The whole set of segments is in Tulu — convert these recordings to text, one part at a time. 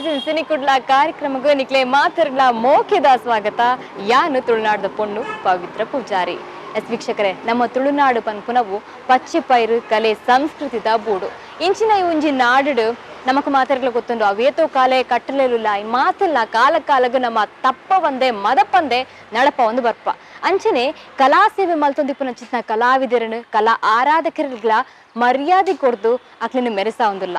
ಪ್ರೆಸೆಂಟ್ ಸಿನಿ ಕುಡ್ಲ ಕಾರ್ಯಕ್ರಮಕ್ಕೆ ನಿಕ್ಲೆ ಮಾತರ್ಗಳ ಮೋಕೆದ ಸ್ವಾಗತ. ಯಾನು ತುಳುನಾಡದ ಪೊಣ್ಣು ಪವಿತ್ರ ಪೂಜಾರಿ. ಎಸ್ ವೀಕ್ಷಕರೇ, ನಮ್ಮ ತುಳುನಾಡು ಪನ್ಪುನವು ಪಚ್ಚೆ ಪೈರು ಕಲೆ ಸಂಸ್ಕೃತಿದ ಬೂಡು. ಇಂಚಿನ ಈ ಒಂಜಿ ನಾಡು ನಮಕ್ ಮಾತರ್ಗಳ ಗೊತ್ತುಂಡು. ಅವೇತೋ ಕಾಲೆ ಕಟ್ಟಲೆಲುಲ್ಲ ಈ ಮಾತೆಲ್ಲ ಕಾಲ ಕಾಲಗು ನಮ್ಮ ತಪ್ಪ ಒಂದೇ ಮದಪ್ಪಂದೆ ನಡಪ ಒಂದು ಬರ್ಪ. ಅಂಚನೆ ಕಲಾ ಸೇವೆ ಮಲ್ತೊಂದಿಪ್ಪುನ ಚಿತ್ನ ಕಲಾವಿದರನು ಕಲಾ ಆರಾಧಕರುಗಳ ಮರ್ಯಾದೆ ಕೊಡ್ದು ಅಕ್ಲಿನ ಮೆರೆಸ ಒಂದುಲ್ಲ.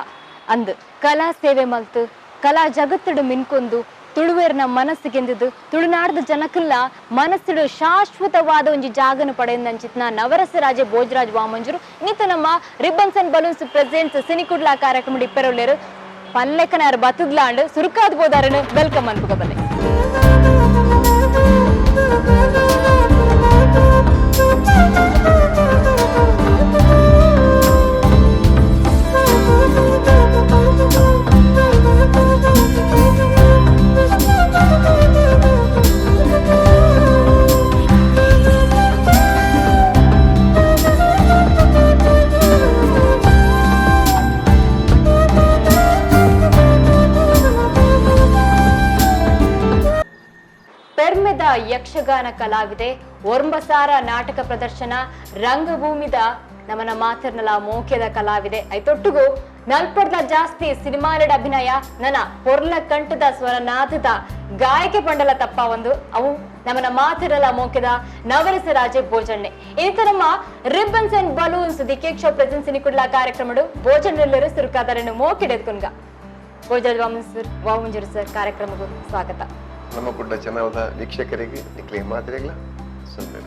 ಅಂದ್ ಕಲಾ ಸೇವೆ ಮಲ್ತು ಕಲಾ ಜಗತ್ತುಡು ಮಿನ್ಕೊಂದು ತುಳುವೇರ್ನ ಮನಸ್ಸಿಗೆಂದಿದ್ದು ತುಳುನಾಡದ ಜನಕ್ಕೆಲ್ಲ ಮನಸ್ಸುಡು ಶಾಶ್ವತವಾದ ಒಂಜಿ ಜಾಗನ ಪಡೆಯಂಚಿತ್ನ ನವರಸ ರಾಜೆ ಭೋಜರಾಜ್ ವಾಮಂಜೂರು ನಿತ ನಮ್ಮ ribbons and balloons presents cine Kudla ಕಾರ್ಯಕ್ರಮ ಇಪ್ಪರೊಲ್ಲೇರು ಪಲ್ಲೆಕನಾರ್ ಬತ್ತದ್ಲಾಂಡ್ ಸುರುಕಾದ್ ಬೋದಾರನು welcome ಅನ್ಪುಗ ಬಲ್ಲೆ. ಪೆರ್ಮೆದ ಯಕ್ಷಗಾನ ಕಲಾವಿದೆ, ಒರ್ಂಬಸಾರ ನಾಟಕ ಪ್ರದರ್ಶನ ರಂಗಭೂಮಿದ ನಮನ ಮಾತರ್ನಲ ಮೋಕ್ಯದ ಕಲಾವಿದೆ. ಐತೊಟ್ಟುಗು ನಲ್ಪಡ್ದ ಜಾಸ್ತಿ ಸಿನಿಮಾಲಡ ಅಭಿನಯ ನನ್ನ ಪೊರ್ಲ ಕಂಠದ ಸ್ವರನಾಥದ ಗಾಯಕೆ ಪಂಡಲ ತಪ್ಪ ಒಂದು ಅವು ನಮನ ಮಾತಿರಲ ಮೋಕ್ಯದ ನವರಸ ರಾಜೆ ಭೋಜಣ್ಣೆ. ಇನ್ನಿತ ನಮ್ಮ ribbons and balloons the cake show presents cine Kudla ಕಾರ್ಯಕ್ರಮಡು ಭೋಜನೆಲ್ಲರೂ ಸುರುಕಾದರನ್ನು ಮೋಕಿಡೆದ್ಕುನ್ಗ. ಭೋಜರಾಜ್ ವಾಮಂಜೂರ್ ವಾಮಂಜೂರು ಸರ್, ಕಾರ್ಯಕ್ರಮಕ್ಕೂ ಸ್ವಾಗತ. ನಮ್ಮ ಕುಡ್ಡ ಚೆನ್ನಾದ ವೀಕ್ಷಕರಿಗೆ ನಿಕ್ಲೆ ಮಾತ್ರೆಗಳ ಸುಂದರ.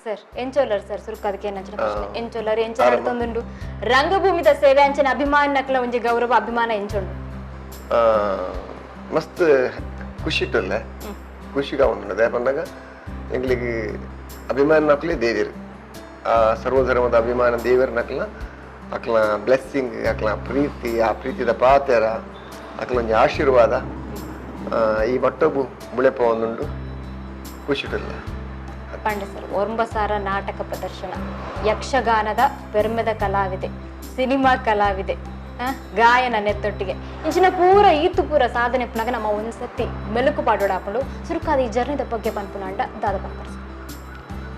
ಸರ್ ಎಂಚೋಲರ್ ಸರ್ ಸುರುಕು ಅದಕ್ಕೆ ಏನಂಚಿನ ಪ್ರಶ್ನೆ ಎಂಚೋಲರ್ ಎಂಚ ನಡ್ತೊಂದುಂಡು ರಂಗಭೂಮಿದ ಸೇವೆ ಅಂಚಿನ ಅಭಿಮಾನಕ್ಲ ಒಂಜಿ ಗೌರವ ಅಭಿಮಾನ ಎಂಚುಂಡು? ಮಸ್ತ್ ಖುಷಿ ಇಟ್ಟಲ್ಲ, ಖುಷಿగా ಉಂಡು. ಪಂಡಾಗ ಎಂಗ್ಲಿಗೆ ಅಭಿಮಾನ ನಕ್ಲೆ ದೇವರು, ಆ ಸರ್ವಧರ್ಮದ ಅಭಿಮಾನ ದೇವರ ನಕ್ಲ ಅಕ್ಲ ಬ್ಲೆಸ್ಸಿಂಗ್, ಅಕ್ಲ ಪ್ರೀತಿ, ಆ ಪ್ರೀತಿದ ಪಾತೆರ, ಅಕ್ಲ ಒಂಜಿ ಆಶೀರ್ವಾದ ಈ ಮಟ್ಟೊಬ್ಬು ಬುಳೆಪ ಒಂದುಂಡು. ಖುಷಿ ಇಟ್ಟಲ್ಲ. ಪಂಡೆ ಸರ್, ಒರ್ಂಬಸಾರ ನಾಟಕ ಪ್ರದರ್ಶನ, ಯಕ್ಷಗಾನದ ಪೆರ್ಮೆದ ಕಲಾವಿದೆ, ಸಿನಿಮಾ ಕಲಾವಿದೆ, ಗಾಯನ ನೆತ್ತೊಟ್ಟಿಗೆ ಇಂಚಿನ ಪೂರ ಈತು ಪೂರ ಸಾಧನೆ ಪುನಗ ನಮ್ಮ ಒಂದ್ಸತಿ ಮೆಲುಕು ಪಾಡೋಡ ಹಾಕೊಂಡು ಸುರುಕಾದ ಈ ಜರ್ನಿದ ಬಗ್ಗೆ ಪನ್ಪುನಾಂಡ ದಾದ ಪನ್ಪರ್.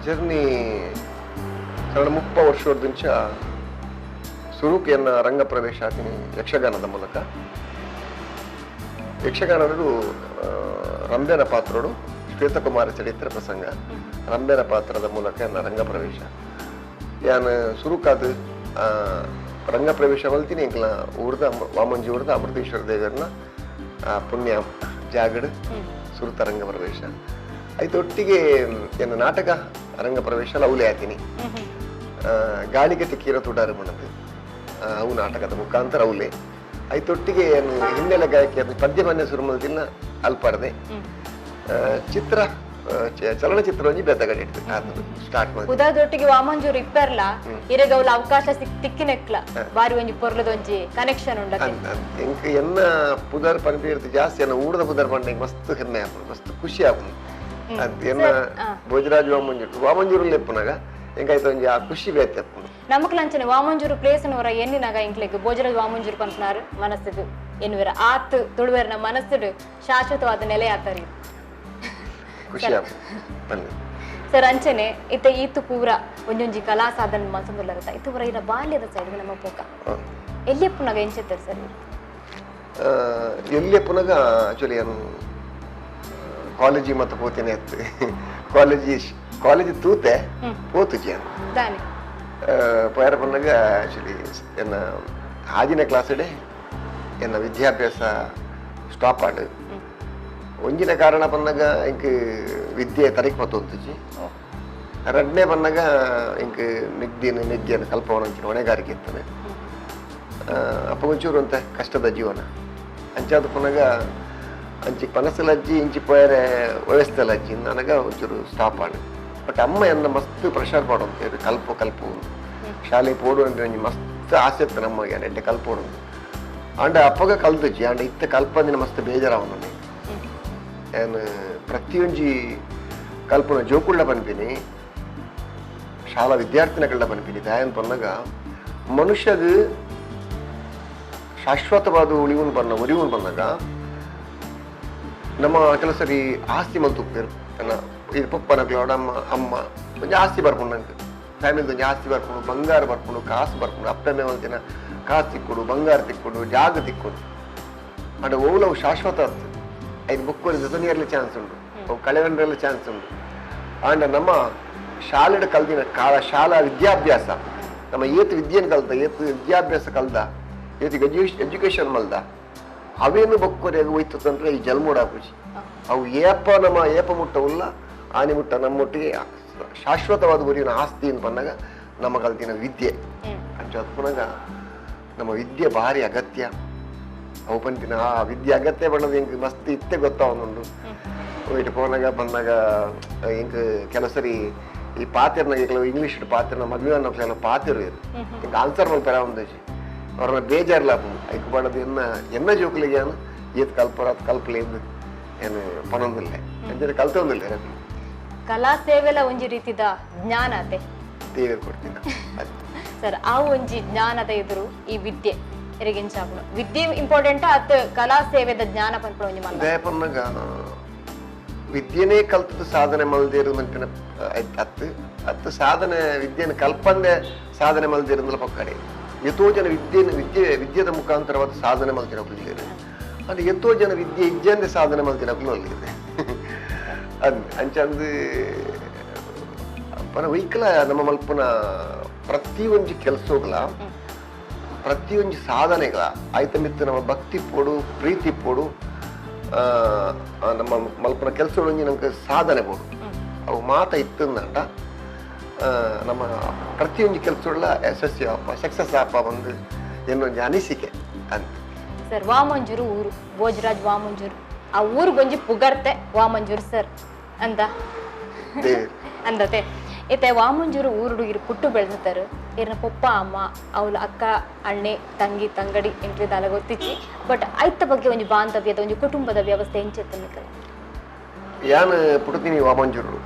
ಜರ್ನಿ ಕನ್ನಡ 30 ವರ್ಷದ ಸುರುಕಿಯನ್ನ ರಂಗ ಪ್ರವೇಶ ಆತೀನಿ ಯಕ್ಷಗಾನದ ಮೂಲಕ. ಯಕ್ಷಗಾನದರು ರಂಬೆನ ಪಾತ್ರರು ಶ್ವೇತಕುಮಾರ ಚರಿತ್ರ ಪ್ರಸಂಗ ರಂಬೆನ ಪಾತ್ರದ ಮೂಲಕ ನನ್ನ ರಂಗ ಪ್ರವೇಶ. ಯಾನ್ ಸುರುಕಾದ ರಂಗ ಪ್ರವೇಶ ಮಲ್ತೀನಿ ಎಂಕ್ಲ ಊರ್ದ ವಾಮಂಜಿ ಊರ್ದ ಅಮೃತೇಶ್ವರ ದೇವರನ್ನ ಪುಣ್ಯ ಜಾಗಡ್ ಸುರುತ ರಂಗ ಪ್ರವೇಶ ಆಯ್ತು. ಒಟ್ಟಿಗೆ ಎನ್ನ ನಾಟಕ ರಂಗ ಪ್ರವೇಶ ಲೌಲೆ ಆತೀನಿ. ಗಾಳಿಗೆ ತಿಕ್ಕಿರೋ ತುಡಾರು ಮಣದು ಅವು ನಾಟಕದ ಮುಖಾಂತರ ಅವಲೆ ಆಯ್ತೊಟ್ಟಿಗೆ ಏನು ಹಿನ್ನೆಲೆ ಗಾಯಕಿ ಪದ್ಯ ಮನ್ಯ ಸುರು ಮಲ್ತಿನ ಅಲ್ಪಾರ್ದೆ ಚಿತ್ರ ಚಲನಚಿತ್ರ ಒಂಜಿ ಬೇತಗಡೆ ಇಟ್ಟು ಸ್ಟಾರ್ಟ್ ಮಾಡಿ ಉದಾದೊಟ್ಟಿಗೆ ವಾಮಂಜೂರು ಇಪ್ಪರ್ಲ ಇರೆಗೌಲ ಅವಕಾಶ ತಿಕ್ಕಿನೆಕ್ಲ ಬಾರಿ ಒಂಜಿ ಪೊರ್ಲದ ಒಂಜಿ ಕನೆಕ್ಷನ್ ಉಂಡ. ಎಂಕ್ ಎನ್ನ ಪುದರ್ ಪನ್ಪಿ ಜಾಸ್ತಿ ಎನ್ನ ಊಡದ ಪುದರ್ ಪಂಡ ಮಸ್ತ್ ಹೆಮ್ಮೆ ಆಪುಂಡು, ಮಸ್ತ್ ಖುಷಿ ಆಪುಂಡು. ಅದು ಎನ್ನ ಭೋಜರಾಜ್ ವಾಮಂಜೂರು ವಾಮಂಜೂರು ಎಪ್ಪುನಾಗ ಎಂಕಾಯ್ತು ಒಂಜಿ ಆ ಖುಷಿ ಬೇತೆ ಆಪುಂಡು. ನಮಕ್ ಲಂಚನೆ ವಾಮಂಜೂರು ಪ್ಲೇಸ್ ಹೊರ ಎನ್ನಿನಾಗ ಎಂಕ್ಲೆಗ್ ಭೋಜರಾಜ್ ವಾಮಂಜೂರು ಪನ್ಪುನಾರು ಮನಸ್ಸಿಗೆ ಎನ್ನುವೆರ ಆತ್ ತುಳುವೆರ್ನ ಮನಸ್ಸುಡು ಶಾಶ್ವತವಾದ ನೆಲೆ ಆತರಿ. ಸರ್ ಅಂಚನೆ ಇತ್ತ ಈತು ಪೂರ ಒಂಜೊಂಜಿ ಕಲಾ ಸಾಧನ ಮಲ್ತೊಂದುಲ್ಲಗತ್ತ ಇತ್ತು ಪೂರ ಇರ ಬಾಲ್ಯದ ಸೈಡ್ ನಮ್ಮ ಪೋಕ ಎಲ್ಲಿ ಪುನಗ ಎಂಚೆತ್ತರ್ ಸರ್? ಎಲ್ಲಿ ಪುನಗ ಆಕ್ಚುಲಿ ಏನು ಕಾಲೇಜಿ ಮತ್ತೆ ಪೋತೇನೆ ಅತ್ತು ಕಾಲೇಜಿ ಕಾಲೇಜ್ ತೂತೆ ಪೋತುಜಿ. ಪೋಯರ ಪನ್ನಗ ಆ್ಯಕ್ಚುಲಿ ಎನ್ನ ಆಜಿನ ಕ್ಲಾಸ್ಡೆ ಎನ್ನ ವಿದ್ಯಾಭ್ಯಾಸ ಸ್ಟಾಪ್ ಆಂಡ್. ಒಂಜಿನ ಕಾರಣ ಪನ್ನಗ ಇಂಕ್ ವಿದ್ಯೆ ತರೀಕ್ ಪತ್ತೊಂತುಜಿ. ರಡ್ನೇ ಪನ್ನಗ ಇಂಕ್ ಮೆಗ್ದಿನ ಮೆಗ್ಗಿಯನ್ನು ಕಲ್ಪವನ ಅಂಚಿನ ಹೊಣೆಗಾರಿಕೆ ಇತ್ತನೆ. ಅಪ್ಪ ಒಂಚೂರು ಅಂತ ಕಷ್ಟದ ಜೀವನ ಅಂಚಾದ ಪನ್ನಗ ಅಂಚಿ ಪನಸಲಜ್ಜಿ ಇಂಚಿ ಪೋಯರೆ ವ್ಯವಸ್ಥೆಲಜ್ಜಿ ನನಗ ಒಂಚೂರು ಸ್ಟಾಪ್ ಆಂಡ್. ಬಟ್ ಅಮ್ಮ ಎನ್ನ ಮಸ್ತ್ ಪ್ರೆಷರ್ ಮಾಡೋಂತ ಕಲ್ಪು ಕಲ್ಪು ಶಾಲೆ ಪೋಡು ಅಂದ್ರೆ ಒಂಜಿ ಮಸ್ತ್ ಆಸೆ ಇತ್ತು ನಮಗೆ ಎಡ್ಡೆ ಕಲ್ಪೋಡು. ಆಂಡ ಅಪ್ಪಗ ಕಲ್ತುಜಿ ಆಂಡ ಇತ್ತ ಕಲ್ಪಂದಿನ ಮಸ್ತ್ ಬೇಜಾರಾವನು. ಏನು ಪ್ರತಿಯೊಂಜಿ ಕಲ್ಪನ ಜೋಕುಳ್ಳ ಪನ್ಪಿನಿ ಶಾಲಾ ವಿದ್ಯಾರ್ಥಿನಕಳ್ಳ ಪನ್ಪಿನಿ ದಾಯನ್ ಪನ್ನಗ ಮನುಷ್ಯಗ ಶಾಶ್ವತವಾದ ಉಳಿವನ್ ಬನ್ನ ಉರಿವನ್ ಬಂದಾಗ ನಮ್ಮ ಕೆಲವು ಸರಿ ಆಸ್ತಿ ಮಲ್ತುಪ್ಪೇರು ತನ್ನ ಇದು ಪಪ್ಪನಕ್ಲೋಡ ಅಮ್ಮ ಅಮ್ಮ ಒಂಜಿ ಆಸ್ತಿ ಬರ್ಪುಂಡು ನಂಗೆ ಫ್ಯಾಮಿಲಿ ಒಂಜಿ ಆಸ್ತಿ ಬರ್ಪುಂಡು ಬಂಗಾರ ಬರ್ಪುಂಡು ಕಾಸು ಬರ್ಪುಂಡು ಅಪ್ಪನೇ ಮಲ್ತಿನ ಕಾಸು ತಿಕ್ಕೊಡು ಬಂಗಾರ ತಿಕ್ಕೊಡು ಜಾಗ ತಿಕ್ಕೊಡು. ಅಂಡ ಓಲವು ಶಾಶ್ವತ ಆಗ್ತದೆ ಐದು ಬುಕ್ ಜೊತೆನಿಯರ್ಲಿ ಚಾನ್ಸ್ ಉಂಟು ಅವು ಕಳೆವನ್ರೆಲ್ಲ ಚಾನ್ಸ್ ಉಂಟು. ಆಂಡ ನಮ್ಮ ಶಾಲೆಡ್ ಕಲ್ದಿನ ಕಾಲ ಶಾಲಾ ವಿದ್ಯಾಭ್ಯಾಸ ನಮ್ಮ ಏತು ವಿದ್ಯೆಯನ್ನು ಕಲ್ತ ಏತು ವಿದ್ಯಾಭ್ಯಾಸ ಕಲ್ದ ಏತು ಎಜುಕೇಶನ್ ಮಲ್ದ ಅವೇನು ಬೊಕ್ಕೊರೆಗೆ ಹೋಯ್ತಂದ್ರೆ ಈ ಜಲ್ಮೂಡಾಪುಜಿ ಅವು ಏಪ ನಮ್ಮ ಏಪ ಮುಟ್ಟವುಲ್ಲ ಆನೆ ಮುಟ್ಟ ನಮ್ಮೊಟ್ಟಿಗೆ ಶಾಶ್ವತವಾದ ಗುರಿನ ಆಸ್ತಿ ಅಂತ ಬಂದಾಗ ನಮ್ಮ ಕಲ್ತಿನ ವಿದ್ಯೆ ಅಂಚ ಪುನಗ ನಮ್ಮ ವಿದ್ಯೆ ಭಾರಿ ಅಗತ್ಯ. ಅವು ಪಂತಿನ ಆ ವಿದ್ಯೆ ಅಗತ್ಯ ಬಣ್ಣದ ಎಂಕ್ ಮಸ್ತ್ ಇತ್ತೆ ಗೊತ್ತಾವನುಂಡು. ಇಟ್ಟು ಪೋನಾಗ ಬಂದಾಗ ಎಂಕ್ ಕೆಲವು ಸರಿ ಈ ಪಾತಿರ್ನಾಗ ಕೆಲವು ಇಂಗ್ಲೀಷ್ ಪಾತಿರ್ನ ಮದುವೆ ಅನ್ನೋ ಕೆಲವು ಪಾತಿರು ಇರು ಎಂಕ್ ಆನ್ಸರ್ ಮಲ್ಪೆರ ಒಂದಜಿ ಅವ್ರನ್ನ ಬೇಜಾರ್ಲ ಐಕ್ ಬಣ್ಣದ ಎನ್ನ ಎನ್ನ ಜೋಕುಲಿಗೆ ಏನು ಏತ್ ಕಲ್ಪರ ಕಲ್ಪಲೆ ಏನು ಪನೊಂದಿಲ್ಲ ಎಂದ್ರೆ ಕಲ್ತೊಂದಿಲ್ಲ. ಕಲಾ ಸೇವೆಲ ಒಂಜಿ ರೀತಿದ ಜ್ಞಾನ ಅತೆ ದೇವರು ಕೊಡ್ತೀನಿ ಸರ್. ಆ ಒಂಜಿ ಜ್ಞಾನದ ಎದುರು ಈ ವಿದ್ಯೆ ಎರಿಗೆಂಚಾಪುನು ವಿದ್ಯೆ ಇಂಪಾರ್ಟೆಂಟ್ ಅತ್ ಕಲಾ ಸೇವೆದ ಜ್ಞಾನ ಪನ್ಪುನ ಒಂಜಿ ಮಲ್ಲ ದಯಪನ್ನಗ ವಿದ್ಯೆನೇ ಕಲ್ತದ್ದು ಸಾಧನೆ ಮಲ್ದೇರು ಮನ್ಪಿನ ಅತ್ತು ಅತ್ತು ಸಾಧನೆ ವಿದ್ಯೆನ ಕಲ್ಪಂದೆ ಸಾಧನೆ ಮಲ್ದೇರಂದಲ ಪಕ್ಕಡೆ ಎತ್ತೋ ಜನ ವಿದ್ಯೆನ ವಿದ್ಯೆ ವಿದ್ಯೆದ ಮುಖಾಂತರವಾದ ಸಾಧನೆ ಮಲ್ತಿನಕ್ಲು ಅದು ಎತ್ತೋ ಜನ ವಿದ್ಯೆ ಇಜ್ಜಂದೆ ಸಾಧನೆ ಮಲ್ತಿನಕ್ಲು ಅಲ್ಲಿದೆ. ಅದು ಅಂಚಂದು ಪನ ವೈಕಲ ನಮ್ಮ ಮಲ್ಪುನ ಪ್ರತಿಯೊಂಜಿ ಕೆಲಸಗಳ ಪ್ರತಿಯೊಂಜಿ ಸಾಧನೆಗಳ ಆಯ್ತ ಮಿತ್ತು ನಮ್ಮ ಭಕ್ತಿ ಪೋಡು ಪ್ರೀತಿ ಪೋಡು ನಮ್ಮ ಮಲ್ಪುನ ಕೆಲಸಗಳೊಂಜಿ ನಮ್ಗೆ ಸಾಧನೆ ಪೋಡು ಅವು ಮಾತ ಇತ್ತಂದಂಟ ನಮ್ಮ ಪ್ರತಿಯೊಂಜಿ ಕೆಲಸಗಳ ಯಶಸ್ವಿ ಆಪ ಸಕ್ಸಸ್ ಆಪ ಒಂದು ಏನೊಂಜಿ ಅನಿಸಿಕೆ ಅಂತ. ಸರ್ ವಾಮಂಜೂರು ಊರು ಭೋಜರಾಜ್ ವಾಮಂಜೂರು ಆ ಊರಿಗೊಂಜಿ ಪುಗರ್ತೆ ವಾಮಂಜೂರು ಸರ್ ಅಂದ ಅಂದತೆ ಇತ್ತೆ ವಾಮಂಜೂರು ಊರುಡು ಇರು ಪುಟ್ಟು ಬೆಳೆದಿರ್ತಾರೆ ಇರ್ನ ಪೊಪ್ಪ ಅಮ್ಮ ಅವಳ ಅಕ್ಕ ಅಣ್ಣೆ ತಂಗಿ ತಂಗಡಿ ಎಂಟ್ರಿದಾಲ ಗೊತ್ತಿಚ್ಚಿ ಬಟ್ ಐತ ಬಗ್ಗೆ ಒಂಜಿ ಬಾಂಧವ್ಯದ ಒಂಜಿ ಕುಟುಂಬದ ವ್ಯವಸ್ಥೆ ಎಂಚೆತ್ತ ನಿಕಲ್ ಯಾನ್ ಪುಟ್ಟುತ್ತೀನಿ ವಾಮಂಜೂರು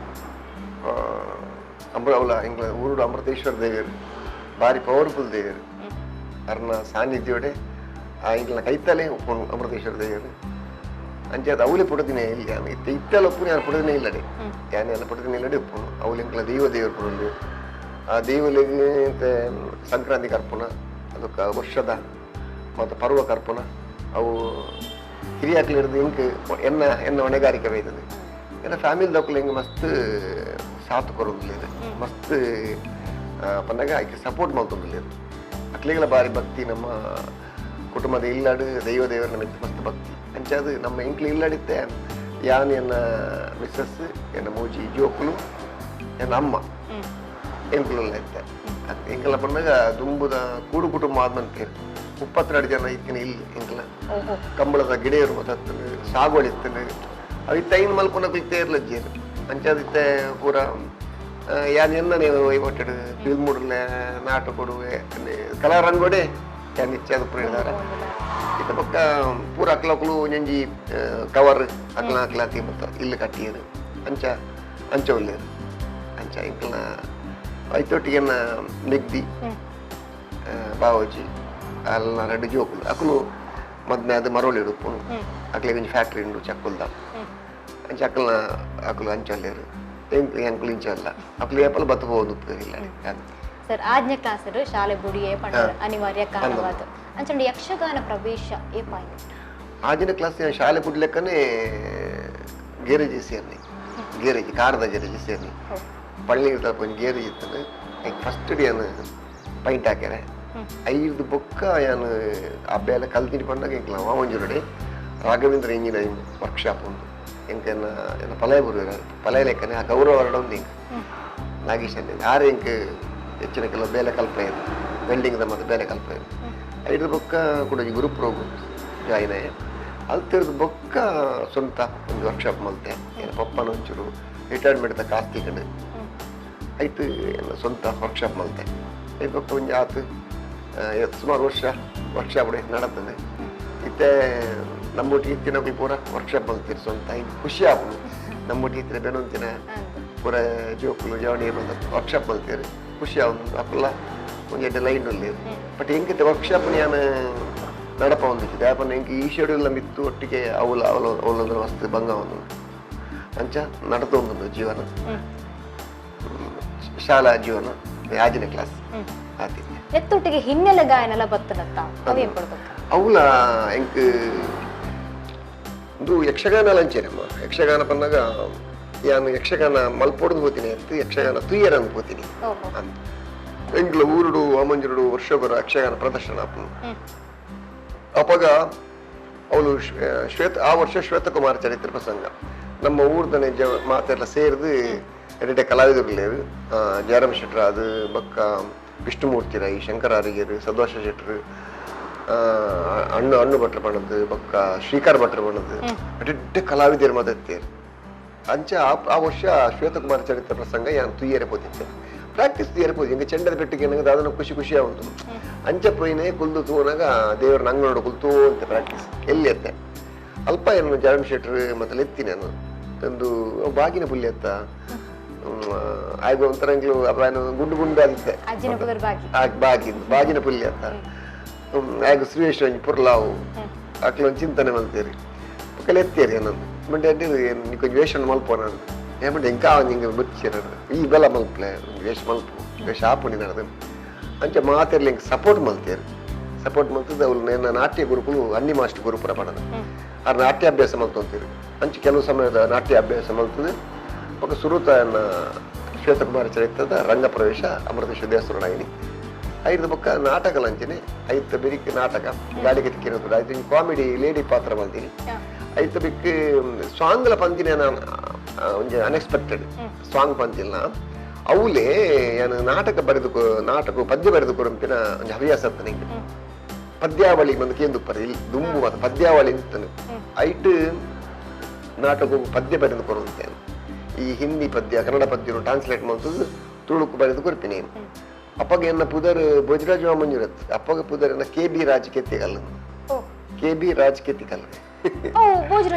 ಅಮೃ ಅವಳ ಎಂಗ್ಲ ಊರುಡು ಅಮೃತೇಶ್ವರ ದೇವರು ಭಾರಿ ಪವರ್ಫುಲ್ ದೇವರು ಅರ್ನ ಸಾನ್ನಿಧ್ಯೋಡೆ ಆ ಎಂಗ್ಲ ಕೈತಲೆ ಉಪ್ಪು ಅಮೃತೇಶ್ವರ ದೇವರು ಅಂಚೆ ಅದು ಅವಳಿ ಪುಟ್ಟುತ್ತೀನಿ ಇಲ್ಲ ಯಾನ್ ಇತ್ತೆ ಇತ್ತೆಲ್ಲ ಉಪ್ಪು ಯಾನು ಪುಟ್ಟುತ್ತೀನಿ ಇಲ್ಲಡೆ ಯಾನ್ ಎಲ್ಲ ಪುಟ್ಟುತ್ತೀನಿ ಇಲ್ಲಡೆ ಉಪ್ಪುನು ಅವಳು ಎಂಕ್ಲ ದೈವ ದೇವರು ಪುಡಲು ಆ ದೈವಲಿಗೆ ಸಂಕ್ರಾಂತಿ ಕರ್ಪುನ ಅದಕ್ಕೆ ವರ್ಷದ ಮತ್ತು ಪರ್ವ ಕರ್ಪುನ ಅವು ಹಿರಿಯಾಕ್ಲಿಡ್ದು ಇಂಕ್ ಎನ್ನ ಎನ್ನ ಹೊಣೆಗಾರಿಕೆ ಬೈತದೆ. ಎನ್ನ ಫ್ಯಾಮಿಲಿ ದಕ್ಕಲು ಹಿಂಗೆ ಮಸ್ತ್ ಸಾಥ್ ಕೊರೊಂದುಲ್ಲೆರ್ ಮಸ್ತ್ ಪನ್ನಗ ಐಕ್ ಸಪೋರ್ಟ್ ಮಲ್ತೊಂದುಲ್ಲೆರ್. ಅಕ್ಲೆಗ್ಲ ಬಾರಿ ಭಕ್ತಿ ನಮ್ಮ ಕುಟುಂಬದ ಇಲ್ಲಡು ದೈವ ದೇವರನ್ನ ಮಿತ್ತ್ ಮಸ್ತ್ ಭಕ್ತಿ ಅಂಚಾದ್ ನಮ್ಮ ಎಂಕ್ಲು ಇಲ್ಲಡಿತ್ತೆ ಯಾನ್ ಎನ್ನ ಮಿಸ್ಸಸ್ ಎನ್ನ ಮೂಜಿ ಜೋಕುಲು ಎನ್ನ ಅಮ್ಮ ಎಂಕ್ಲೆಲ್ಲ ಇತ್ತೆ. ಎಂಕಲ ಪನ್ನಗ ದುಂಬುದ ಕೂಡು ಕುಟುಂಬ ಆದ್ಮನ್ಪೇರು 32 ಜನ ಇತ್ತಿನ ಇಲ್ಲಿ ಎಂಕಲ ಕಂಬಳದ ಗಿಡೆಯರು ಮತ್ತತ್ತನು ಸಾಗುವಳಿ ಇತ್ತನು ಅವು ಇತ್ತ ಐನ್ ಮಲ್ಪುನಕುಲು ತೇರ್ಲಜ್ಜೇರು ಅಂಚಾದ್ ಇತ್ತೆ ಪೂರ ಯಾನ್ ಎನ್ನನೆ ಒಟ್ಟೆಡ್ ಫಿಲ್ಮ್ ನಾಟಕೊಡು ಕಲಾರಂಗೋಡೆ ಯಾನ್ ಇಚ್ಛೆ ಪೂರ ಇದಾರೆ. ಇತ್ತ ಪಕ್ಕ ಪೂರ ಅಕ್ಲಕ್ಲು ಒಂಜೊಂಜಿ ಕವರ್ ಅಕ್ಲ ಅಕ್ಲಾತಿ ಮತ್ತು ಇಲ್ಲಿ ಕಟ್ಟಿಯರು ಅಂಚ ಅಂಚ ಉಲ್ಲೇರು ಅಂಚ ಎಂಕಲ್ನ ಐತೊಟ್ಟಿಗೆ ಮೆಗ್ದಿ ಬಾವೋಜಿ ಅಲ್ಲ ಎರಡು ಜೋಕುಲು ಅಕುಲು ಮದ್ಮೆ ಅದು ಮರೋಳಿ ಉಪ್ಪುನು ಅಕ್ಲೆಗ್ ಒಂಜಿ ಫ್ಯಾಕ್ಟ್ರಿ ಉಂಡು ಚಕ್ಕುಲ್ದ ಅಂಚ ಅಕಲ್ನ ಅಕುಲು ಅಂಚಲ್ಲೇರು ಎಂಕುಲು ಇಂಚ ಅಲ್ಲ ಅಕುಲು ಏಪಲ ಬತ್ತು ಹೋದು ಇಲ್ಲ. ಸರ್ ಆಜ್ಞೆ ಕ್ಲಾಸರು ಶಾಲೆ ಬುಡಿಯೇ ಪಂಡ ಅನಿವಾರ್ಯ ಕಾರಣವಾದ ಅಂಚಂಡು ಯಕ್ಷಗಾನ ಪ್ರವೇಶ ಏಪಾಯ್ತು? ಆಜಿನ ಕ್ಲಾಸ್ ಶಾಲೆ ಬುಡ್ಲೆಕ್ಕನೆ ಗೇರೇಜ್ ಸೇರ್ನಿ, ಗೇರೇಜ್ ಕಾರದ ಗೇರೇಜ್ ಸೇರ್ನಿ ಪಳ್ಳಿ ತಲ್ಪ ಒಂಜಿ ಗೇರೇಜ್ ಇತ್ತಂದು ಫಸ್ಟ್ ಯಾನ್ ಪೈಂಟ್ ಹಾಕ್ಯಾರೆ ಐದು ಬೊಕ್ಕ ಯಾನ್ ಆ ಬೇಲೆ ಕಲ್ತಿನಿ ಪಂಡಾಗ ಎಂಕ್ಲ ವಾಮಂಜೂರುಡೆ ರಾಘವೇಂದ್ರ ಇಂಜಿನಿಯರಿಂಗ್ ವರ್ಕ್ಶಾಪ್ ಉಂಡು ಎಂಕನ್ನ ಎನ್ನ ಪಲಯ ಬರುವೆರ್ ಪಲಯ ಲೆಕ್ಕನೆ ಆ ಗೌರವ ವರ್ಡ ಉಂಡು ಎಂಕ್ ನಾಗೇಶ್ ಆರು ಎಂಕ್ ಹೆಚ್ಚಿನ ಕೆಲವು ಬೇಲೆ ಕಲ್ಪಯೆರ್ ವೆಲ್ಡಿಂಗ್ ದ ಮಾತ ಬೇಲೆ ಕಲ್ಪಯೆರ್ ಐದು ಬೊಕ್ಕ ಕುಡೊಂಜಿ ಗುರುಪ್ರೋಗು ಜಾಯಿನ್ ಆಯೆ ಅಲ್ತಿರ್ದ್ ಬೊಕ್ಕ ಸ್ವಂತ ಒಂದು ವರ್ಕ್ಶಾಪ್ ಮಲ್ತೆ ಎನ್ನ ಪಪ್ಪನ ಒಂಚೂರು ರಿಟೈರ್ಮೆಂಟ್ ದ ಕಾಸ್ ತಿಕ್ಕಂಡು ಐತು ಎನ್ನ ಸ್ವಂತ ವರ್ಕ್ಶಾಪ್ ಮಲ್ತೆ ಐದು ಬೊಕ್ಕ ಒಂಜಿ ಆತು ಸುಮಾರು ವರ್ಷ ವರ್ಕ್ಶಾಪ್ ನಡತದೆ ಇತ್ತೆ ನಮ್ಮೊಟ್ಟಿಗೆ ಇತ್ತಿನಕುಲು ಪೂರ ವರ್ಕ್ಶಾಪ್ ಮಲ್ತೀರಿ ಸ್ವಂತ ಇದು ಖುಷಿ ಆಪುಂಡು ನಮ್ಮೊಟ್ಟಿಗೆ ಇತ್ತಿನ ಬೆನೊಂತಿನ ಪೂರ ಜೋಕುಲು ಜವಣಿ ವರ್ಕ್ಶಾಪ್ ಮಲ್ತೀರಿ ಖುಷಿ ಆಪುಂಡು ಅಪುಲ್ಲ ಒಂಜಿ ಎಡ್ಡೆ ಲೈನ್ ಉಲ್ಲೇರು ಬಟ್ ಎಂಕಿತ್ತೆ ವರ್ಕ್ಶಾಪ್ ಯಾನ್ ನಡಪ ಒಂದಿತ್ತು ಯಾಪಂಡ ಎಂಕ್ ಈ ಶೆಡ್ಯೂಲ್ ಮಿತ್ತು ಒಟ್ಟಿಗೆ ಅವಲ ಅವಲ ಅವಲಂದ್ರೆ ಮಸ್ತ್ ಭಂಗ ಒಂದು ಅಂಚ ನಡತೊಂದುಂಡು ಜೀವನ ಶಾಲಾ ಜೀವನ ಆಜನೇ ಕ್ಲಾಸ್ ಆತಿ ನೆತ್ತೊಟ್ಟಿಗೆ ಹಿನ್ನೆಲೆ ಗಾಯನಲ ಬತ್ತನತ್ತ ಅವೇನ್ ಕೊಡ್ಬೇಕು ಅವಲ ಎಂಕ್ ಇದು ಯಕ್ಷಗಾನ ಲಂಚೇನಮ್ಮ ಯಕ್ಷಗಾನ ಪನ್ನಾಗ ಯಾನ್ ಯಕ್ಷಗಾನ ಮಲ್ಪೊಡ್ದು ಹೋತೀನಿ ಅಂತ ಯಕ್ಷಗಾನ ತುಯ್ಯರ ಅನ್ಕೋತೀನಿ ಅಂತ ಎಂಕ್ಲ ಊರುಡು ವಾಮಂಜುರುಡು ವರ್ಷಗೊರ ಯಕ್ಷಗಾನ ಪ್ರದರ್ಶನ ಆಪುಂಡು ಅಪಗ ಅವಳು ಶ್ವೇತ ಆ ವರ್ಷ ಶ್ವೇತಕುಮಾರ ಚರಿತ್ರೆ ಪ್ರಸಂಗ ನಮ್ಮ ಊರ್ದನೆ ಜ ಮಾತೆಲ್ಲ ಸೇರಿದು ಎರಡೆ ಕಲಾವಿದರುಲೇರು ಜಯರಾಮ್ ಶೆಟ್ರು ಅದು ಬಕ್ಕ ವಿಷ್ಣುಮೂರ್ತಿ ರೈ ಶಂಕರ ಅರಿಗೆರು ಸದ್ವಾಶ ಶೆಟ್ರು ಅಣ್ಣು ಅಣ್ಣು ಭಟ್ರ ಬಣ್ಣದ್ದು ಬಕ್ಕ ಶ್ರೀಕಾರ್ ಭಟ್ರ ಬಣ್ಣದ್ದು ಎಡ್ಡೆ ಕಲಾವಿದರು ಮಾತಾಡ್ತೀರಿ ಅಂಚ ಆ ವರ್ಷ ಶ್ವೇತಕುಮಾರ ಚರಿತ್ರೆ ಪ್ರಸಂಗ ಯಾನ್ ತುಯ್ಯರೆ ಪೋತಿತ್ತೆ ಪ್ರಾಕ್ಟೀಸ್ ತುಯ್ಯರೆ ಪೋತಿ ಹಿಂಗೆ ಚೆಂಡದ ಪೆಟ್ಟಿಗೆ ನನಗೆ ಅದನ್ನು ಖುಷಿ ಖುಷಿ ಉಂಟು ಅಂಚ ಪೋಯಿನೇ ಕುಲ್ದು ತೂನಾಗ ದೇವ್ರ ನಂಗೆ ನೋಡು ಕುಲ್ತು ಅಂತ ಪ್ರಾಕ್ಟೀಸ್ ಎಲ್ಲಿ ಎತ್ತೆ ಅಲ್ಪ ಏನು ಜಯರಾಮ್ ಶೆಟ್ರು ಮತ್ತೆ ಎತ್ತಿ ನಾನು ಒಂದು ಬಾಗಿನ ಪುಲ್ಲಿ ಎತ್ತ ಆಯ್ಗು ಒಂಥರ ಗುಂಡು ಗುಂಡು ಆದಿತ್ತೆ ಬಾಗಿ ಬಾಗಿನ ಪುಲ್ಲಿ ಅತ್ತ ಆಯ್ಗು ಸುರೇಶ್ ಒಂಜಿ ಪುರ್ಲಾವು ಅಕ್ಲೊಂದು ಚಿಂತನೆ ಮಲ್ತೇರಿ ಪಕ್ಕಲ್ಲಿ ಎತ್ತೇರಿ ನನ್ನದು ಮಂಡೆ ನೀಕೊಂಚ ವೇಷ ಮಲ್ಪೋ ನಾನು ಏಮಂటే ఇంకా ಹಿಂಗೆ ಬಚ್ಚಿರ ಈ ಬೆಲ ಮಲ್ಪಲೆ ಒಂದು ವೇಷ ಮಲ್ಪು ವೇಷ ಆಪುಣಿ ನಡೆದು ಅಂಚೆ ಮಾತೆರ್ಲಿ ಹಿಂಗೆ ಸಪೋರ್ಟ್ ಮಲ್ತೇರಿ ಸಪೋರ್ಟ್ ಮಲ್ತದ್ದು ಅವ್ರು ನನ್ನ ನಾಟ್ಯ ಗುರುಕುಲು ಅನ್ನಿ ಮಾಸ್ಟರ್ ಗುರುಪುರ ಪಡೋದು ಅವ್ರ ನಾಟ್ಯಾಭ್ಯಾಸ ಮಲ್ತೊಂತೀರಿ ಅಂಚೆ ಕೆಲವು ಸಮಯದ ನಾಟ್ಯಾಭ್ಯಾಸ ಮಲ್ತದೆ ఒక ಸುರುತ ಶ್ವೇತಕುಮಾರ ಚರಿತ್ರದ ರಂಗಪ್ರವೇಶ ಅಮೃತೇಶ್ವರ ದೇವಸ್ಥಾನ ಐದು ಬೊಕ್ಕ ನಾಟಕ ಲಂಚನೆ ಐತ ಬಿರಿಕ್ ನಾಟಕ ಗಾಳಿಗೆ ತಿಕ್ಕಿರೋದು ಐದು ಕಾಮಿಡಿ ಲೇಡಿ ಪಾತ್ರ ಮಲ್ತೀನಿ ಐತ ಬಿಕ್ ಸಾಂಗ್ಲ ಪಂತಿನ ನಾನು ಒಂಜಿ ಅನ್ಎಕ್ಸ್ಪೆಕ್ಟೆಡ್ ಸಾಂಗ್ ಪಂತಿಲ್ಲ ಅವಲೇ ನಾನು ನಾಟಕ ಬರೆದು ನಾಟಕ ಪದ್ಯ ಬರೆದು ಕೊರಂಪಿನ ಒಂಜಿ ಹವ್ಯಾಸ ಅತ್ತ ನಿಂಗೆ ಪದ್ಯಾವಳಿ ಬಂದು ಕೇಂದುಪ್ಪರೆ ಇಲ್ಲಿ ದುಂಬು ಮಾತ ಪದ್ಯಾವಳಿ ಅಂತಾನೆ ಐಟ್ ನಾಟಕ ಪದ್ಯ ಬರೆದು ಕೊರಂತೆ ಈ ಹಿಂದಿ ಪದ್ಯ ಕನ್ನಡ ಪದ್ಯ ಟ್ರಾನ್ಸ್ಲೇಟ್ ಮಾಡ್ತದ್ದು ತುಳುಕು ಬರೆದು ಕೊರ್ಪಿನಿ ಅಪ್ಪಗ ಎನ್ನ ಪುದರ್ ಭೋಜರಾಜ್ ವಾಮಂಜುರತ್ ಅಪ್ಪಗ ಪುದರ್ ಎನ್ನ K B Raj Kettikal K B Raj Kettikal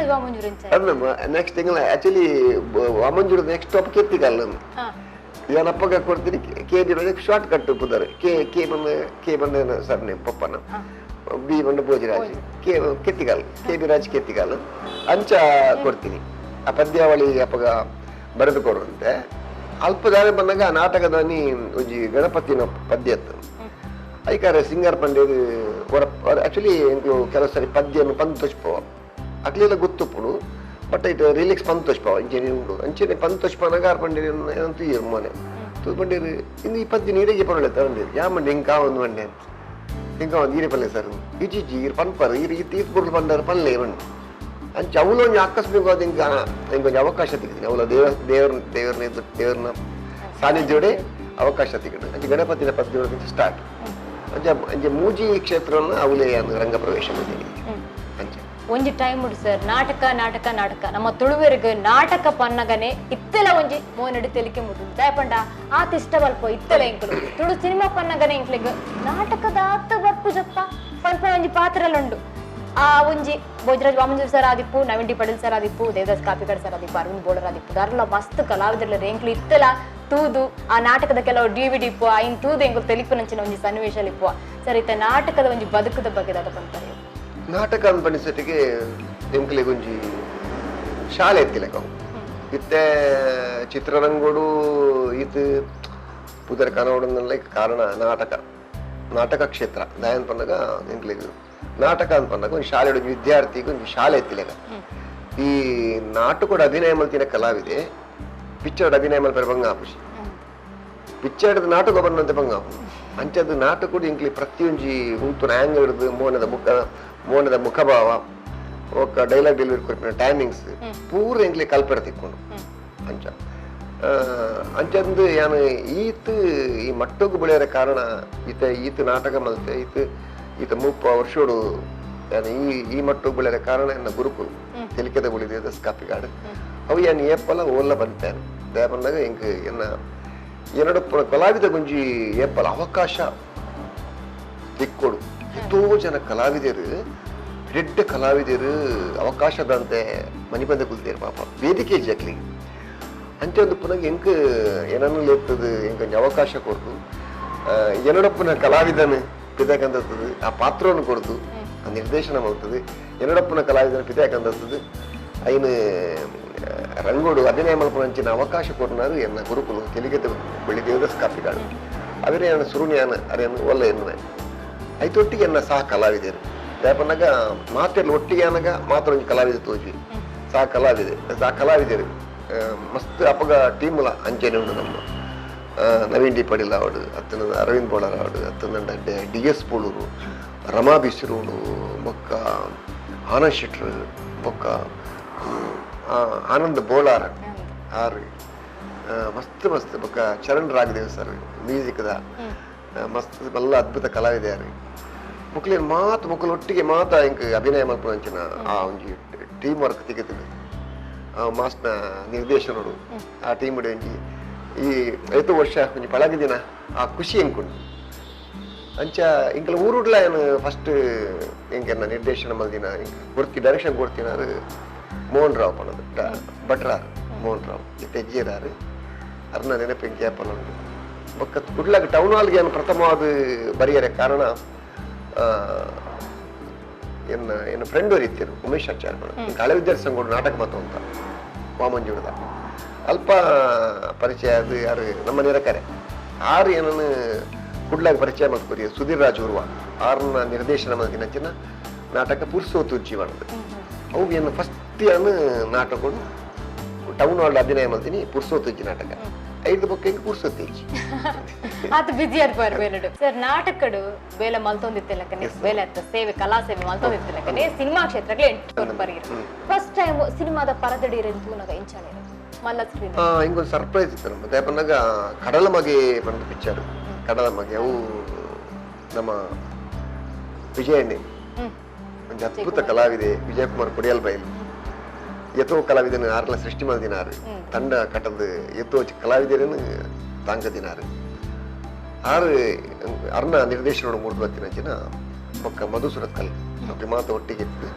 next ತಿಂಗಳ actually Vamanjoor next top Kettikal ನಾನು ಅಪ್ಪಗ ಕೊಡ್ತೀನಿ ಕೆ ಬಿ ಶಾರ್ಟ್ ಕಟ್ ಪುದರ್ ಕೆ ಕೆ ಬಂದ ಕೆ ಬಂದ ಸರ್ ನೇಮ್ ಪಪ್ಪನ ಬಿ ಬಂದ Bhojraj K Kettikal K B Raj Kettikal ಅಂಚ ಕೊಡ್ತೀನಿ ಆ ಪದ್ಯಾವಳಿ ಅಪ್ಪಗ ಬರೆದು ಕೊಡುವಂತೆ ಅಲ್ಪ ದಾರಿ ಬಂದಾಗ ಆ ನಾಟಕದಾನಿ ಒಂಜಿ ಗಣಪತಿನ ಪದ್ಯ ಇತ್ತು ಐಕಾರ ಸಿಂಗಾರ್ ಪಂಡೇದು ಹೊರ ಆಕ್ಚುಲಿ ಎಂಕ್ಲು ಕೆಲವು ಸರಿ ಪದ್ಯನು ಪಂದ್ ತೋಚ್ಪವ ಅಕ್ಲೆಲ್ಲ ಗೊತ್ತುಪ್ಪುಡು ಬಟ್ it ರಿಲಿಕ್ಸ್ ಪಂದ್ ತೋಚ್ಪವ ಇಂಚೆನೆ ಉಂಡು ಅಂಚೆನೆ ಪಂದ್ ತೋಚ್ಪನಾಗ ಆರ್ ಪಂಡೇರು ಏನಂತ ಮನೆ ತೂ ಪಂಡೇರು ಇನ್ನು ಈ ಪದ್ಯ ನೀರಿಗೆ ಪರಳೆ ತಗೊಂಡೇರು ಯಾ ಮಂಡೆ ಹಿಂಗೆ ಒಂದು ಮಂಡೆ ಅಂತ ಹಿಂಗೆ ಒಂದು ಈರೆ ಪಲ್ಲೆ ಸರ್ ಇಜ್ಜಿ ಈರು ಪನ್ಪರ್ ಈರು ಈ ತೀರ್ಪು ಪಂಡಾರ ಪಲ್ಲೆ ಬಂಡು ಅಂಚೆ ಅವಳು ಒಂಜಿ ಆಕಸ್ಮಿಕವಾದ ಹಿಂಗೆ ಹಿಂಗೊಂಜಿ ಅವಕಾಶ ತಿಕ್ಕಿದ್ದೀನಿ ಅವಳ ದೇವ ದೇವ್ರ ದೇವ್ರನ್ನ ದೇವ್ರನ್ನ ಸಾನ್ನಿಧ್ಯೋಡೆ ಅವಕಾಶ ತಿಕ್ಕಡು ಅಂಚೆ ಗಣಪತಿನ ಪದ್ಯ ಸ್ಟಾರ್ಟ್ ಅಂಚೆ ಅಂಚೆ ಮೂಜಿ ಕ್ಷೇತ್ರವನ್ನು ಅವಳೇ ರಂಗ ಪ್ರವೇಶ ಮಾಡಿದ್ದೀನಿ ಅಂಚೆ ಒಂಜಿ ಟೈಮ್ ಉಂಟು ಸರ್ ನಾಟಕ ನಾಟಕ ನಾಟಕ ನಮ್ಮ ತುಳುವೆರ್ಗ್ ನಾಟಕ ಪನ್ನಗನೆ ಇತ್ತೆಲ ಒಂಜಿ ಮೋನಡು ತೆಲಿಕೆ ಮುಟ್ಟು ದಾಯಪಂಡ ಆತ ಇಷ್ಟ ಬಲ್ಪ ಇತ್ತೆಲ ಎಂಕುಲು ತುಳು ಸಿನಿಮಾ ಪನ್ನಗನೆ ಎಂಕ್ಲೆಗ್ ನಾಟಕದ ಆತ ಬರ್ಪು ಜತ್ತ ಪನ್ಪನ ಒಂಜಿ ಪಾತ್ರಲುಂಡು ಆ ಒಂಜಿ ಭೋಜರಾಜ್ ವಾಮಂಜೂರ್ ಸರ್ ಆದಿಪ್ಪು, ನವೀನ್ ಡಿ ಪಟೇಲ್ ಸರ್ ಆದಿಪ್ಪು, ದೇವದಾಸ್ ಕಾಪಿಕಾಡ್ ಸರ್ ಆದಿಪ್ಪು, ಅರವಿಂದ್ ಬೋಳರ್ ಆದಿಪ್ಪು, ದಾರಲ್ಲ ಮಸ್ತ್ ಕಲಾವಿದರ್ಲ ಎಂಕ್ಲು ಇತ್ತೆಲ ತೂದು ಆ ನಾಟಕದ ಕೆಲವು ಡಿ ವಿ ಡಿ ಇಪ್ಪು ಐನ್ ತೂದು ಎಂಕುಲು ತೆಲಿಪುನಂಚಿನ ಒಂಜಿ ಸನ್ನಿವೇಶ ಇಪ್ಪು ಸರ್. ಇತ್ತ ನಾಟಕದ ಒಂಜಿ ಬದುಕದ ಬಗ್ಗೆ ದಾದ ಪಂತಾರೆ? ನಾಟಕ ಅನ್ಪನಿಸಟಿಗೆ ಎಂಕ್ಲೆಗ್ ಒಂಜಿ ಶಾಲೆ ಎತ್ತಿಲೆಕ ಇತ್ತೆ ಚಿತ್ರರಂಗೋಡು ಇತ್ ಪುದರ್ ಕನ್ನಡ ಕಾರಣ ನಾಟಕ ನಾಟಕ ಕ್ಷೇತ್ರ ದಾಯನ್ ಪನ್ನಗ ಎಂಕ್ಲೆಗ್ ನಾಟಕ ಅನ್ಪನ್ನಾಗ ಒಂದು ಶಾಲೆ ಒಂಜಿ ವಿದ್ಯಾರ್ಥಿಗೆ ಒಂಜಿ ಶಾಲೆ ಎತ್ತಿಲೆಕ ಈ ನಾಟಕದ ಅಭಿನಯ ಮಲ್ತಿನ ಕಲಾವಿದೆ ಪಿಕ್ಚರ್ ಅಭಿನಯ ಮಲ್ಪರೆ ಬಂಗ ಆಪುಜಿ. ಪಿಕ್ಚರ್ದ ನಾಟಕ ಬನ್ನಂತೆ ಬಂಗ ಅಂಚದ ನಾಟಕ ಇಂಕ್ಲಿ ಪ್ರತಿಯೊಂಜಿ ಉಂತು ಆ್ಯಂಗಲ್ ಹಿಡಿದು ಮೋನದ ಮುಖ ಮೋನದ ಮುಖಭಾವ ಒಕ್ಕ ಡೈಲಾಗ್ ಡೆಲಿವರಿ ಕೊರ್ಪಿನ ಟೈಮಿಂಗ್ಸ್ ಪೂರ ಎಂಕ್ಲಿ ಕಲ್ಪರೆ ತಿಕ್ಕೊಂಡು ಅಂಚ ಅಂಚಂದು ಯಾನು ಈತ್ ಈ ಮಟ್ಟಕ್ಕೆ ಬೆಳೆಯರ ಕಾರಣ ಈತ ಈತ ನಾಟಕ ಮಲ್ತೆ ಈತ ಈತ 30 ವರ್ಷೋಡು ಯಾನು ಈ ಈ ಮಟ್ಟಕ್ಕೆ ಬೆಳೆಯರ ಕಾರಣ ಎನ್ನ ಗುರುಕುಲು ತೆಲಿಕೆದ ಉಳಿದ ಕಾಪಿಗಾಡು ಅವು ಯಾನು ಏಪಲ ಓಲ್ಲ ಬಂತೇನೆ ದೇವನ್ನಾಗ ಎಂಕ್ ಎನ್ನ ಎನ್ನಡ ಕಲಾವಿದ ಗುಂಜಿ ಏಪಲ ಅವಕಾಶ ತಿಕ್ಕೊಡು ಎಷ್ಟೋ ಜನ ಕಲಾವಿದರು ದೊಡ್ಡ ಕಲಾವಿದರು ಅವಕಾಶದಂತೆ ಮನಿಬಂದ ಕುಲ್ತೇರು ಪಾಪ ವೇದಿಕೆ ಜಕ್ಲಿ ಅಂಚೆ ಒಂದು ಪುನಃ ಎಂಕ್ ಏನನ್ನು ಲೇಪ್ತದೆ ಎಂಕ್ ಒಂಜಿ ಅವಕಾಶ ಕೊಡ್ತು ಎನ್ನಡಪ್ಪನ ಕಲಾವಿದನು ಪಿದಾಕಂದತ್ತದೆ ಆ ಪಾತ್ರವನ್ನು ಕೊಡ್ತು ಆ ನಿರ್ದೇಶನ ಮಾಡ್ತದೆ ಎನ್ನಡಪ್ಪನ ಕಲಾವಿದನ ಪಿದಾಕಂದತ್ತದೆ ಐನು ರಂಗೋಡು ಅಭಿನಯ ಮಲ್ಪನಂಚಿನ ಅವಕಾಶ ಕೊಡ್ನಾರು ಎನ್ನ ಗುರುಕುಲು ತೆಲಿಗೆದ ಬೆಳಿ ದೇವದಾಸ್ ಕಾಪಿಗಾಡು ಅವರೇ ಎನ್ನ ಸುರುನಿಯಾನ ಅರೇನು ಒಲ್ಲ ಎನ್ನ ಐತೊಟ್ಟಿಗೆ ಎನ್ನ ಸಹ ಕಲಾವಿದರು ದಾಪನಾಗ ಮಾತೆಲ್ಲ ಒಟ್ಟಿಗೆ ಅನಗ ಮಾತ್ರ ಒಂಜಿ ಕಲಾವಿದ ತೋಜಿ ಸಹ ಕಲಾವಿದೆ ಸಹ ಕಲಾವಿದರು ಮಸ್ತ್ ಅಪಗ ಟೀಮ್ಲ ಅಂಚೆನೆ ಉಂಡು ನಮ್ಮ ನವೀನ್ ಡಿ ಪಡಿಲ ಅವಡು ಅತ್ತನ ಅರವಿಂದ್ ಬೋಳರ್ ಅವಡು ಅತ್ತನ ಡಿ ಎಸ್ ಪೋಳೂರು ರಮಾ ಬಿಸಿರೂರು ಬೊಕ್ಕ ಆನಂದ್ ಶೆಟ್ರು ಬೊಕ್ಕ ಆನಂದ್ ಬೋಳಾರ್ ಆರು ಮಸ್ತ್ ಮಸ್ತ್ ಬೊಕ್ಕ ಚರಣ್ ರಾಘದೇವ್ ಸರ್ ಮ್ಯೂಸಿಕ್ದ ಮಸ್ತ್ ಮಲ್ಲ ಅದ್ಭುತ ಕಲಾವಿದ ಮುಕ್ಲೇನ್ ಮಾತು ಮುಕ್ಕಲು ಒಟ್ಟಿಗೆ ಮಾತಾ ಇಂಕ್ ಅಭಿನಯ ಮಲ್ಪುನಂಚಿನ ಆ ಒಂಜಿ ಟೀಮ್ ವರ್ಕ್ ತಿಕ್ಕುತ್ತದೆ ಆ ಮಾಸ್ನ ನಿರ್ದೇಶನರು ಆ ಟೀಮ್ ಒಂಜಿ ಈ ಐದು ವರ್ಷ ಒಂಜಿ ಪಳಗಿದಿನ ಆ ಖುಷಿ ಎಂಕುಂಡು ಅಂಚ ಇಂಕಲ ಊರುಡ್ಲ ಏನು ಫಸ್ಟ್ ಇಂಕೆನ್ನ ನಿರ್ದೇಶನ ಮಲ್ದಿನ ಕೊಡ್ತಿ ಡೈರೆಕ್ಷನ್ ಕೊಡ್ತಿನಾರು ಮೋಹನ್ ರಾವ್ ಪಣದು ಭಟ್ರಾರ್ ಮೋಹನ್ ರಾವ್ ತೆಜ್ಜಿರಾರು ಅರ್ನ ನೆನಪು ಇಂಕೆ ಪನೊಂಡು ಬೊಕ್ಕ ಕುಡ್ಲಾಗ ಟೌನ್ ಹಾಲ್ಗೆ ಏನು ಪ್ರಥಮವಾದ ಬರೆಯರೆ ಕಾರಣ ಎನ್ನ ಎನ್ನ ಫ್ರೆಂಡ್ ಅವರು ಇತ್ತಿರು ಉಮೇಶ್ ಆಚಾರ್ಯ ಪಣ ಹಳೆ ವಿದ್ಯಾರ್ಥಿ ಸಂಘ ನಾಟಕ ಮಾತು ಅಂತ ವಾಮಂಜುಡದ ಅಲ್ಪ ಪರಿಚಯ ಅದು ಯಾರು ನಮ್ಮ ನಿರಕರೆ ಆರು ಏನನ್ನು ಕುಡ್ಲಾಗ ಪರಿಚಯ ಮಾಡ್ಕೊರಿ ಸುಧೀರ್ ರಾಜ್ ಉರ್ವ ಆರನ್ನ ನಿರ್ದೇಶನ ಮಾಡಿದ ನಾಟಕ ಪುರ್ಸೋತು ಜೀವನದ ಅವು ಏನು ಫಸ್ಟ್ ಏನು ನಾಟಕಗಳು ಟೌನ್ ಹಾಲ್ ಅಭಿನಯ ಮಾಡ್ತೀನಿ ಪುರ್ಸೋತುಜ್ಜಿ ನಾಟಕ ಐದು ಬೊಕ್ಕ ಹಿಂಗೆ ಪುರ್ಸೋತುಜ್ಜಿ ಆತ ಬಿಜಿ ಅರ್ಪಾರು ಬೇಲಡು ಸರ್ ನಾಟಕಡು ಬೇಲೆ ಮಲ್ತೊಂದಿತ್ತಿಲ್ಲಕನೆ ಬೇಲೆ ಅತ್ತ ಸೇವೆ ಕಲಾ ಸೇವೆ ಮಲ್ತೊಂದಿತ್ತಿಲ್ಲಕನೆ ಸಿನಿಮಾ ಕ್ಷೇತ್ರಕ್ಕೆ ಎಂಟು ಪರಿಗಿರು ಫಸ್ಟ್ ಟೈಮ್ ಸಿನಿಮಾದ ಪರದಡಿರ ತೂನಗ ಇಂಚಾನೆ ಮಲ್ಲ ಸ್ಕ್ರೀನ್ ಹಿಂಗೊಂದು ಸರ್ಪ್ರೈಸ್ ಇತ್ತು ನಮ್ಮ ದೇಪನ್ನಾಗ ಕಡಲ ಮಗೆ ಬಂದ ಪಿಕ್ಚರ್ ಕಡಲ ಮಗೆ ಅವು ನಮ್ಮ ವಿಜಯಣ್ಣೆ ಒಂದು ಅದ್ಭುತ ಕಲಾವಿದೆ ವಿಜಯಕುಮಾರ್ ಕೊಡಿಯಲ್ ಬೈಲ್ ಎತ್ತೋ ಕಲಾವಿದನ ಆರ್ಲ ಸೃಷ್ಟಿ ಮಾಡಿದಿನಾರು ತಂಡ ಕಟ್ಟದ ಎತ್ತೋ ಕಲಾವಿದರನ್ನು ತಾಂಗದಿನಾರು ಆರು ಅರ್ನ ನಿರ್ದೇಶನ ಮೂರ್ದು ಬತ್ತಿನ ಜನ ಬೊಕ್ಕ ಮಧುಸೂರತ್ ಕಲ್ ಓಕೆ ಮಾತು ಒಟ್ಟಿಗೆ ಇತ್ತು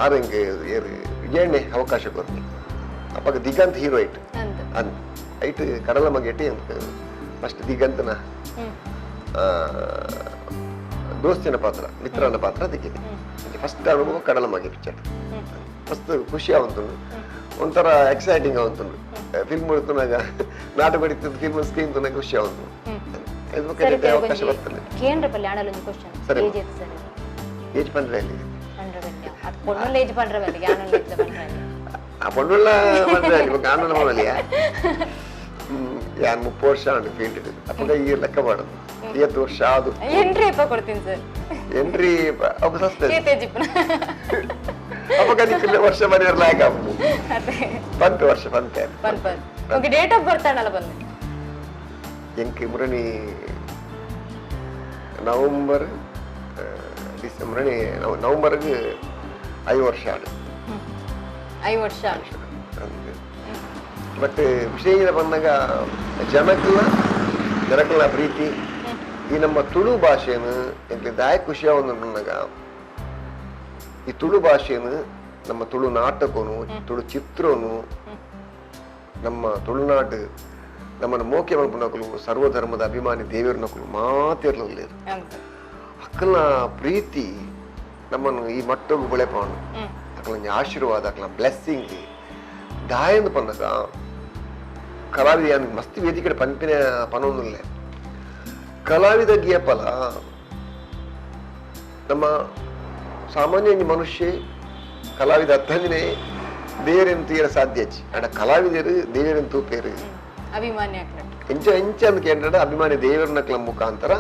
ಆರು ಹಿಂಗೆ ಏರು ವಿಜಯಣ್ಣೆ ಅವಕಾಶ ಕೊರ್ನಿ ಅಪ್ಪಾಗ ದಿಗಂತ್ ಹೀರೋ ಐಟ್ ಅಂದ್ ಐಟ್ ಕಡಲ ಮಗೆಟಿ ಅಂತ ಫಸ್ಟ್ ದಿಗಂತನ ದೋಸ್ತಿನ ಪಾತ್ರ ಮಿತ್ರನ ಪಾತ್ರ ದಿಕ್ಕಿದೆ ಫಸ್ಟ್ ಅನುಭವ ಕಡಲ ಮಗೆ ಪಿಕ್ಚರ್ ಮಸ್ತ್ ಖುಷಿ ಆವಂತುಂಡು ಒಂಥರ ಎಕ್ಸೈಟಿಂಗ್ ಆವಂತುಂಡು ಫಿಲ್ಮ್ ಹಿಡ್ತುನಾಗ ನಾಟಕ ಹೊಡಿತದ್ದು ಫಿಲ್ಮ್ ಸ್ಕ್ರೀನ್ ತುನಾಗ ಖುಷಿ ಆವಂತು ಅವಕಾಶ ಬರ್ತದೆ ಕೇಂದ್ರ ಪಲ್ಲಿ ಆಣಲೊಂದು ಕ್ವಶನ್ ಸರಿ ಏಜ್ ಎತ್ತು ಸರ್ ಏಜ್ ಪಂಡ್ರೆ ಅಲ್ಲಿ ಅದು ಪೊಣ್ಣುಲ್ಲ ಏಜ್ ಪಂಡ್ರೆ ಅಲ್ಲಿ ಆನಲ್ಲ ಏಜ್ ಪಂಡ್ರೆ ಆ ಪೊಣ್ಣುಲ್ಲ ಪಂಡ್ರೆ ಅಲ್ಲಿ ಇವಾಗ ಆನಲ್ಲ ಮನಲಿಯಾ ಯಾನ್ 30 ವರ್ಷ ಉಂಟು ಫೀಲ್ಡ್ ಅಪ್ಪಗ ಈ ಲೆಕ್ಕ ಮಾಡೋದು 50 ವರ್ಷ ಅದು ಎಂಟ್ರಿ ಎಪ್ಪ ಕೊಡ್ತೀನಿ ಸರ್ ಎಂಟ್ರಿ ಅಪ್ಪ ಸಸ್ತೆ ಚೇತೇಜಿಪ್ಪನ ಅಪ್ಪಗ ನಿಕ್ಕಿಲ್ಲ ವರ್ಷ ಮನೆಯವ್ರ ಲಾಯಕ ಬಂತು ವರ್ಷ ಬಂತೆ ಬಂದ್ ಬಂದ್ ಓಕೆ ಡೇಟ್ ಆಫ್ ಬರ್ತ್ ಅಣ್ಣಲ್ಲ ಬಂದು ಎಂಕ್ ಮುರಣಿ ನವಂಬರ್ ಡಿಸೆಂಬರ್ ನವಂಬರ್ಗೆ 5 ವರ್ಷ ಆಡು 5 ವರ್ಷ ಬಟ್ ವಿಷಯ ಬಂದಾಗ ಜನಕ್ಕಲ್ಲ ಜನಕ್ಕಲ್ಲ ಪ್ರೀತಿ ಈ ನಮ್ಮ ತುಳು ಭಾಷೆಯನ್ನು ಎಂಕ್ಲೆ ದಾಯ ಖುಷಿ ಬಂದಾಗ ಈ ತುಳು ಭಾಷೆಯನ್ನು ನಮ್ಮ ತುಳು ನಾಟಕನು ತುಳು ಚಿತ್ರನು ನಮ್ಮ ತುಳುನಾಡು ನಮ್ಮನ್ನು ಮೋಕೆ ಮಲ್ಪುನಕುಲು ಸರ್ವಧರ್ಮದ ಅಭಿಮಾನಿ ದೇವರನಕುಲು ಮಾತಿರ್ಲಿಲ್ಲ ಅಕ್ಕಲ ಪ್ರೀತಿ ನಮ್ಮನ್ನು ಈ ಮಟ್ಟಕ್ಕೆ ಬೆಳೆಪವನು ಅಕ್ಕಲ ಆಶೀರ್ವಾದ ಅಕ್ಕಲ ಬ್ಲೆಸ್ಸಿಂಗ್ ದಾಯಂದು ಪನ್ನಗ ಕಲಾವಿದ ಮಸ್ತ್ ವೇದಿಕೆ ಪನ್ಪಿನ ಪನೊಂದುಲ್ಲೆ ಕಲಾವಿದ ಗಿಯಪಲ ನಮ್ಮ ಸಾಮಾನ್ಯ ಮನುಷ್ಯ ಕಲಾವಿದ ಅತ್ತಂದಿನೇ ದೇವರನ್ನು ತೀರ ಸಾಧ್ಯ ಅಡ ಕಲಾವಿದರು ದೇವರನ್ನು ತೂಪೇರು ಅಭಿಮಾನಿ ಆಗ್ಲಟ್ ಎಂಚ ಎಂಚ ಅಂತ ಕೇಂದ್ರ ಅಭಿಮಾನಿ ದೇವರನಕ್ಲ ಮುಖಾಂತರ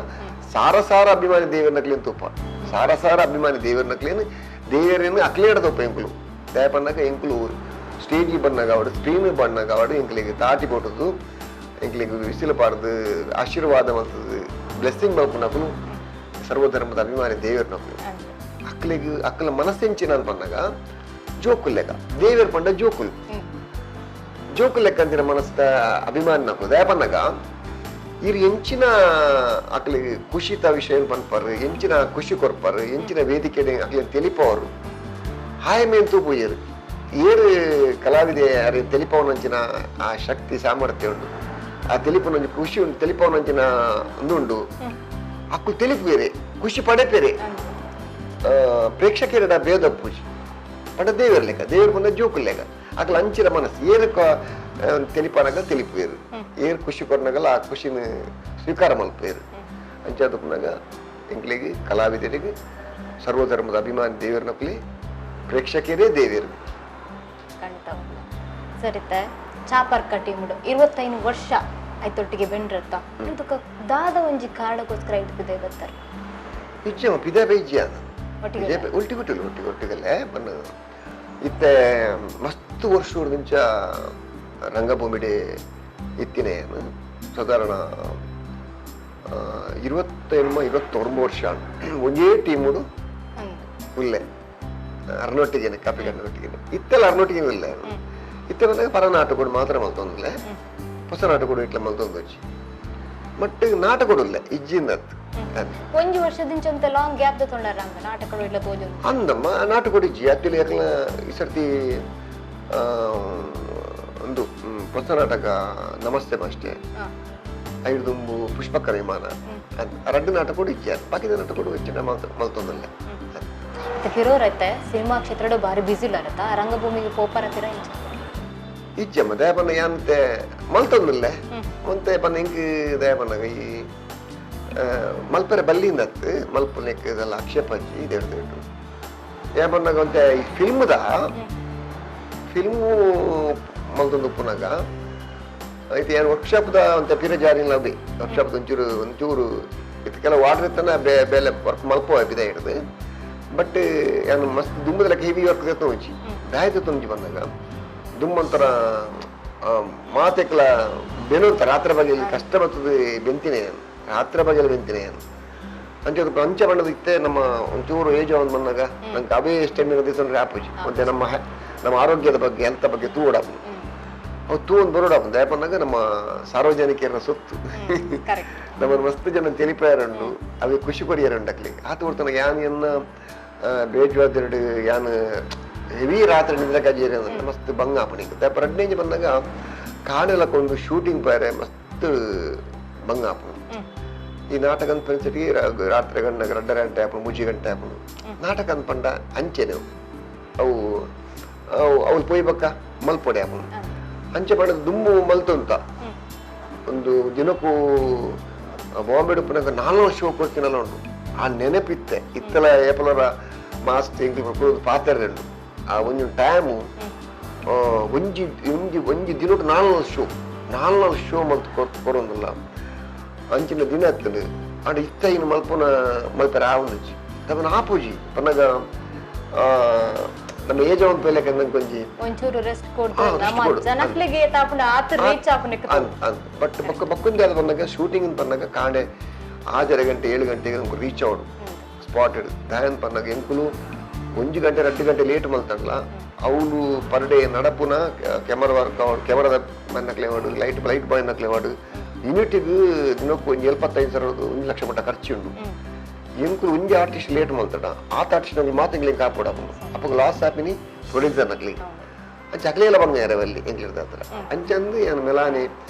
ಸಾರ ಸಾರ ಅಭಿಮಾನಿ ದೇವರನಕ್ಲೇನು ತೂಪ ಸಾರ ಸಾರ ಅಭಿಮಾನಿ ದೇವರನಕ್ಲೇನು ದೇವರೇನು ಅಕ್ಲೇಡ ತೂಪ ಎಂಕುಲು ದಯಪನ್ನಾಗ ಎಂಕುಲು ಸ್ಟೇಜ್ ಬಣ್ಣಾಗ ಅವಡು ಸ್ಕ್ರೀನ್ ಬಣ್ಣಾಗ ಅವಡು ಎಂಕಲಿಗೆ ತಾಟಿ ಕೊಟ್ಟದು ಎಂಕಲಿಗೆ ವಿಸಿಲು ಪಾರ್ದು ಆಶೀರ್ವಾದ ಮಂತದ್ದು ಬ್ಲೆಸ್ಸಿಂಗ್ ಮಲ್ಪುನಕುಲು ಸರ್ವಧರ್ಮದ ಅಭಿಮಾನಿ ದೇವರನಕ್ಲು ಅಕ್ಲಿಗೆ ಅಕ್ಕಲ ಮನಸ್ಸೆಂಚಿನ ಅಂತ ಬಂದಾಗ ಜೋಕುಲ್ ಲೆಕ್ಕ ದೇವರ ಪಂಡ ಜೋಕುಲ್ ಜೋಕುಲ್ ಲೆಕ್ಕ ಅಂತಿನ ಮನಸ್ಸ ಅಭಿಮಾನಿ ನಕ್ಲು ದಯಪನ್ನಾಗ ಇರ್ ಎಂಚಿನ ಅಕ್ಲಿಗೆ ಖುಷಿತ ವಿಷಯ ಪನ್ಪರ್ ಎಂಚಿನ ಖುಷಿ ಕೊರ್ಪರ್ ಎಂಚಿನ ವೇದಿಕೆ ಅಕ್ಲಿಗೆ ತಿಳಿಪವರು ಹಾಯ್ ಮೇನ್ ತೂಪುಯರು ಏರು ಕಲಾವಿದೆ ಅರೆ ತಿಳಿಪವನಂಚಿನ ಆ ಶಕ್ತಿ ಸಾಮರ್ಥ್ಯ ಉಂಟು ಆ ತಿಳಿಪನೊಂಜಿ ಖುಷಿ ಉಂಟು ತಿಳಿಪವನಂಚಿನ ಉಂಡು ಅಕ್ಕು ತಿಳಿಪುವೇರೆ ಖುಷಿ ಪಡೆಪೇರೆ ಪ್ರೇಕ್ಷಕರ ಭೇದ ಪೂಜೆ ಪಂಡ ದೇವರ ಲೆಕ್ಕ ದೇವರ ಬಂದ ಜೋಕುಲ್ ಲೆಕ್ಕ ಅಕ್ಲ ಅಂಚಿನ ಮನಸ್ಸು ಏರು ತಿಳಿಪನಾಗ ತಿಳಿಪುವೇರು ಏರು ಖುಷಿ ಕೊರ್ನಾಗಲ್ಲ ಆ ಖುಷಿನ ಸ್ವೀಕಾರ ಮಲ್ಪುವೇರು ಅಂಚಾದಪ್ಪನಾಗ ಎಂಕ್ಲಿಗೆ ಕಲಾವಿದರಿಗೆ ಸರ್ವಧರ್ಮದ ಅಭಿಮಾನಿ ದೇವರನಕ್ಲಿ ಪ್ರೇಕ್ಷಕರೇ ದೇವರು ಸರಿತ ಚಾಪರ್ಕ ಟೀಮ್ 25 ವರ್ಷ ಆಯ್ತೊಟ್ಟಿಗೆ ಬೆಂಡ್ರತ್ತ ಇದಕ್ಕೆ ದಾದ ಒಂಜಿ ಕಾರಣಕ್ಕೋಸ್ಕರ ಇದು ಪಿದೆ ಬರ್ತಾರೆ ಇಜ್ಜ ಪಿದೆ ಬೈಜ್ಯ ಉಲ್ಟಿ ಬಿಟ್ಟಿಲ್ಲ ಒಟ್ಟಿಗೆ ಒಟ್ಟಿಗಲ್ಲೇ ಬನ್ನ ಇತ್ತೆ ಮಸ್ತ್ ವರ್ಷ ಮುಂಚ ರಂಗಭೂಮಿಡೆ ಇತ್ತಿನೇ ಸಾಧಾರಣ 25 29 ವರ್ಷ ಒಂದೇ ಟೀಮುಡು ಉಲ್ಲೆ ಅರ್ನೊಟ್ಟಿಗೆ ಕಾಪಿ ಕಣ್ಣೊಟ್ಟಿಗೆ ಇತ್ತೆಲ್ಲ ಅರ್ನೊಟ್ಟಿಗೆ ಇಲ್ಲ ಇತ್ತೆ ಬಂದಾಗ ಪರ ನಾಟಕಡು ಮಾತ್ರ ಮಲ್ತೊಂದಿಲ್ಲ ಹೊಸ ನಾಟಕಡು ಇಟ್ಲ ಮಲ್ತೊಂದು వచ్చి ಮಟ್ಟ ನಾಟಕಡು ಇಲ್ಲ ಇಜ್ಜಿಂದ ಒಂಜಿ ವರ್ಷದಿಂದ ಅಂತ ಲಾಂಗ್ ಗ್ಯಾಪ್ ತೊಂಡಾರ ನಾಟಕಡು ಇಟ್ಲ ತೋಜು ಅಂದಮ್ಮ ನಾಟಕಡು ಇಜ್ಜಿ ಆಕ್ಚುಲಿ ಯಾಕಲ್ಲ ಈ ಸರ್ತಿ ಒಂದು ಹೊಸ ನಾಟಕ ನಮಸ್ತೆ ಮಾಷ್ಟೇ ಐದುಂಬು ಪುಷ್ಪಕರ ವಿಮಾನ ರಡ್ಡು ನಾಟಕಡು ಇಜ್ಜಿ ಬಾಕಿದ ನಾಟಕಡು ಹೆಚ್ಚಿನ ಮಲ್ತೊಂದಿಲ್ಲ. ಫಿರೋರೈತೆ ಸಿನಿಮಾ ಕ್ಷೇತ್ರ ಭಾರಿ ಬಿಸಿ ಇಲ್ಲರತ್ತ ರಂಗಭೂಮಿಗೆ ಪೋಪರತ್ತಿರ ಇಜ್ಜಮ್ಮ ದಯಪನ್ನ ಏನಂತೆ ಮಲ್ತೊಂದಿಲ್ಲ ಒಂತೆ ಪನ್ನ ಇಂಕ್ ದಯಪನ್ನಾಗ ಈ ಮಲ್ಪರೆ ಬಲ್ಲಿಂದ ಮಲ್ಪನೆಕ್ ಇದೆಲ್ಲ ಆಕ್ಷೇಪ ಹಚ್ಚಿ ದೇವ್ರ ಇಟ್ಟು ಏಪನ್ನಾಗ ಒಂತೆ ಈ ಫಿಲ್ಮ್ದ ಫಿಲ್ಮು ಮಲ್ತೊಂದು ಉಪ್ಪುನಾಗ ಐತೆ ಏನು ವರ್ಕ್ಶಾಪ್ದ ಒಂತೆ ಪಿರ ಜಾರಿಲ್ಲ ಅವಿ ವರ್ಕ್ಶಾಪ್ದ ಒಂಚೂರು ಒಂಚೂರು ಇದು ಕೆಲವು ವಾಟರ್ ಇತ್ತನ ಬೇಲೆ ವರ್ಕ್ ಮಲ್ಪೋ ಬಿದ ಹಿಡಿದು ಬಟ್ ಏನು ಮಸ್ತ್ ದುಂಬದಲೆಕ್ಕ ಹೆವಿ ವರ್ಕ್ ತೊಂಚಿ ದಾಯ್ತು ತೊಂಚಿ ಬಂದಾಗ ದುಮ್ಮಂತರ ಮಾತೆಕ್ಲ ಬೆನುಂತ ರಾತ್ರಿ ಬಗೆಯಲ್ಲಿ ಕಷ್ಟ ಬರ್ತದೆ ಬೆಂತಿನೇ ರಾತ್ರಿ ಬಗೆಯಲ್ಲಿ ಬೆಂತಿನೇ ಅಂಚೆ ಅದಕ್ಕೆ ಅಂಚೆ ಬಣ್ಣದ ಇತ್ತೆ ನಮ್ಮ ಒಂಚೂರು ಏಜ್ ಒಂದು ಬಂದಾಗ ನಂಗೆ ಅವೇ ಸ್ಟೆಮಿನ ದಿವಸ ಆಪುಜಿ ಮತ್ತೆ ನಮ್ಮ ನಮ್ಮ ಆರೋಗ್ಯದ ಬಗ್ಗೆ ಹೆಲ್ತ್ ಬಗ್ಗೆ ತೂ ಓಡಾಪು ಅವು ತೂ ಒಂದು ಬರೋಡಾಪು ದಯಪನ್ನಾಗ ನಮ್ಮ ಸಾರ್ವಜನಿಕರ ಸೊತ್ತು ನಮ್ಮ ಮಸ್ತ್ ಜನ ತಿಳಿಪಾಯರುಂಡು ಅವೇ ಖುಷಿ ಕೊರಿಯರುಂಡು ಅಕ್ಲಿ ಆತ ಕೊಡ್ತಾನೆ ಯಾನ್ ಎನ್ನ ಬೇಜವಾದೆರಡು ಯಾನ್ ಹೆವಿ ರಾತ್ರಿ ನಿದ್ರೆ ಕಜೇರಿ ಅಂದ್ರೆ ಮಸ್ತ್ ಬಂಗ ಆಪಣಿಗೆ ದಯಪ ರಡ್ನೇಂಜಿ ಬಂದಾಗ ಕಾಣೆಲಕ್ಕೊಂದು ಶೂಟಿಂಗ್ ಪಾರೆ ಮಸ್ತ್ ಬಂಗ ಆಪಣು. ಈ ನಾಟಕ ಅಂತ ಪಂಚಟಿ ರಾತ್ರಿ ಗಂಡ ರಡ್ಡರ ಗಂಟೆ ಆಪಣು 3 ಗಂಟೆ ಆಪಣು ನಾಟಕ ಅಂತ ಪಂಡ ಅಂಚೆನೆ ಅವು ಅವು ಅವ್ರು ಪೋಯ್ ಬಕ್ಕ ಮಲ್ಪೊಡೆ ಆಪಣು ಅಂಚೆ ಪಂಡದ ದುಂಬು ಮಲ್ತುಂತ ಒಂದು ದಿನಕ್ಕೂ ಬಾಂಬೆ ಉಪ್ಪನಾಗ 4 ಶೋ ಕೊಡ್ತೀನಲ್ಲ ಉಂಟು ಆ ನೆನಪಿತ್ತೆ ಇತ್ತಲ ಏಪಲರ ಮಾಸ್ತಿ ಎಂಕ್ಲು ಪಾತೆರೆಂಡು ಆ ಒಂಜಿ ಟೈಮು ಒಂಜಿ ಒಂಜಿ ಒಂಜಿ ದಿನಕ್ಕೆ 4 ಶೋ 4 ಶೋ ಮಲ್ತು ಕೊರೊಂದಿಲ್ಲ ಅಂಚಿನ ದಿನ ಹತ್ತದು ಆಂಡ ಇತ್ತ ಇನ್ನು ಮಲ್ಪುನ ಮಲ್ಪೆರ ಆವೊಂದುಜ್ಜಿ ತಪ್ಪನ ಆಪುಜಿ ಪನ್ನಗ ನಮ್ಮ ಏಜ್ ಒಂದು ಪೇಲೆ ನಂಗೆ ಒಂಜಿ ಒಂಚೂರು ರೆಸ್ಟ್ ಕೊಡ್ತು ನಮ್ಮ ಜನಕ್ಲಿಗೆ ತಾಪುಂಡ ಆತ ರೀಚ್ ಆಪುನೆಕ್ ಬಟ್ ಬೊಕ್ಕ ಬೊಕ್ಕೊಂದು ಅದು ಬಂದಾಗ ಶೂಟಿಂಗ್ ಬಂದಾಗ ಕಾಂಡೆ 6 ಗಂಟೆ 7 ಗಂಟೆಗೆ ನಮ್ಗೆ ರೀಚ್ ಅವಡು ಸ್ಪಾಟ್ ದಾಯನ್ ಪನ್ನಾಗ ಎಂಕುಲು 1 ಗಂಟೆ 2 ಗಂಟೆ ಲೇಟ್ ಮಲ್ತಂಡ್ಲ ಅವನು ಪರ್ ಡೇ ನಡಪುನ ಕ್ಯಾಮರಾ ವರ್ಕ್ ಅವಡು ಕ್ಯಾಮರಾದ ಮನ್ನಕ್ಲೆ ವಾಡು ಲೈಟ್ ಲೈಟ್ ಬಾಯ್ ನಕ್ಲೆ ವಾಡು ಯೂನಿಟಿಗೆ ದಿನಕ್ಕೂ ಒಂಜಿ 75,000 1 ಲಕ್ಷ ಮಟ್ಟ ಖರ್ಚು ಉಂಡು ಎಂಕುಲು ಒಂಜಿ ಆರ್ಟಿಸ್ಟ್ ಲೇಟ್ ಮಲ್ತಡ ಆತ ಆರ್ಟಿಸ್ಟ್ ನಮ್ಗೆ ಮಾತು ಕಾಪೋಡ ಅಪ್ಪ ಲಾಸ್ ಆಪಿನಿ ಪ್ರೊಡ್ಯೂಸರ್ ನಕ್ಲಿ ಅಂಚೆ ಅಕ್ಲೆಲ್ಲ ಬಂಗ ಯಾರವಲ್ಲಿ ಎಂಕ್ಲಿರ್ದ ಹತ್ರ ಅಂಚಂದು ಏನು ಮೆಲಾನೆ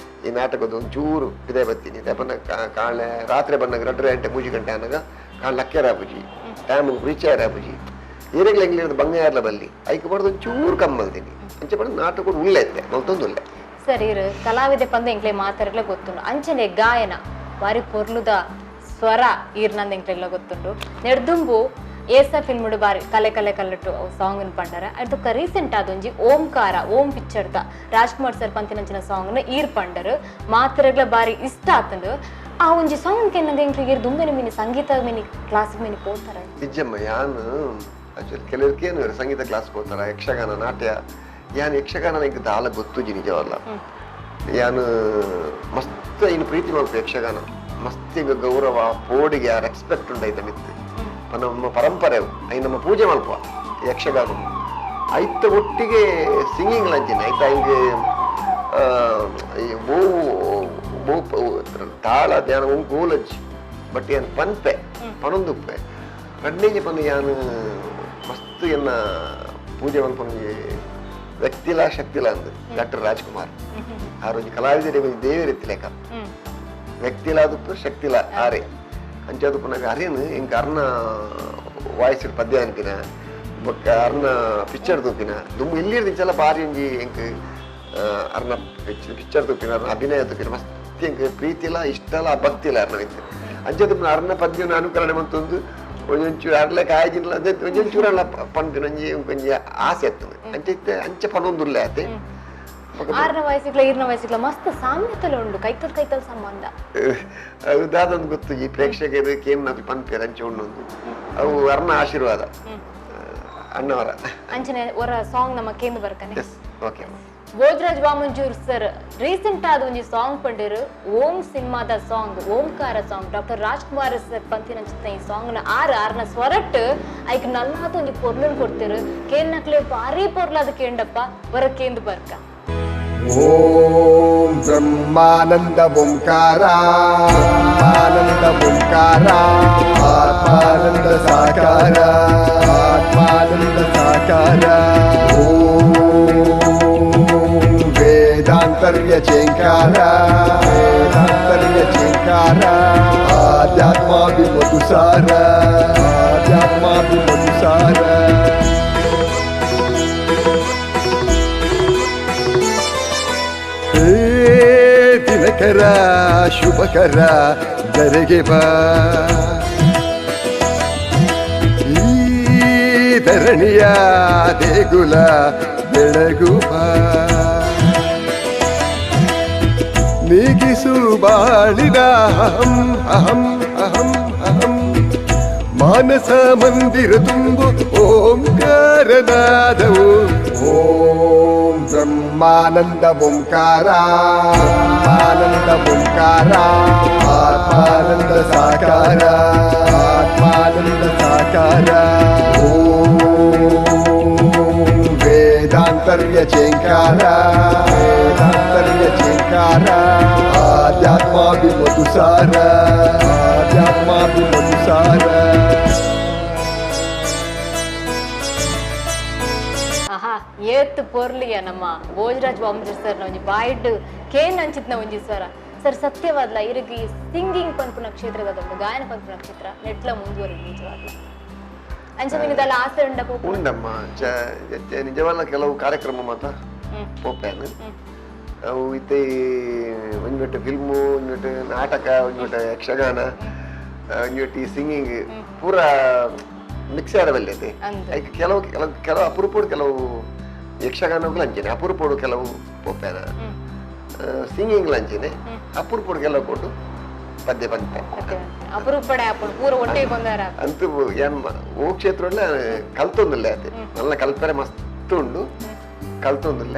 ಈ ನಾಟಕದ ಒಂಚೂರು ಇದೇ ಬತ್ತೀನಿ ದಪ್ಪನ ಕಾಳೆ ರಾತ್ರಿ ಬಂದಾಗ 2 ಗಂಟೆ 3 ಗಂಟೆ ಅನ್ನಗ ಕಾಳು ಲಕ್ಕೆ ರಾಪುಜಿ ಟೈಮ್ ರೀಚ್ ರಾಪುಜಿ ಏರೆಗ್ಲ ಎಂಗ್ಲಿರ್ದ ಬಂಗ ಯಾರ್ಲ ಬಲ್ಲಿ ಐಕೆ ಬಡ್ದು ಒಂಚೂರು ಕಮ್ಮಲ್ತೀನಿ ಅಂಚೆ ಬಡ್ದು ನಾಟಕ ಉಳ್ಳೆ ಇತ್ತೆ ಮಲ್ತೊಂದು ಉಳ್ಳೆ. ಸರಿ ಕಲಾವಿದೆ ಪಂದು ಎಂಕ್ಲೆ ಮಾತಾಡಲೇ ಗೊತ್ತುಂಡು ಅಂಚನೆ ಗಾಯನ ಬಾರಿ ಪೊರ್ಲುದ ಸ್ವರ ಈರ್ನಂದ ಎಂಕ್ಲೆಲ್ಲ ಗೊತ್ತುಂಡು ನೆಡ್ದುಂಬು ಏಸ ಫಿಲ್ಮ್ ಬಾರಿ ಕಲೆ ಕಲೆ ಕಲ್ಲಟ್ಟು ಸಾಂಗ್ ಪಂಡರ. ಅಯ್ತೊಕ್ಕ ರೀಸೆಂಟ್ ಆದೊಂಜಿ ಓಂಕಾರ ಓಂ ಪಿಕ್ಚರ್ದ ರಾಜ್ಕುಮಾರ್ ಸರ್ ಪಂತಿನಂಚಿನ ಸಾಂಗ್ ಈರ್ ಪಂಡರು ಮಾತ್ರಗ್ಲ ಬಾರಿ ಇಷ್ಟ ಆತಂಡು. ಆ ಒಂಜಿ ಸಾಂಗ್ ಕೆನ್ನಗ ಎಂಕ್ಲು ಈರ್ ದುಂಬೆನ ಮಿನಿ ಸಂಗೀತ ಮಿನಿ ಕ್ಲಾಸ್ ಮಿನಿ ಪೋತಾರ. ನಿಜಮ್ಮ ಯಾನ್ ಆಕ್ಚುಲಿ ಕೆಲವ್ರಿಗೆ ಏನು ಸಂಗೀತ ಕ್ಲಾಸ್ ಪೋತಾರ, ಯಕ್ಷಗಾನ ನಾಟ್ಯ. ಯಾನ್ ಯಕ್ಷಗಾನ ಎಂಕ್ ದಾಲ ಗೊತ್ತುಜಿ ನಿಜವಲ್ಲ. ಯಾನ್ ಮಸ್ತ್ ಇನ್ನು ಪ್ರೀತಿ ಮಲ್ಪು ಯಕ್ಷಗಾನ, ಮಸ್ತ್ ಈಗ ಗೌರವ ಪೋಡಿಗೆ ರೆಸ್ಪೆಕ್ಟ್ ಉಂಡೈತ ಮಿತ್ತು. ನಮ್ಮ ಪರಂಪರೆ I ನಮ್ಮ ಪೂಜೆ ಮಲ್ಪ ಯಕ್ಷಗಾನ. ಐತ ಒಟ್ಟಿಗೆ ಸಿಂಗಿಂಗ್ ಲಂಚಿನ ಐತ ಹಿಂಗೆ ಬಹು ತಾಳ ಧ್ಯಾನ ಗೋಲಜ್ಜಿ ಬಟ್ ಏನ್ ಪನ್ಪೆ ಪನೊಂದುಪ್ಪೆ ರಡ್ನೇಜಿ ಪಂದು ಯಾನ್ ಮಸ್ತ್ ಎನ್ನ ಪೂಜೆ ಮಲ್ಪೊಂಜಿ ವ್ಯಕ್ತಿಲ ಶಕ್ತಿಲ ಅಂದ್ ಡಾಕ್ಟರ್ ರಾಜ್ಕುಮಾರ್. ಆರ್ ಒಂಜಿ ಕಲಾವಿದರೆ ಒಂಜಿ ದೇವರಿತ್ತಿ ಲೆಕ್ಕ, ವ್ಯಕ್ತಿಲ ಅದುಪ್ಪು ಶಕ್ತಿಲ ಆರೆ. ಅಂಚಾದುಪ್ಪುನಾಗ ಅರೇನು ಎಂಕ್ ಅರ್ನ ವಾಯ್ಸ್ ಪದ್ಯ ಅನ್ಪಿನ ಬೊಕ್ಕ ಅರ್ನ ಪಿಕ್ಚರ್ ತೂಪಿನ ದುಂಬು ಎಲ್ಲಿರ್ದಿಂಚಲ ಬಾರಿ ಒಂಜಿ ಎಂಕ್ ಅರ್ನ ಪಿಕ್ಚರ್ ತೂಪಿನ ಅರ್ನ ಅಭಿನಯ ತೂಪಿನ ಮಸ್ತ್ ಎಂಕ್ ಪ್ರೀತಿಲ ಇಷ್ಟಲ ಭಕ್ತಿಲ ಅರ್ನ ಇತ್ತು. ಅಂಚಾದುಪ್ಪುನ ಅರ್ನ ಪದ್ಯನ ಅನುಕರಣೆ ಮಂತೊಂದು ಒಂಜೊಂಚೂರು ಅರ್ಲೆ ಕಾಯ್ಜಿಲ್ಲ ಒಂಜೊಂಚೂರು ಅಲ್ಲ ಪನ್ಪಿನ ಒಂಜಿ ಒಂಜಿ ಆಸೆ ಇರ್ತದೆ. ಅಂಚ ಇತ್ತೆ ಅಂಚ ಪನೊಂದುಲ್ಲೆ ಆತೆ. ಆರನ ವಯಸ್ಸಿಗ್ಲ ಈರನ ವಯಸ್ಸಿಗ್ಲ ಮಸ್ತ್ ಸಾಮ್ಯತೆಲ ಉಂಡು, ಕೈತಲ್ ಕೈತಲ್ ಸಂಬಂಧ. ಅದು ದಾದೊಂದು ಗೊತ್ತು ಈ ಪ್ರೇಕ್ಷಕರು ಕೇಮ್ ನಾವು ಪನ್ಪೇರು ಅಂಚೆ ಉಂಡು ಅವು ಅರ್ನ ಆಶೀರ್ವಾದ ಅಣ್ಣವರ. ಅಂಚನೆ ಒರ ಸಾಂಗ್ ನಮ್ಮ ಕೇಂದ್ರ ಬರ್ಕನೆ. Okay. Bhojaraj Vamanjoor sir recent ಆದ ಒಂಜಿ ಸಾಂಗ್ ಪಂಡಿರು ಓಂ ಸಿನಿಮಾದ song Omkara song doctor Rajkumar sir ಪಂತಿನಂಚಿನ ಈ ಸಾಂಗ್ ನ ಆರ್ ಆರ್ನ ಸ್ವರಟ್ ಐಕ್ ನಲ್ಲಾತ ಒಂಜಿ ಪೊರ್ಲನ್ ಕೊಡ್ತಿರು. ಕೇನ್ನಕ್ಲೆ ಭಾರಿ ಪೊರ್ಲಾದ ಕೇಂಡಪ್ಪ ಹೊರ ಕೇಂದ್ರ ಬರ್ಕ. ಓಂ ಬ್ರಹ್ಮಾನಂದ ಓಂಕಾರ ಆನಂದ ಓಂಕಾರ ಆತ್ಮಾನಂದ ಸಾಕಾರ ಆತ್ಮಾನಂದ ಸಾಕಾರ. ಓಂ ವೇದಾಂತರ್ಯ ಚೇಂಕಾರ ವೇದಾಂತರ್ಯ ಚೇಂಕಾರ ಆಧ್ಯಾತ್ಮಾಭಿಮಧುಸಾರ ಆಧ್ಯಾತ್ಮಾಭಿಮಧುಸಾರ. ದಿನಕರ ಶುಭಕರ ಜರೆಗೆ ಬಾ, ಈ ಧರಣಿಯ ದೇಗುಲ ಬೆಳಗುವ, ನೀಗಿಸು ಬಾಳಿದ ಅಹಂ ಅಹಂ ಅಹಂ ಅಹಂ, ಮಾನಸ ಮಂದಿರ ತುಂಬು ಓಂಕಾರನಾದವು. ಓಂ ಬ್ರಹ್ಮಾನಂದ ಓಂಕಾರ ಆನಂದ ಓಂಕಾರ ಆತ್ಮಾನಂದ ಸಾಕಾರ ಆತ್ಮಾನಂದ ಸಾಕಾರ. ಓಂ ವೇದಾಂತರ್ಯ ಚೇಂಕಾರ ವೇದಾಂತರ್ಯ ಚೇಂಕಾರ ಆಧ್ಯಾತ್ಮಾಭಿಮಧುಸಾರ ಆಧ್ಯಾತ್ಮಾಭಿಮಧುಸಾರ. ಆಹಾ ಏತ್ ಪೊರ್ಲಿಯ ನಮ್ಮ ಭೋಜರಾಜ್ ವಾಮಂಜೂರ್ ಸರ್ ಒಂಜಿ ಬಾಯ್ಡ್ ಕೇನ್ ಅಂಚಿತ್ನ ಒಂಜಿ ಸ್ವರ ಸರ್. ಸತ್ಯವಾದ್ಲ ಇರುಗಿ ಸಿಂಗಿಂಗ್ ಪನ್ಪುನ ಕ್ಷೇತ್ರದ ಗಾಯನ ಪನ್ಪುನ ಕ್ಷೇತ್ರ ನೆಟ್ಲ ಮುಂದುವರಿ ನಿಜವಾಗ್ಲ. ಅಂಚ ಮಿನಿದಲ್ಲ ಆಸೆ ಉಂಡ ಉಂಡಮ್ಮ. ನಿಜವಾದ ಕೆಲವು ಕಾರ್ಯಕ್ರಮ ಮಾತ್ರ ಪೋಪೇನು ಅವು ಇತ್ತೆ ಒಂಜಿ ಬೆಟ್ಟು ಫಿಲ್ಮು, ಒಂಜಿ ಬೆಟ್ಟು ನಾಟಕ, ಒಂಜಿ ಬೆಟ್ಟು ಯಕ್ಷಗಾನ, ಒಂಜಿ ಬೆಟ್ಟು ಈ ಸಿಂಗಿಂಗ್ ಪೂರ ಮಿಕ್ಸ್ ಆಡಬಲ್ಲೈತೆ. ಐಕ್ ಕೆಲವು ಕೆಲವು ಕೆಲವು ಅಪರೂಪೋಡು ಕೆಲವು ಯಕ್ಷಗಾನಗಳು ಅಂಚೆನೆ ಅಪರೂಪೋಡು ಕೆಲವು ಪೋಪೇನ ಸಿಂಗಿಂಗ್ ಅಂಚೆನೆ ಅಪರೂಪೋಡು ಕೆಲವು ಕೊಟ್ಟು ಪದ್ಯ ಪಂತೆ ಅಪರೂಪಡೆ ಪೂರ ಒಟ್ಟಿಗೆ ಬಂದಾರ ಅಂತೂ ಏನ್ ಓ ಕ್ಷೇತ್ರ ಕಲ್ತೊಂದಿಲ್ಲ ಆತೆ. ನನ್ನ ಕಲ್ಪನೆ ಮಸ್ತ್ ಉಂಡು ಕಲ್ತೊಂದಿಲ್ಲ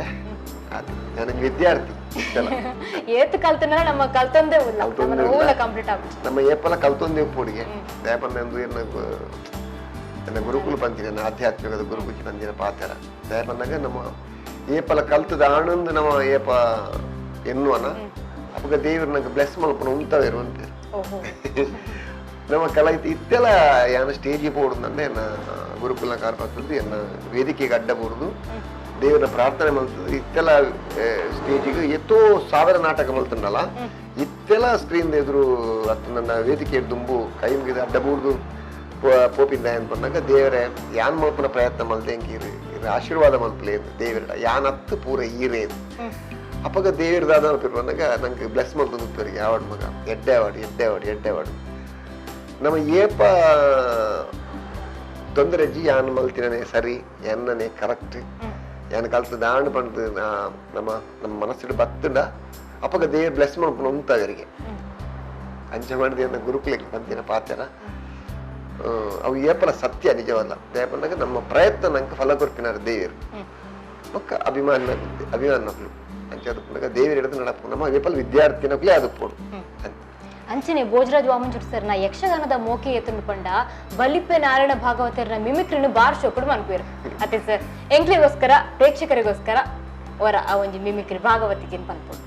ಆತೆ. ನಾನು ವಿದ್ಯಾರ್ಥಿ ಏತ್ ಕಲ್ತನ ನಮ್ಮ ಕಲ್ತೊಂದೇ ಇಲ್ಲ ಕಂಪ್ಲೀಟ್ ಆಗುತ್ತೆ. ನಮ್ಮ ಏಪಲ ಕಲ್ತೊಂದೇ ಉಪ್ಪುಡಿಗೆ ದಯಪಂದು ನನ್ನ ಗುರುಕುಲ ಪಂತಿನ ನನ್ನ ಆಧ್ಯಾತ್ಮಿಕದ ಗುರುಕುಜಿ ಪಂದಿನ ಪಾತ್ರ ದಯಪಂದಾಗ ನಮ್ಮ ಏಪಲ ಕಲ್ತದ ಆನಂದ ನಮ್ಮ ಏಪ ಎನ್ನುವನ ಅಪ್ಪಗ ದೇವರು ನಂಗೆ ಬ್ಲೆಸ್ ಮಲ್ಪನ ಉಂತವೇರು ಅಂತಾರೆ. ನಮ್ಮ ಕಲ ಇತ್ತೆಲ್ಲ ಯಾನ ಸ್ಟೇಜಿಗೆ ಪೋಡುದಂದ್ರೆ ಎನ್ನ ಗುರುಕುಲ ಕಾರ್ಪತ್ತದ್ದು ಎನ್ನ ವೇದಿಕೆಗೆ ಅಡ್ಡ ಬೋಡುದು ದೇವರ ಪ್ರಾರ್ಥನೆ ಮಲ್ತದ್ದು. ಇತ್ತೆಲ್ಲ ಸ್ಟೇಜಿಗೆ ಎತ್ತೋ ಸಾವಿರ ನಾಟಕ ಮಲ್ತಂಡಲ್ಲ ಇತ್ತೆಲ್ಲ ಸ್ಕ್ರೀನ್ ಎದುರು ಅತ್ತ ನನ್ನ ವೇದಿಕೆ ದುಂಬು ಕೈ ಮುಗಿದು ಅಡ್ಡ ಬೂಡ್ದು ಪೋಪಿಂದ ಅನ್ಕೊಂಡಾಗ ದೇವರೇ ಯಾನ್ ಮಲ್ಪನ ಪ್ರಯತ್ನ ಮಲ್ದೆ ಎಂಕೀರು ಆಶೀರ್ವಾದ ಮಲ್ಪಲೇ ದೇವರ ಯಾನ್ ಹತ್ತು ಪೂರ ಈರೇದು. ಅಪ್ಪಗ ದೇವರ ದಾದ ಬಂದಾಗ ನಂಗೆ ಬ್ಲೆಸ್ ಮಲ್ತೊಂದು ಯಾವಾಡು ಮಗ ಎಡ್ಡೆ ಅವಾಡು ಎಡ್ಡೆ ಅವಾಡು ಎಡ್ಡೆ ಅವಾಡು. ನಮ್ಮ ಏಪ ತೊಂದರೆ ಯಾನ್ ಮಲ್ತಿನೇ ಸರಿ ಎನ್ನನೆ ಕರೆಕ್ಟ್ ಯಾನ್ ಕಲ್ತು ದಾಂಡ್ ಪಂಡ್ ನಮ್ಮ ನಮ್ಮ ಮನಸ್ಸಿಡು ಬತ್ತುಂಡ ಅಪ್ಪಗ ದೇವ್ರು ಬ್ಲೆಸ್ ಮಾಡ್ಕೊಂಡು ಉಂಟಾಗರಿಗೆ ಅಂಚ ಮಾಡಿದ ಗುರುಕುಲಕ್ಕೆ ಬಂದಿನ ಪಾತ್ರ ಅವು ಏಪಲ ಸತ್ಯ ನಿಜವಲ್ಲ ದೇಪನಾಗ ನಮ್ಮ ಪ್ರಯತ್ನ ನಂಗೆ ಫಲ ಕೊರ್ಪಿನಾರ ದೇವರು ಒಕ್ಕ ಅಭಿಮಾನ ಅಭಿಮಾನಕ್ಲು ಅಂಚ ಅದು ದೇವರು ಹಿಡಿದು ನಡಪು ನಮ್ಮ ಏಪಲ್ ವಿದ್ಯಾರ್ಥಿನಕ್ಲೇ ಅದು ಪೋಡು. ಅಂಚನೆ ಭೋಜರಾಜ್ ವಾಮಂಜೂರ್ ಸರ್ ನ ಯಕ್ಷಗಾನದ ಮೋಕೆ ಎತ್ತುಂಡು ಪಂಡ ಬಲಿಪೆ ನಾರಾಯಣ ಭಾಗವತರನ ಮಿಮಿಕ್ರಿನ ಬಾರ್ ಶೋಕುಡು ಮನ್ಪೇರು ಅತ್ತೆ ಸರ್ ಎಂಕ್ಲಿಗೋಸ್ಕರ ಪ್ರೇಕ್ಷಕರಿಗೋಸ್ಕರ ಅವರ ಆ ಒಂಜಿ ಮಿಮಿಕ್ರಿ ಭಾಗವತಿಗೆ ಪನ್ಪೋಡು.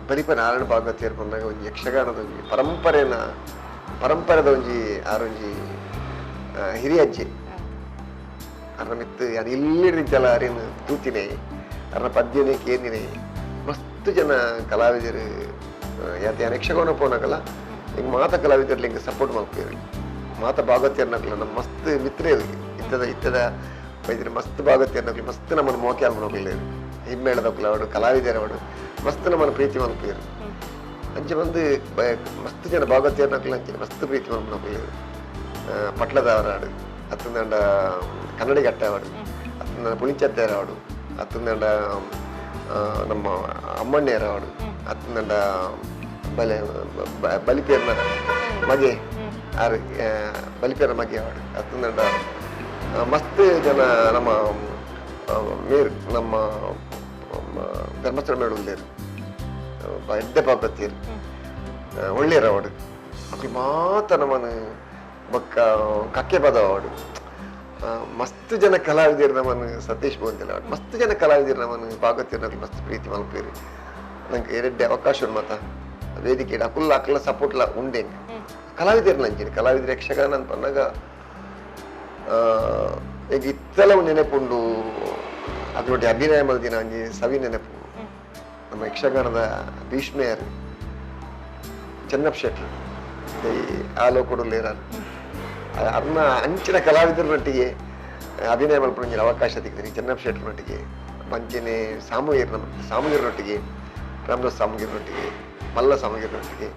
ಬಲಿಪ ನಾರಾಯಣ ಭಾಗವತಿಯರು ಬಂದಾಗ ಒಂಜಿ ಯಕ್ಷಗಾನದ ಒಂಜಿ ಪರಂಪರೆನ ಪರಂಪರೆದ ಒಂಜಿ ಆರೊಂಜಿ ಹಿರಿಯಜ್ಜಿ ಅರ್ನ ಮಿತ್ತು ಯಾರು ಇಲ್ಲಿ ಅರಿನ ತೂತಿನೇ ಅರ್ನ ಪದ್ಯನೇ ಕೇಂದಿನೇ ಮಸ್ತ್ ಜನ ಕಲಾವಿದರು ಯಾತ ಯಕ್ಷಗಾನ ಪೋನಾಗಲ್ಲ ಈಗ ಮಾತ ಕಲಾವಿದರ್ಲಿ ಹಿಂಗೆ ಸಪೋರ್ಟ್ ಮಾಡ್ತೀರಿ ಮಾತ ಭಾಗವತಿಯರ್ನಾಗಲ್ಲ ನಮ್ಮ ಮಸ್ತ್ ಮಿತ್ರರು ಇತ್ತದ ಇತ್ತದ ಬೈದ್ರೆ ಮಸ್ತ್ ಭಾಗವತಿಯರ್ನಾಗಲಿ ಮಸ್ತ್ ನಮ್ಮನ್ನು ಮೋಕೆ ಆಲ್ಮೋಗ್ಲಿ ಹಿಮ್ಮೇಳದಕ್ಲ ಅವಡು ಕಲಾವಿದರವಡು ಮಸ್ತ್ ನಮ್ಮನ್ನು ಪ್ರೀತಿ ಮಾಡ್ತೀರಿ. ಅಂಚೆ ಬಂದು ಮಸ್ತ್ ಜನ ಭಾಗವತಿಯರ್ನಾಗಲ್ಲ ಅಂಚೆ ಮಸ್ತ್ ಪ್ರೀತಿ ಮಾಡ್ನೋಗ್ಲಿ ಪಟ್ಲದವರಾಡು ಅತ್ತಂದಂಡ ಕನ್ನಡಿಗಟ್ಟವಡು ಅತ್ತಂದಂಡ ಪುಳಿಚತ್ತೆಯರವಡು ಅತ್ತಂದಂಡ ನಮ್ಮ ಅಮ್ಮಣ್ಣೆಯರವಡು ಅತ್ತಂದಂಡ ಬಲೆ ಬಲಿಪೇರ್ನ ಮಗೆ ಆರು ಬಲಿಪೇರ್ನ ಮಗೆ ಅವಡು ಅತ್ತಂದಂಡ ಮಸ್ತ್ ಜನ ನಮ್ಮ ಮೇರು ನಮ್ಮ ಧರ್ಮಸ್ಥಳ ಮೇಳುಲ್ಲೇರು ಎಡ್ಡೆ ಪಾಪತ್ತೀರು ಒಳ್ಳೆಯರವಡು ಅಕ್ಲು ಮಾತ ನಮ್ಮನ್ನು ಬೊಕ್ಕ ಕಕ್ಕೆ ಪದವಡು ಮಸ್ತ್ ಜನ ಕಲಾವಿದರು ನಮ್ಮನ್ನು ಸತೀಶ್ ಬೋಂತಿಲ್ಲ ಮಸ್ತ್ ಜನ ಕಲಾವಿದರು ನಮ್ಮನ್ನು ಭಾಗವತಿಯರ್ನಕ್ಲು ಮಸ್ತ್ ಪ್ರೀತಿ ಮಲ್ಪೇರು ನಂಗೆ ಎರಡ್ಡೆ ಅವಕಾಶ ಮಾತ ವೇದಿಕೆ ಅಕುಲ್ಲ ಅಕುಲ ಸಪೋರ್ಟ್ಲ ಉಂಡೆ ಕಲಾವಿದರು ನಂಚಿನ ಕಲಾವಿದರು ಯಕ್ಷಗಾನ ಅಂತ ಪನ್ನಾಗ ಈಗ ಇತ್ತಲ ನೆನಪುಂಡು ಅದ್ರೊಟ್ಟಿ ಅಭಿನಯ ಮಲ್ದಿನ ಒಂಜಿ ಸವಿ ನೆನಪು ನಮ್ಮ ಯಕ್ಷಗಾನದ ಭೀಷ್ಮೆಯರು ಚೆನ್ನಪ್ಪ ಶೆಟ್ರು ಈ ಆಲೋಕಡುಲ್ಲೇರಾರು ಅರ್ನ ಅಂಚಿನ ಕಲಾವಿದರೊಟ್ಟಿಗೆ ಅಭಿನಯ ಮಲ್ಪುನ ಅವಕಾಶ ಸಿಗ್ತೀನಿ ಚೆನ್ನಪ್ಪ ಶೆಟ್ರನೊಟ್ಟಿಗೆ ಮಂಚಿನೆ ಸಾಮುಗೀರ್ ನಮ್ಮ ಸಾಮುಗೀರನೊಟ್ಟಿಗೆ ರಾಮದಾಸ್ ಸಾಮುಗೀರನೊಟ್ಟಿಗೆ ಮಲ್ಲ ಸಾಮುಗೀರನೊಟ್ಟಿಗೆ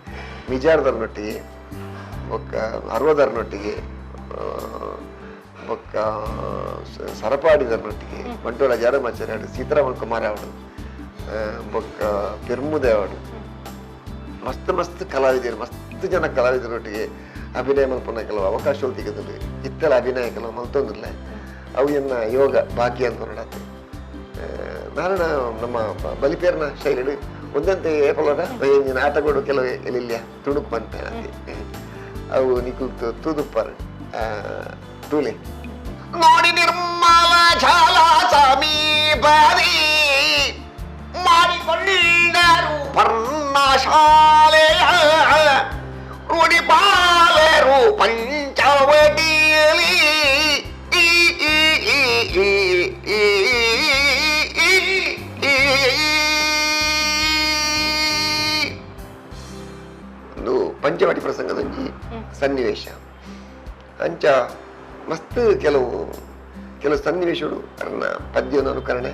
ಮಿಜಾರ್ದರ್ನೊಟ್ಟಿಗೆ ಬೊಕ್ಕ ಅರ್ವದರ್ನೊಟ್ಟಿಗೆ ಬೊಕ್ಕ ಸರಪಾಡಿದರ್ನೊಟ್ಟಿಗೆ ಬಂಟೋಳ ಜಾರಮಾಚಾರ್ಯ ಸೀತಾರಾಮನ್ ಕುಮಾರ ಅವಡು ಬೊಕ್ಕ ಪೆರ್ಮುದೆ ಅವಡು ಮಸ್ತ್ ಮಸ್ತ್ ಕಲಾವಿದರು ಮಸ್ತ್ ಜನ ಕಲಾವಿದರೊಟ್ಟಿಗೆ ಅಭಿನಯ ಮಲ್ಪುನ ಕೆಲವು ಅವಕಾಶಗಳು ತೆಗೆದುಂಡು ಇತ್ತಲ ಅಭಿನಯ ಕೆಲವು ಮಲ್ತೊಂದಿಲ್ಲ ಅವು ಎನ್ನ ಯೋಗ ಭಾಗ್ಯ ಅಂತ ನೋಡತ್ತೆ. ನಾರಣ ನಮ್ಮ ಬಲಿಪೇರ್ನ ಶೈಲಿ ಒಂದಂತೆ ಏಪಲದ ಆಟಗಳು ಕೆಲವು ಎಲ್ಲಿಲ್ಲ ತುಣುಕು ಬಂತ ಅವು ನಿಕುಲ್ ತೂದುಪ್ಪಾರು ತೂಲೆ ನೋಡಿ ನಿರ್ಮಲ ಜಾಲ ಸಮೀಪದಿ ಮಾಡಿಕೊಂಡರು ಪರ್ಣಶಾಲೆಯ ನುಡಿಪಾಲರು ಪಂಚವಟಿಯಲಿ ಈ ಈ ಈ ಈ ಈ ಒಂದು ಪಂಚವಟಿ ಪ್ರಸಂಗದ ಒಂಜಿ ಸನ್ನಿವೇಶ ಅಂಚ ಮಸ್ತ್ ಕೆಲವು ಕೆಲವು ಸನ್ನಿವೇಶಗಳು ಅನ್ನ ಪದ್ಯವನ್ನು ಅನುಕರಣೆ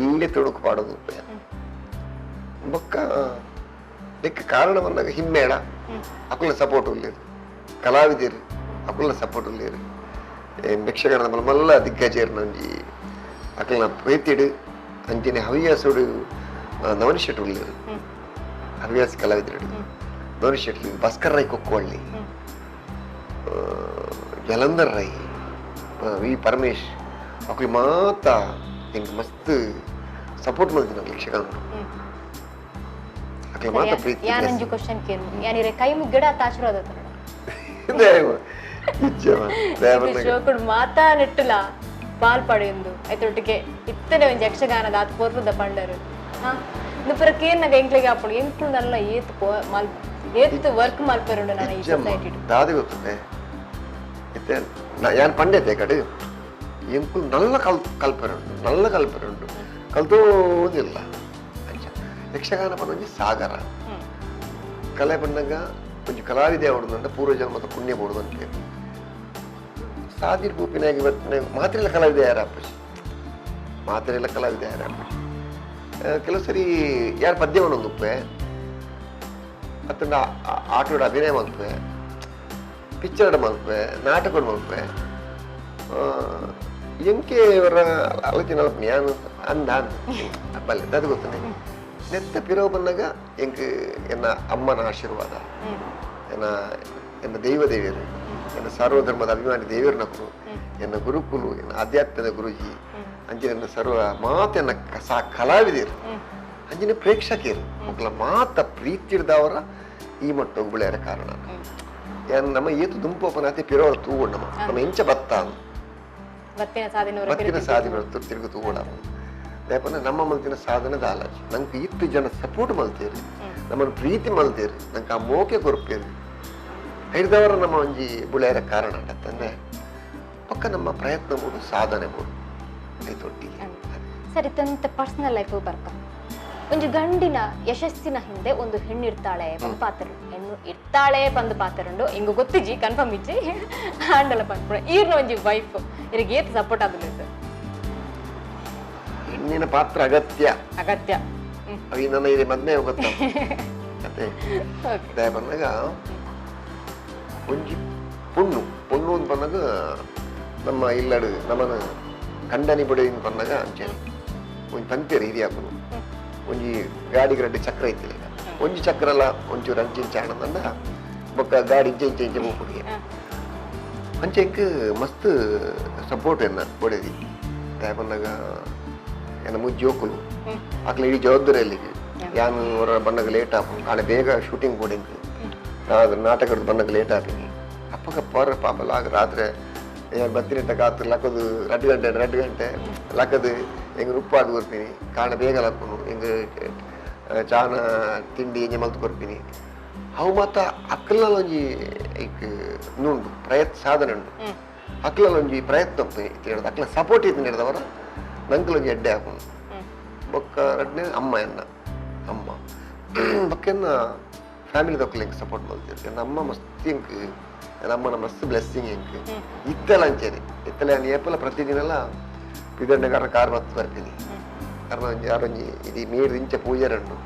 ಎಲ್ಲಿ ತುಣುಕು ಪಾಡೋದು ಬೊಕ್ಕ ಲೆಕ್ಕ ಕಾರಣ ಬಂದಾಗ ಹಿಮ್ಮೇಳ ಅಕುಲ ಸಪೋರ್ಟ್ ಉಳ್ಳೇರು ಕಲಾವಿದರು ಅಕುಲ ಸಪೋರ್ಟ್ ಉಳ್ಳೇರು ಯಕ್ಷಗಾನದ ಮಲ್ಲ ಮಲ್ಲ ದಿಗ್ಗಜೇರ್ನ ಒಂಜಿ ಅಕಲ್ನ ಪ್ರೀತಿಡು ಅಂಚಿನ ಹವ್ಯಾಸುಡು ನವನಿ ಶೆಟ್ರು ಉಳ್ಳೇರು ಹವ್ಯಾಸ ಕಲಾವಿದರು ನವನಿ ಶೆಟ್ರು ಭಾಸ್ಕರ್ ರೈ ಕೊಕ್ಕವಳ್ಳಿ ಜಲಂಧರ್ ರೈ ವಿ ಪರಮೇಶ್ ಅಕುಲು ಮಾತ ಎಂಕ್ ಮಸ್ತ್ ಸಪೋರ್ಟ್ ಮಲ್ತಿನ ಯಕ್ಷಗಾನ ಅಕುಲು ಮಾತ ಪ್ರೀತಿ. ಯಾನೊಂಜಿ ಕ್ವಶನ್ ಕೇನು ಯಾನಿರೆ ಕೈ ಮುಗ್ಗಡ ಆತ ಆಶೀರ್ವಾದ ಶೋಕುಡು ಮಾತಾ ನೆಟ್ಟುಲ ಪಾಲ್ ಪಡೆಯೊಂದು ಐತೊಟ್ಟಿಗೆ ಇತ್ತನೆ ಒಂಜಿ ಯಕ್ಷಗಾನದ ಆತ ಪೋರ್ಪದ ಪಂಡರು ನುಪುರ ಕೇನ್ನಗ ಎಂಕ್ಲೆಗೆ ಆಪುಂಡು ಎಂಕ್ಲು ನಲ್ಲ ಏತ್ ಮಲ್ ಏತ್ ವರ್ಕ್ ಮಲ್ಪೆರುಂಡು ನಾನು ಈ ಸೊಸೈಟಿ ದಾದಿ ಗೊತ್ತುಂಡೆ ಇತ್ತೆ ಯಾನ್ ಪಂಡೆತೆ ಕಡೆ ಎಂಕುಲು ನಲ್ಲ ಕಲ್ಪೆರುಂಡು ನಲ್ಲ ಕಲ್ಪೆರುಂಡು ಕಲ್ತೋದಿಲ್ಲ. ಅಂಚ ಯಕ್ಷಗಾನ ಪಂಡ ಸಾಗರ ಕಲೆ ಪಂಡಗ ಒಂಜಿ ಕಲಾವಿದೆ ಅವಡುಂಡ ಪೂರ್ವಜನ್ಮದ ಪುಣ್ಯ ಬೋಡುದು ಅಂತ ಸಾದಿರ್ ಭೂಪಿನಾಗಿ ಬರ್ತನೆ ಮಾತ್ರೆಲ್ಲ ಕಲಾವಿದೆ ಯಾರ ಅಪ್ಪಿ ಮಾತ್ರೆಲ್ಲ ಕಲಾವಿದೆ ಯಾರ ಅಪ್ಪಿ ಕೆಲವು ಸರಿ ಯಾರು ಪದ್ಯವನ್ನು ಒಂದುಪ್ಪೆ ಅತ್ತಂಡ ಆಟೋಡ ಅಭಿನಯ ಮಲ್ಪೆ ಪಿಕ್ಚರ್ ಮಲ್ಪೆ ನಾಟಕ ಮಲ್ಪೆ ಎಂಕೆ ಇವರ ಆಲೋಚನೆ ಅಲ್ಪ ಯಾನು ಅಂದ ಬಲ್ಲೆ ಅದು ಗೊತ್ತನೆ ನೆತ್ತ ಪಿರವು ಬಂದಾಗ ಎಂಕ್ ಎನ್ನ ಅಮ್ಮನ ಆಶೀರ್ವಾದ ಎನ್ನ ಎನ್ನ ದೈವ ದೇವಿಯರು ಎನ್ನ ಸರ್ವಧರ್ಮದ ಅಭಿಮಾನಿ ದೇವಿಯರು ಎನ್ನ ಗುರುಕುಲು ಎನ್ನ ಆಧ್ಯಾತ್ಮದ ಗುರುಜಿ ಅಂಚಿನ ಎನ್ನ ಸರ್ವ ಮಾತೆನ್ನ ಸಾ ಕಲಾವಿದರು ಅಂಚಿನ ಪ್ರೇಕ್ಷಕಿಯರು ಮಕ್ಕಳ ಮಾತ ಪ್ರೀತಿ ಹಿಡ್ದವರ ಈ ಮಟ್ಟ ಬೆಳೆಯರ ಕಾರಣ ಏನ್ ನಮ್ಮ ಏತು ದುಂಪೋಪನಾತಿ ಪಿರೋರ ತೂಗೊಂಡು ನಮ್ಮ ನಮ್ಮ ಇಂಚ ಬತ್ತ ಬತ್ತಿನ ಸಾಧನೆ ತಿರುಗು ತೂಗೋಣ ಯಾಕಂದ್ರೆ ನಮ್ಮ ಮಲ್ತಿನ ಸಾಧನೆ ದಾಲಾಜಿ ನಂಗೆ ಇತ್ತು ಜನ ಸಪೋರ್ಟ್ ಮಲ್ತೇರಿ ನಮ್ಮನ್ನು ಪ್ರೀತಿ ಮಲ್ತೇರಿ ನಂಗೆ ಆ ಮೋಕೆ ಕೊರ್ಪೇರಿ ಹಿಡಿದವರ ನಮ್ಮ ಒಂಜಿ ಬುಳೆಯರ ಕಾರಣ ಅಂತಂದ್ರೆ ಪಕ್ಕ ನಮ್ಮ ಪ್ರಯತ್ನ ಮೂಡು ಸಾಧನೆ ಮೂಡು ಐತೊಟ್ಟಿಗೆ. ಸರಿ, ತಂತ ಪರ್ಸನಲ್ ಲೈಫ್ ಬರ್ಕ ಒಂಜಿ ಗಂಡಿನ ಯಶಸ್ಸಿನ ಹಿಂದೆ ಒಂದು ಹೆಣ್ಣು ಇರ್ತಾಳೆ ಬಂದು ಪಾತ್ರ ಹೆಣ್ಣು ಇರ್ತಾಳೆ ಬಂದು ಪಾತ್ರ ಹಿಂಗು ಗೊತ್ತಿಜಿ ಕನ್ಫರ್ಮ್ ಇಜ್ಜಿ ಆಂಡಲ ಪನ್ಪುಣ ಈರ್ನ ಒಂಜಿ ವೈಫ್ ಇರಿಗೆ ಏತ್ ಸಪೋರ್ಟ್ ಆಗುದಿಲ್ಲ ಸರ್? ಹೆಣ್ಣಿನ ಪಾತ್ರ ಅಗತ್ಯ ಅಗತ್ಯ ಅవి ನನ್ನ ಇದೆ ಮದ್ಮೆ ಗೊತ್ತ ಅದೇ ಬಂದಾಗ ಒಂಜಿ ಪೊಣ್ಣು ಪೊಣ್ಣು ಅಂತ ಬಂದಾಗ ನಮ್ಮ ಇಲ್ಲಡು ನಮ್ಮನ ಕಂಡನಿ ಬಡಿ ಅಂತ ಬಂದಾಗ ಅಂಚೆ ಒಂಜಿ ಪಂತೇರು ಹಿರಿಯಾಪನು ಒಂಜಿ ಗಾಡಿಗೆ ರೆಡ್ಡಿ ಚಕ್ರ ಇತ್ತಿಲ್ಲ ಈಗ ಒಂಜಿ ಚಕ್ರ ಅಲ್ಲ ಒಂಚೂರು ಅಂಚೆ ಇಂಚೆ ಆನಂದ ಬೊಕ್ಕ ಗಾಡಿ ಇಂಚೆ ಇಂಚೆ ಇಂಚೆ ಹೋಗ್ಬಿಡಿ ಅಂಚೆ ಇಂಕ್ ಮಸ್ತ್ ಸಪೋರ್ಟ್ ಎನ್ನ ಬಡದಿ ಬಂದಾಗ ಎನ್ನ ಮುಜ್ಜಿ ಹೋಕುಲು ಆಕಲ ಇಡೀ ಜವಾಬ್ದಾರಿ ಅಲ್ಲಿಗೆ ಯಾನು ಅವರ ಬಣ್ಣಗೆ ಲೇಟ್ ಆಪು ನಾಳೆ ಬೇಗ ಶೂಟಿಂಗ್ ಬೋರ್ಡಿಂಗ್ ನಾಟಕದ ಬಣ್ಣಗೆ ಲೇಟ್ ಆಪಿನಿ ಅಪ್ಪಗ ಪರ ಪಾಪ ಲಾಗ ರಾತ್ರಿ ಏನು ಬತ್ತಿನ ಕಾತು ಲಕ್ಕದು 2 ಗಂಟೆ 2 ಗಂಟೆ ಲಕ್ಕದು ಹೆಂಗೆ ಉಪ್ಪಾಡು ಕೊರ್ಪಿನಿ ಕಾಣ ಬೇಗ ಲಕ್ಕನು ಹೆಂಗೆ ಚಾನ ತಿಂಡಿ ಎಂಜೆ ಮಲ್ತು ಕೊರ್ಪಿನಿ ಅವು ಮಾತ ಅಕ್ಕಲೊಂಜಿ ಐಕ್ ನುಂಡು ಪ್ರಯತ್ನ ಸಾಧನೆ ಉಂಡು ಅಕ್ಕಲೊಂಜಿ ಪ್ರಯತ್ನ ಹಿಡ್ದು ಅಕ್ಕಲ ಸಪೋರ್ಟ್ ಇತ್ತು ಹಿಡ್ದವರ ನಂಕಲೊಂಜಿ ಎಡ್ಡೆ ಹಾಕೊಂಡು ಬೊಕ್ಕ ರಡ್ನೆ ಅಮ್ಮ ಎನ್ನ ಅಮ್ಮ ಬೊಕ್ಕ ಎನ್ನ ಫ್ಯಾಮಿಲಿ ದೊಕ್ಕಲು ಎಂಕ್ ಸಪೋರ್ಟ್ ಮಲ್ತಿರ್ತೀನಿ ಎನ್ನ ಅಮ್ಮ ಮಸ್ತ್ ಎಂಕ್ ಎನ್ನ ಅಮ್ಮನ ಮಸ್ತ್ ಬ್ಲೆಸ್ಸಿಂಗ್ ಎಂಕ್ ಇತ್ತೆಲ್ಲ ಅಂಚೇನೆ ಇತ್ತಲೆ ನಾನು ಏಪಲ ಪ್ರತಿದಿನಲ್ಲ ಪಿದಂಡಗಾರ ಕಾರ್ ಮತ್ತು ಬರ್ತೀನಿ ಕಾರಣ ಒಂಜಿ ಆರೊಂಜಿ ಇದು ನೀರು ಇಂಚ ಪೂಜಾರಂಡು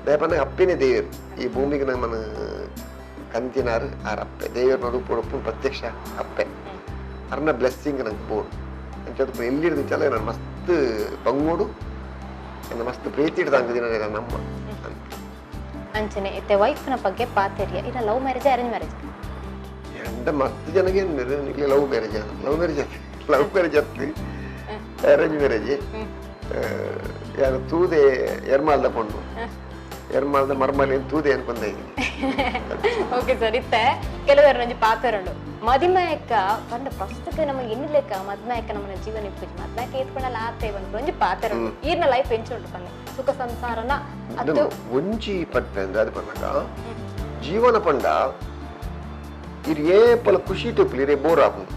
ದಯಪನ್ನ ಅಪ್ಪನೇ ದೇವರು ಈ ಭೂಮಿಗೆ ನಮ್ಮನ್ನು ಕಂತಿನಾರು ಆರ್ ಅಪ್ಪೆ ದೇವರನ್ನ ರೂಪ ರೂಪ ಪ್ರತ್ಯಕ್ಷ ಅಪ್ಪೆ ಅರ್ನ ಬ್ಲೆಸ್ಸಿಂಗ್ ನಂಗೆ ಬೋಡು ಅಂಚೆ ಎಲ್ಲಿಡ್ದು ಚಲ ನಾನು ಮಸ್ತ್ ಬಂಗೋಡು ನನ್ನ ಮಸ್ತ್ ಪ್ರೀತಿ ಹಿಡ್ದು ದಿನ ನಮ್ಮ ಅಂಚನೆ ಇತ್ತೆ ವೈಫ್ನ ಬಗ್ಗೆ ಪಾತೆರಿಯ ಇನ್ನ ಲವ್ ಮ್ಯಾರೇಜ್ ಅರೇಂಜ್ ಮ್ಯಾರೇಜ್ ಎಂಡ ಮಸ್ತ್ ಜನಗೆ love marriage love marriage love marriage ಅತ್ತು ಅರೇಂಜ್ ಮ್ಯಾರೇಜ್ ಯಾರು ತೂದೆ ಎರ್ಮಾಲ್ದ ಪೊಣ್ಣು ಎರ್ಮಾಲ್ದ ಮರ್ಮಾಲಿ ತೂದೆ ಅನ್ಕೊಂಡ ಇದ್ದೀನಿ. ಓಕೆ ಸರ್, ಇತ್ತೆ ಕೆಲವರು ಒಂಜಿ ಪಾತೆರುಂಡು ಮದಿಮಯಕ್ಕ ಪಂಡ ಪ್ರಸ್ತುತ ನಮಗೆ ಎನ್ನಿಲೆಕ್ಕ ಮದ್ಮಯಕ್ಕ ನಮ್ಮನ ಜೀವನ ಇಪ್ಪುಜಿ ಮದ್ಮಯಕ್ಕ ಏತ್ಕೊಂಡಲ್ಲ ಆತೆ ಬಂದು ಒಂಜಿ ಪಾತೆರುಂಡು ಈರ್ನ ಲೈಫ್ ಎಂಚುಂಡು ಪನ್ನೆ ಸುಖ ಸಂಸಾರನ ಅದು ಒಂಜಿ ಪಟ್ಟೆ ಅಂದ್ರೆ ಅದು ಪನ್ನಗ ಜೀವನ ಪಂಡ ಇರ್ ಏಪಲ ಖುಷಿ ಟುಪ್ಲಿ ಇರೇ ಬೋರ್ ಆಪುಂಡು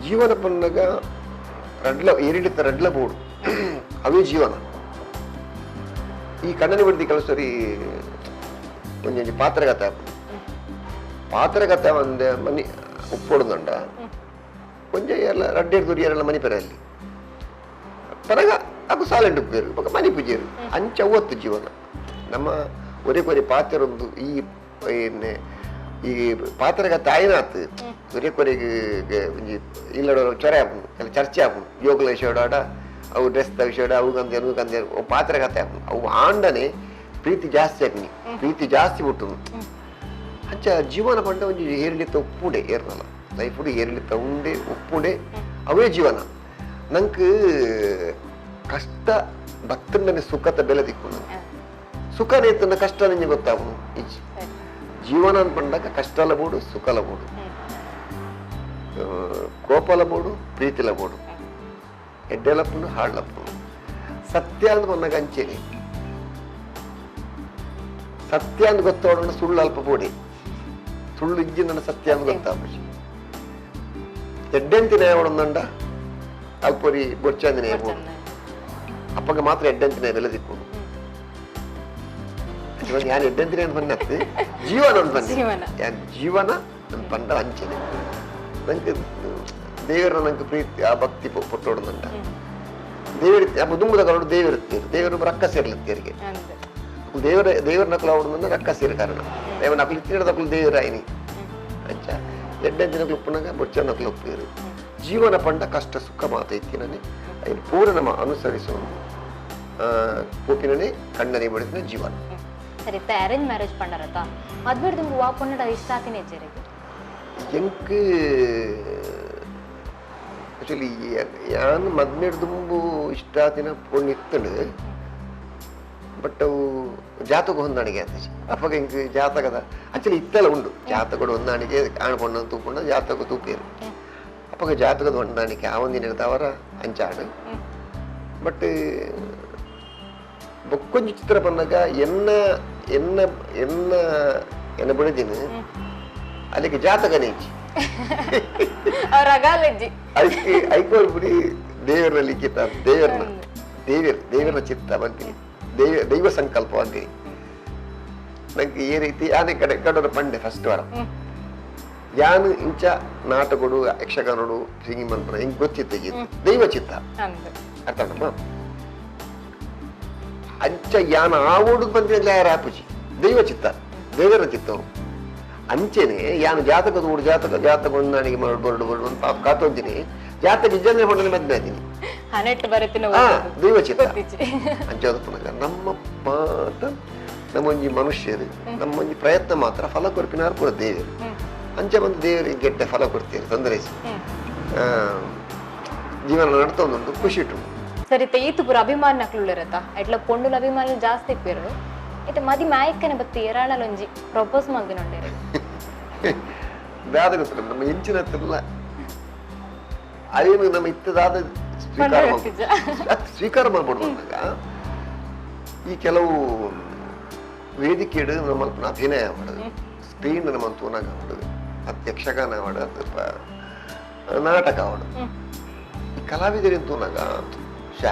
ಜೀವನ ಪನ್ನಗ ರಡ್ಲ ಏರಿಳಿತ ರಡ್ಲ ಬೋಡು ಅವೇ ಜೀವನ. ಈ ಕಣ್ಣನಿ ಬಿಡ್ದಿ ಕೆಲವು ಸರಿ ಒಂಜೊಂಜಿ ಪಾತ್ರಗತೆ ಆಪುಂಡು ಪಾತ್ರಗತೆ ಒಂದೆ ಮನಿ ಉಪ್ಪೊಡುಂಡ ಒಂಜ ಎಲ್ಲ ರಡ್ಡೆಡ್ ದುರಿ ಎಲ್ಲ ಮನಿ ಪೆರಲ್ಲಿ ಪರಗ ಅಕು ಸಾಲೆಂಟ್ ಉಪ್ಪೇರು ಬೊಕ ಮನಿ ಪೂಜೆರು ಅಂಚ ಅವತ್ತು ಜೀವನ ನಮ್ಮ ಒರೆ ಕೊರೆ ಪಾತ್ರೊಂದು ಈ ಈ ಪಾತ್ರಗತೆ ಆಯ್ನಾತ್ ಒರೆ ಕೊರೆಗೆ ಒಂಜಿ ಇಲ್ಲಡ ಚೊರೆ ಆಪುಂಡು ಕೆಲ ಚರ್ಚೆ ಆಪುಂಡು ಯೋಗಲ ವಿಷಯಡಾಡ ಅವು ಡ್ರೆಸ್ ವಿಷಯಡ ಅವು ಕಂದೇರು ಕಂದೇರು ಅವು ಪಾತ್ರಗತೆ ಆಪುಂಡು ಅವು ಆಂಡನೆ ಪ್ರೀತಿ ಜಾಸ್ತಿ ಆಪುನಿ ಪ್ರೀತಿ ಜಾಸ್ತಿ ಹುಟ್ಟು ಅಂಚ ಜೀವನ ಪಂಡ ಒಂಜಿ ಏರಿಳಿತ ಉಪ್ಪುಡೆ ಏರ್ನಲ್ಲ ಲೈಫುಡು ಏರಿಳಿತ ಉಂಡೆ ಉಪ್ಪುಡೆ ಅವೇ ಜೀವನ ನಂಗೆ ಕಷ್ಟ ಭಕ್ತಂಡನೆ ಸುಖತ ಬೆಲೆ ದಿಕ್ಕು ನಂಗೆ ಸುಖ ನೇತನ ಕಷ್ಟ ನಿಂಗೆ ಗೊತ್ತಾಗುನು ಇಜ್ಜಿ ಜೀವನ ಅನ್ಕೊಂಡಾಗ ಕಷ್ಟಲ ಬೋಡು ಸುಖಲ ಬೋಡು ಕೋಪಲ ಬೋಡು ಪ್ರೀತಿಲ ಬೋಡು ಎಡ್ಡೆಲಪ್ಪುಂಡು ಹಾಳ್ಲಪ್ಪುಂಡು ಸತ್ಯ ಅಂದ್ ಬಂದಾಗ ಅಂಚೇನೆ ಸತ್ಯ ಅಂದ್ ಗೊತ್ತೋಡೋಣ ಸುಳ್ಳು ಅಲ್ಪ ಬೋಡಿ ಸುಳ್ಳು ಇಜ್ಜಿ ನನ್ನ ಸತ್ಯ ಅಂದ್ ಗೊತ್ತಾಪುಜಿ ಎಡ್ಡೆಂತಿನ ಯಾವಡೊಂದಂಡ ಅಲ್ಪೊರಿ ಬೊಚ್ಚಂದಿನ ಬೋಡು ಅಪ್ಪಗ ಮಾತ್ರ ಎಡ್ಡೆಂತಿನ ಬೆಲೆ ದಿಕ್ಕು ഞാൻ ಎಡ್ಡೆಂತಿನ ಅಂತ ಬಂದತ್ತು ಜೀವನ ಅಂತ ಬಂದೆ ಜೀವನ ನನ್ನ ಪಂಡ ಅಂಚನೆ ನಂಗೆ ದೇವರ ನಂಗೆ ಪ್ರೀತಿ ಆ ಭಕ್ತಿ ಪುಟ್ಟೋಡುಂಡ ದೇವರ ಆ ದುಂಬುದ ಕರೋಡು ದೇವರಿರ್ತೀರಿ ದೇವರು ರಕ್ಕಸ ಇರ್ಲತ್ತೀರಿಗೆ ದೇವರ ದೇವರ ನಕಲು ಅವಡು ರಕ್ಕಸೀರ ಕಾರಣ ದೇವ ನಕಲು ಇತ್ತಿನ ನಕಲು ದೇವರಾಯಿನಿ ಅಂಚ ಎಡ್ಡೆ ದಿನಗಳು ಉಪ್ಪುನಾಗ ಬೊಚ್ಚ ನಕಲು ಒಪ್ಪಿರು ಜೀವನ ಪಂಡ ಕಷ್ಟ ಸುಖ ಮಾತ ಇತ್ತಿನೇ ಐನು ಪೂರ ನಮ್ಮ ಅನುಸರಿಸೋ ಪೋಪಿನೇ ಕಣ್ಣನೆ ಬಡಿದಿನ ಜೀವನ. ಸರಿ, ಅರೇಂಜ್ ಮ್ಯಾರೇಜ್ ಪಂಡರತ ಮದ್ಬಿಡ್ದು ವಾ ಪೊನ್ನಡ ಇಷ್ಟ ಆತಿನೇ ಇಜ್ಜೆರಿಗೆ? ಎಂಕ್ ಆಕ್ಚುಲಿ ಯಾನ್ ಮದ್ಮೆಡ್ದುಂಬು ಇಷ್ಟ ಆತಿನ ಪೊಣ್ಣು ಇತ್ತಂಡು, ಬಟ್ ಅವು ಜಾತಕ ಹೊಂದಾಣಿಕೆ ಆತಜಿ. ಅಪ್ಪಗ ಇಂಕ್ ಜಾತಕದ ಆಕ್ಚುಲಿ ಇತ್ತೆಲ್ಲ ಉಂಡು ಜಾತಕದ ಹೊಂದಾಣಿಕೆ ಆಣ್ ಪೊಣ್ಣ ತೂಪುಂಡ ಜಾತಕ ತೂಪೇರು ಅಪ್ಪಗ ಜಾತಕದ ಹೊಂದಾಣಿಕೆ ಆ ಒಂದಿನ ತವರ ಅಂಚಾಡು. ಬಟ್ ಬೊಕ್ಕೊಂಜಿ ಚಿತ್ರ ಬಂದಾಗ ಎನ್ನ ಎನ್ನ ಎನ್ನ ಎನ್ನ ಬಿಡಿದಿನ ಅಲ್ಲಿಗೆ ಜಾತಕನೇ ಇಜ್ಜಿ ಐಕೆ ಐಕೋಲ್ ಬಿಡಿ ದೇವರ ಲಿಖಿತ ದೇವರನ್ನ ದೇವರ ದೇವರ ಚಿತ್ತ ಬಂತೀನಿ ದೈವ ದೈವ ಸಂಕಲ್ಪ ಅಂತೀನಿ. ನಂಗೆ ಈ ರೀತಿ ಆನೆ ಕಡೆ ಕಡೋರ ಪಂಡೆ ಫಸ್ಟ್ ವಾರ ಯಾನು ಇಂಚ ನಾಟಕಡು ಯಕ್ಷಗಾನಡು ಸಿಂಗಿಂಗ್ ಮಂತ್ರ ಹಿಂಗ್ ಗೊತ್ತಿತ್ತು ದೈವ ಚಿತ್ತ ಅರ್ಥ ನಮ್ಮ ಅಂಚ ಯಾನ ಆವೋಡು ಬಂದಿಲ್ಲ ಯಾರ ಆಪುಜಿ ದೈವ ಚಿತ್ತ ದೇವರ ಚಿತ್ತವು ಅಂಚೆನೆ ಯಾನು ಜಾತಕದ ಊರು ಜಾತಕ ಜಾತಕ ಹೊಂದಾಣಿಕೆ ಮಾಡಿ ಬರಡು ಬರಡು ಅಂತ ಕಾತೊಂತೀನಿ ಜಾತಕ ಇಜ್ಜಂದ್ರೆ ಹೊಂಡನೆ ಮದ್ವೆ ಆತೀನಿ ದೈವ ಚಿತ್ತ ಅಂಚ ಪುನಃ ನಮ್ಮ ಮಾತ ನಮ್ಮೊಂಜಿ ಮನುಷ್ಯರು ನಮ್ಮೊಂಜಿ ಪ್ರಯತ್ನ ಮಾತ್ರ ಫಲ ಕೊರ್ಪಿನಾರು ಪೂರ ದೇವರು ಅಂಚೆ ಬಂದು ದೇವರಿಗೆ ಗೆಡ್ಡೆ ಫಲ ಕೊಡ್ತೀರಿ ತೊಂದರೆ ಜೀವನ ನಡ್ತೊಂದುಂಟು ಖುಷಿ ಇಟ್ಟು. ಸರಿ, ಈತು ಪೂರ ಅಭಿಮಾನ ಇರತ್ತ ಎಟ್ಲ ಪೊಂಡುಲ ಅಭಿಮಾನ ಜಾಸ್ತಿ ಇಪ್ಪೇರು ಇತ್ತೆ ಮದಿ ಮಾಯಕ್ಕನೆ ಬತ್ತಿ ಏರಾಳಲೊಂಜಿ ಪ್ರಪೋಸ್ ಮಲ್ದಿನೊಂಡೇರು ದಾದ ಗೊತ್ತಿಲ್ಲ ನಮ್ಮ ಇಂಚಿನ ಹತ್ತಿರಲ್ಲ ಅದೇನು ನಮ್ಮ ಇತ್ತದಾದ ಸ್ವೀಕಾರ ಸ್ವೀಕಾರ ಮಾಡ್ಬೋದು ಅಂದಾಗ ಈ ಕೆಲವು ವೇದಿಕೆಡು ನಮ್ಮ ಅಭಿನಯ ಮಾಡೋದು ಸ್ಕ್ರೀನ್ ನಮ್ಮ ತೂನಾಗ ಮಾಡೋದು ಅದು ಯಕ್ಷಗಾನ ಮಾಡೋದು ಅದು ನಾಟಕ ಮಾಡೋದು ಈ ಕಲಾವಿದರಿಂದ ತೂನಾಗ ಶಾ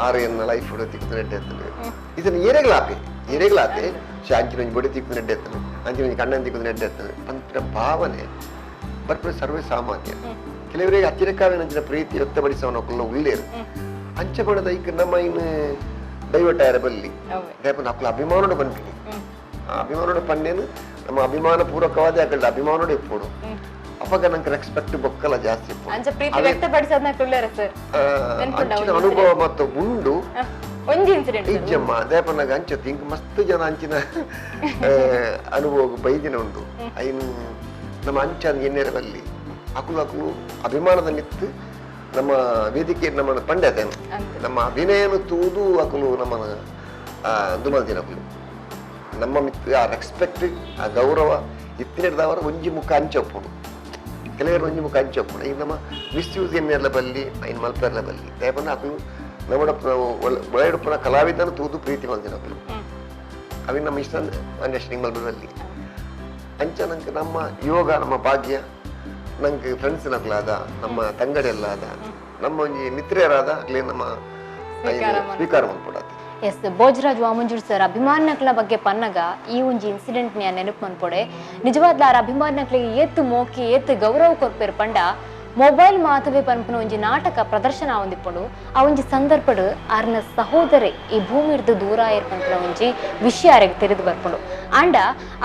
ಆರು ಎನ್ನ ಲೈಫ್ ತಿಕ್ಕು ನೆಡ್ಡೆ ಎತ್ತನು ಇದನ್ನು ಏರೆಗ್ಲಾಪೆ ಏರೆಗ್ಲಾಪೆ ಶಾ ಅಂಚಿನ ಬೊಡಿ ತಿಕ್ಕು ನೆಡ್ಡೆ ಎತ್ತನು ಅಂಚಿನ ಕಣ್ಣನ್ ತಿಕ್ಕು ನೆಡ್ಡೆ ಎತ್ತನು ಅಂತಿನ ಭಾವನೆ ಬರ್ಪುನ ಸರ್ವೇ ಸಾಮಾನ್ಯ. ಕೆಲವರಿಗೆ ಅಚ್ಚಿರಕ್ಕಾವಿನ ಪ್ರೀತಿ ವ್ಯಕ್ತಪಡಿಸವನ ಉಳ್ಳೇರು ಅಂಚ ಬಣದ ಐಕ್ ನಮ್ಮ ಇನ್ನು ದೈವಟ ಬಲ್ಲಿ ರೇಪನ ಅಕ್ಲ ಅಭಿಮಾನೋಡು ಪನ್ಪಿನಿ ಆ ಅಭಿಮಾನೋಡು ಪನ್ನೇನು ನಮ್ಮ ಅಭಿಮಾನ ಪೂರ್ವಕವಾದ ಅಕಲ್ಡ ಅಭಿಮಾನೋಡು ಇಪ್ಪೋಡು ಅವಾಗ ನಂಗೆ ರೆಸ್ಪೆಕ್ಟ್ ಬೊಕ್ಕಲ ಜಾಸ್ತಿ ಅಂಚಿನ ಅನುಭವ ಮತ್ತು ಉಂಡು ಇಜ್ಜಮ್ಮ ದೇಪನಾಗ ಅಂಚತ್ತು ಹಿಂಗ ಮಸ್ತ್ ಜನ ಅಂಚಿನ ಅನುಭವ ಬೈದಿನ ಉಂಟು. ಐನು ನಮ್ಮ ಅಂಚ ಎನ್ನೇರ ಬಲ್ಲಿ ಅಕುಲು ಅಕುಲು ಅಭಿಮಾನದ ಮಿತ್ತು ನಮ್ಮ ವೇದಿಕೆ ನಮ್ಮ ಪಂಡ್ಯತೆ ನಮ್ಮ ಅಭಿನಯನ ತೂದು ಅಕುಲು ನಮ್ಮನ ದುಮಲ್ದಿನ ಅಕುಲು ನಮ್ಮ ಮಿತ್ತು ಆ ರೆಸ್ಪೆಕ್ಟ್ ಆ ಗೌರವ ಇತ್ತಿನವರ ಒಂಜಿ ಮುಖ ಅಂಚೊಪ್ಪುಡು ಕೆಲವರು ಒಂಜಿ ಮುಖ ಅಂಚೊಪ್ಪುಡು ಈಗ ನಮ್ಮ ಮಿಸ್ಯೂಸ್ ಎನ್ನೆರ್ಲ ಬಲ್ಲಿ ಐನ್ ಮಲ್ಪೆರ್ಲ ಬಲ್ಲಿ ದೇಪನ ಅಕುಲು ನಮ್ಮಡ ಒಳಗಡೆಪುನ ಕಲಾವಿದನ ತೂದು ಪ್ರೀತಿ ಮಲ್ದಿನ ಅಕುಲು ಅವಿನ ನಮ್ಮ ಇಷ್ಟ ಅಂಡರ್ಸ್ಟ್ಯಾಂಡಿಂಗ್ ಮಲ್ಬಲ್ಲಿ ಅಂಚ ನಂಗೆ ನಮ್ಮ ಯೋಗ ನಮ್ಮ ಭಾಗ್ಯ ನಂಗೆ ಫ್ರೆಂಡ್ಸ್ ನಕಲಾದ ನಮ್ಮ ತಂಗಡೆಲ್ಲಾದ ನಮ್ಮ ಒಂಜಿ ಮಿತ್ರರಾದ ಅಗ್ಲೇ ನಮ್ಮ ಸ್ವೀಕಾರ ಮಲ್ಪಡಾತ. ಎಸ್, ಭೋಜರಾಜ್ ವಾಮಂಜೂರ್ ಸರ್ ಅಭಿಮಾನಗಳ ಬಗ್ಗೆ ಪನ್ನಗ ಈ ಒಂಜಿ ಇನ್ಸಿಡೆಂಟ್ ನ್ಯಾ ನೆನಪು ಮನ್ಪೊಡೆ. ನಿಜವಾದ್ಲ ಆರ್ ಅಭಿಮಾನಗಳಿಗೆ ಏತು ಮೋಕಿ ಏತು ಗೌರವ ಕೊರ್ಪೇರು ಪಂಡ ಮೊಬೈಲ್ ಮಾತವೇ ಪನ್ಪುನ ಒಂಜಿ ನಾಟಕ ಪ್ರದರ್ಶನ ಆವೊಂದಿಪ್ಪುಂಡು. ಆ ಒಂಜಿ ಸಂದರ್ಭಡ್ ಆರ್ನ ಸಹೋದರಿ ಈ ಭೂಮಿರ್ದು ದೂರ ಏರ್ಪನ್ಪುನ ಒಂಜಿ ವಿಷಯ ಆರೆಗ್ ತೆರೆದು ಬರ್ಪುಂಡು. ಆಂಡ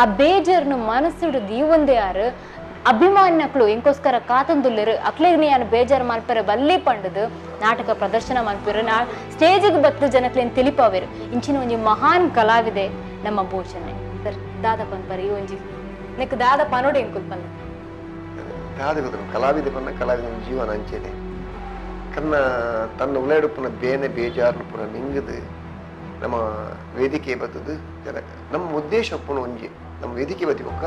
ಆ ಬೇಜರ್ನು ಮನಸ್ಸುಡು ದೀವೊಂದೇ ಆರು ಅಭಿಮಾನಕ್ಳು ಇಂಕೋಸ್ಕರ ಕಾತಂದುಲ್ಲೆರು ಅಕ್ಲೆಗ್ ಯಾನ್ ಬೇಜಾರು ಮಲ್ಪೆರೆ ಬಲ್ಲಿ ಪಂಡದು ನಾಟಕ ಪ್ರದರ್ಶನ ಮಲ್ಪೆರು ನಾ ಸ್ಟೇಜಿಗೆ ಬತ್ತು ಜನಕ್ಲೇನ್ ತಿಳಿಪಾವೇರು. ಇಂಚಿನ ಒಂಜಿ ಮಹಾನ್ ಕಲಾವಿದೆ ನಮ್ಮ ಭೂಷಣೆ ಸರ್. ದಾದ ಪನ್ಪರ್ ಈ ಒಂಜಿ ನೆಕ್ ದಾದ ಪನೋಡಿ ಎಂಕುಲ್ ಪನ್ನ ದಾದ ಗೊತ್ತು ಕಲಾವಿದೆ ಪನ್ನ ಕಲಾವಿದನ ಜೀವನ ಅಂಚೆನೆ ಕನ್ನ ತನ್ನ ಉಳ್ಳಾಡುಪ್ಪುನ ಬೇನೆ ಬೇಜಾರ್ನು ಪೂರ ನಿಂಗದು ನಮ್ಮ ವೇದಿಕೆ ಬತ್ತದು ಜನ ನಮ್ಮ ಉದ್ದೇಶ ಉಪ್ಪುನ ಒಂಜಿ ನಮ್ಮ ವೇದಿಕೆ ಬತ್ತಿ ಬೊಕ್ಕ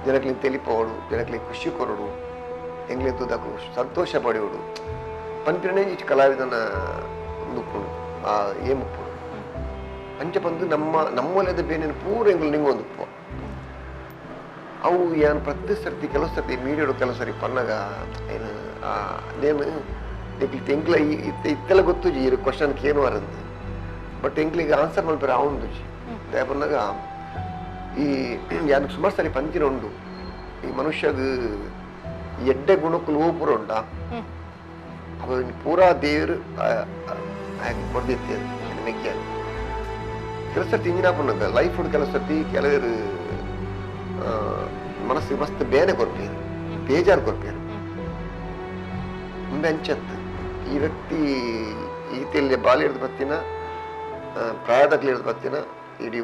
ಜನಕ್ಲಿಗೆ ತೆಲಿಪೋಡು ಜನಕ್ಲಿಗೆ ಖುಷಿ ಕೊರಡು ಎಂಗ್ಲಿಗೆ ತೂದಕು ಸಂತೋಷ ಪಡೆಯೋಡು ಪನ್ಪಿರನೇ ಈ ಕಲಾವಿದನ ಉಪ್ಪುಂಡು ಆ ಏಮುಪ್ಪುಡು ಅಂಚ ಬಂದು ನಮ್ಮ ನಮ್ಮೊಲೆದ ಬೇನೆ ಪೂರ ಎಂಗ್ಲು ನಿಂಗೊಂದು ಉಪ್ಪು ಅವು ಏನು ಪ್ರತಿ ಸರ್ತಿ ಕೆಲವು ಸರ್ತಿ ಮೀಡಿಯೋಡು ಕೆಲವು ಸರಿ ಪನ್ನಗ ಏನು ನೇನು ಎಂಕ್ಲ ಇತ್ತೆಲ್ಲ ಗೊತ್ತುಜಿ ಈ ಕ್ವಶನ್ಗೆ ಏನು ಅರಂದು ಬಟ್ ಎಂಕ್ಲಿಗೆ ಆನ್ಸರ್ ಮಲ್ಪೆರೆ ಆವೊಂದುಜಿ ಪನ್ನಗ ಈ ಯಾನು ಸುಮಾರು ಸರಿ ಪಂಚಿನ ಉಂಡು ಈ ಮನುಷ್ಯಗ ಎಡ್ಡೆ ಗುಣಕ್ಕೂ ಪೂರ ಉಂಡ ಅವ ಪೂರಾ ದೇವರು ಕೊಡ್ದಿತ್ತು ಮೆಕ್ಕಿಯಾಗ ಕೆಲಸ ಸರ್ತಿ ಇಂಜಿನ ಲೈಫ್ ಕೆಲಸ ಸರ್ತಿ ಕೆಲವರು ಮನಸ್ಸಿಗೆ ಮಸ್ತ್ ಬೇನೆ ಕೊರ್ಪೇರು, ಬೇಜಾರು ಕೊರ್ಪೇರು. ಮುಂದೆ ಅಂಚತ್ತು ಈ ವ್ಯಕ್ತಿ ಈತೆಲ್ಲಿ ಬಾಲಿ ಹಿಡ್ದು ಬತ್ತಿನ, ಪ್ರಾಯದಾಗ್ಲಿ ಹಿಡ್ದು ಬತ್ತಿನ, ಇಡೀ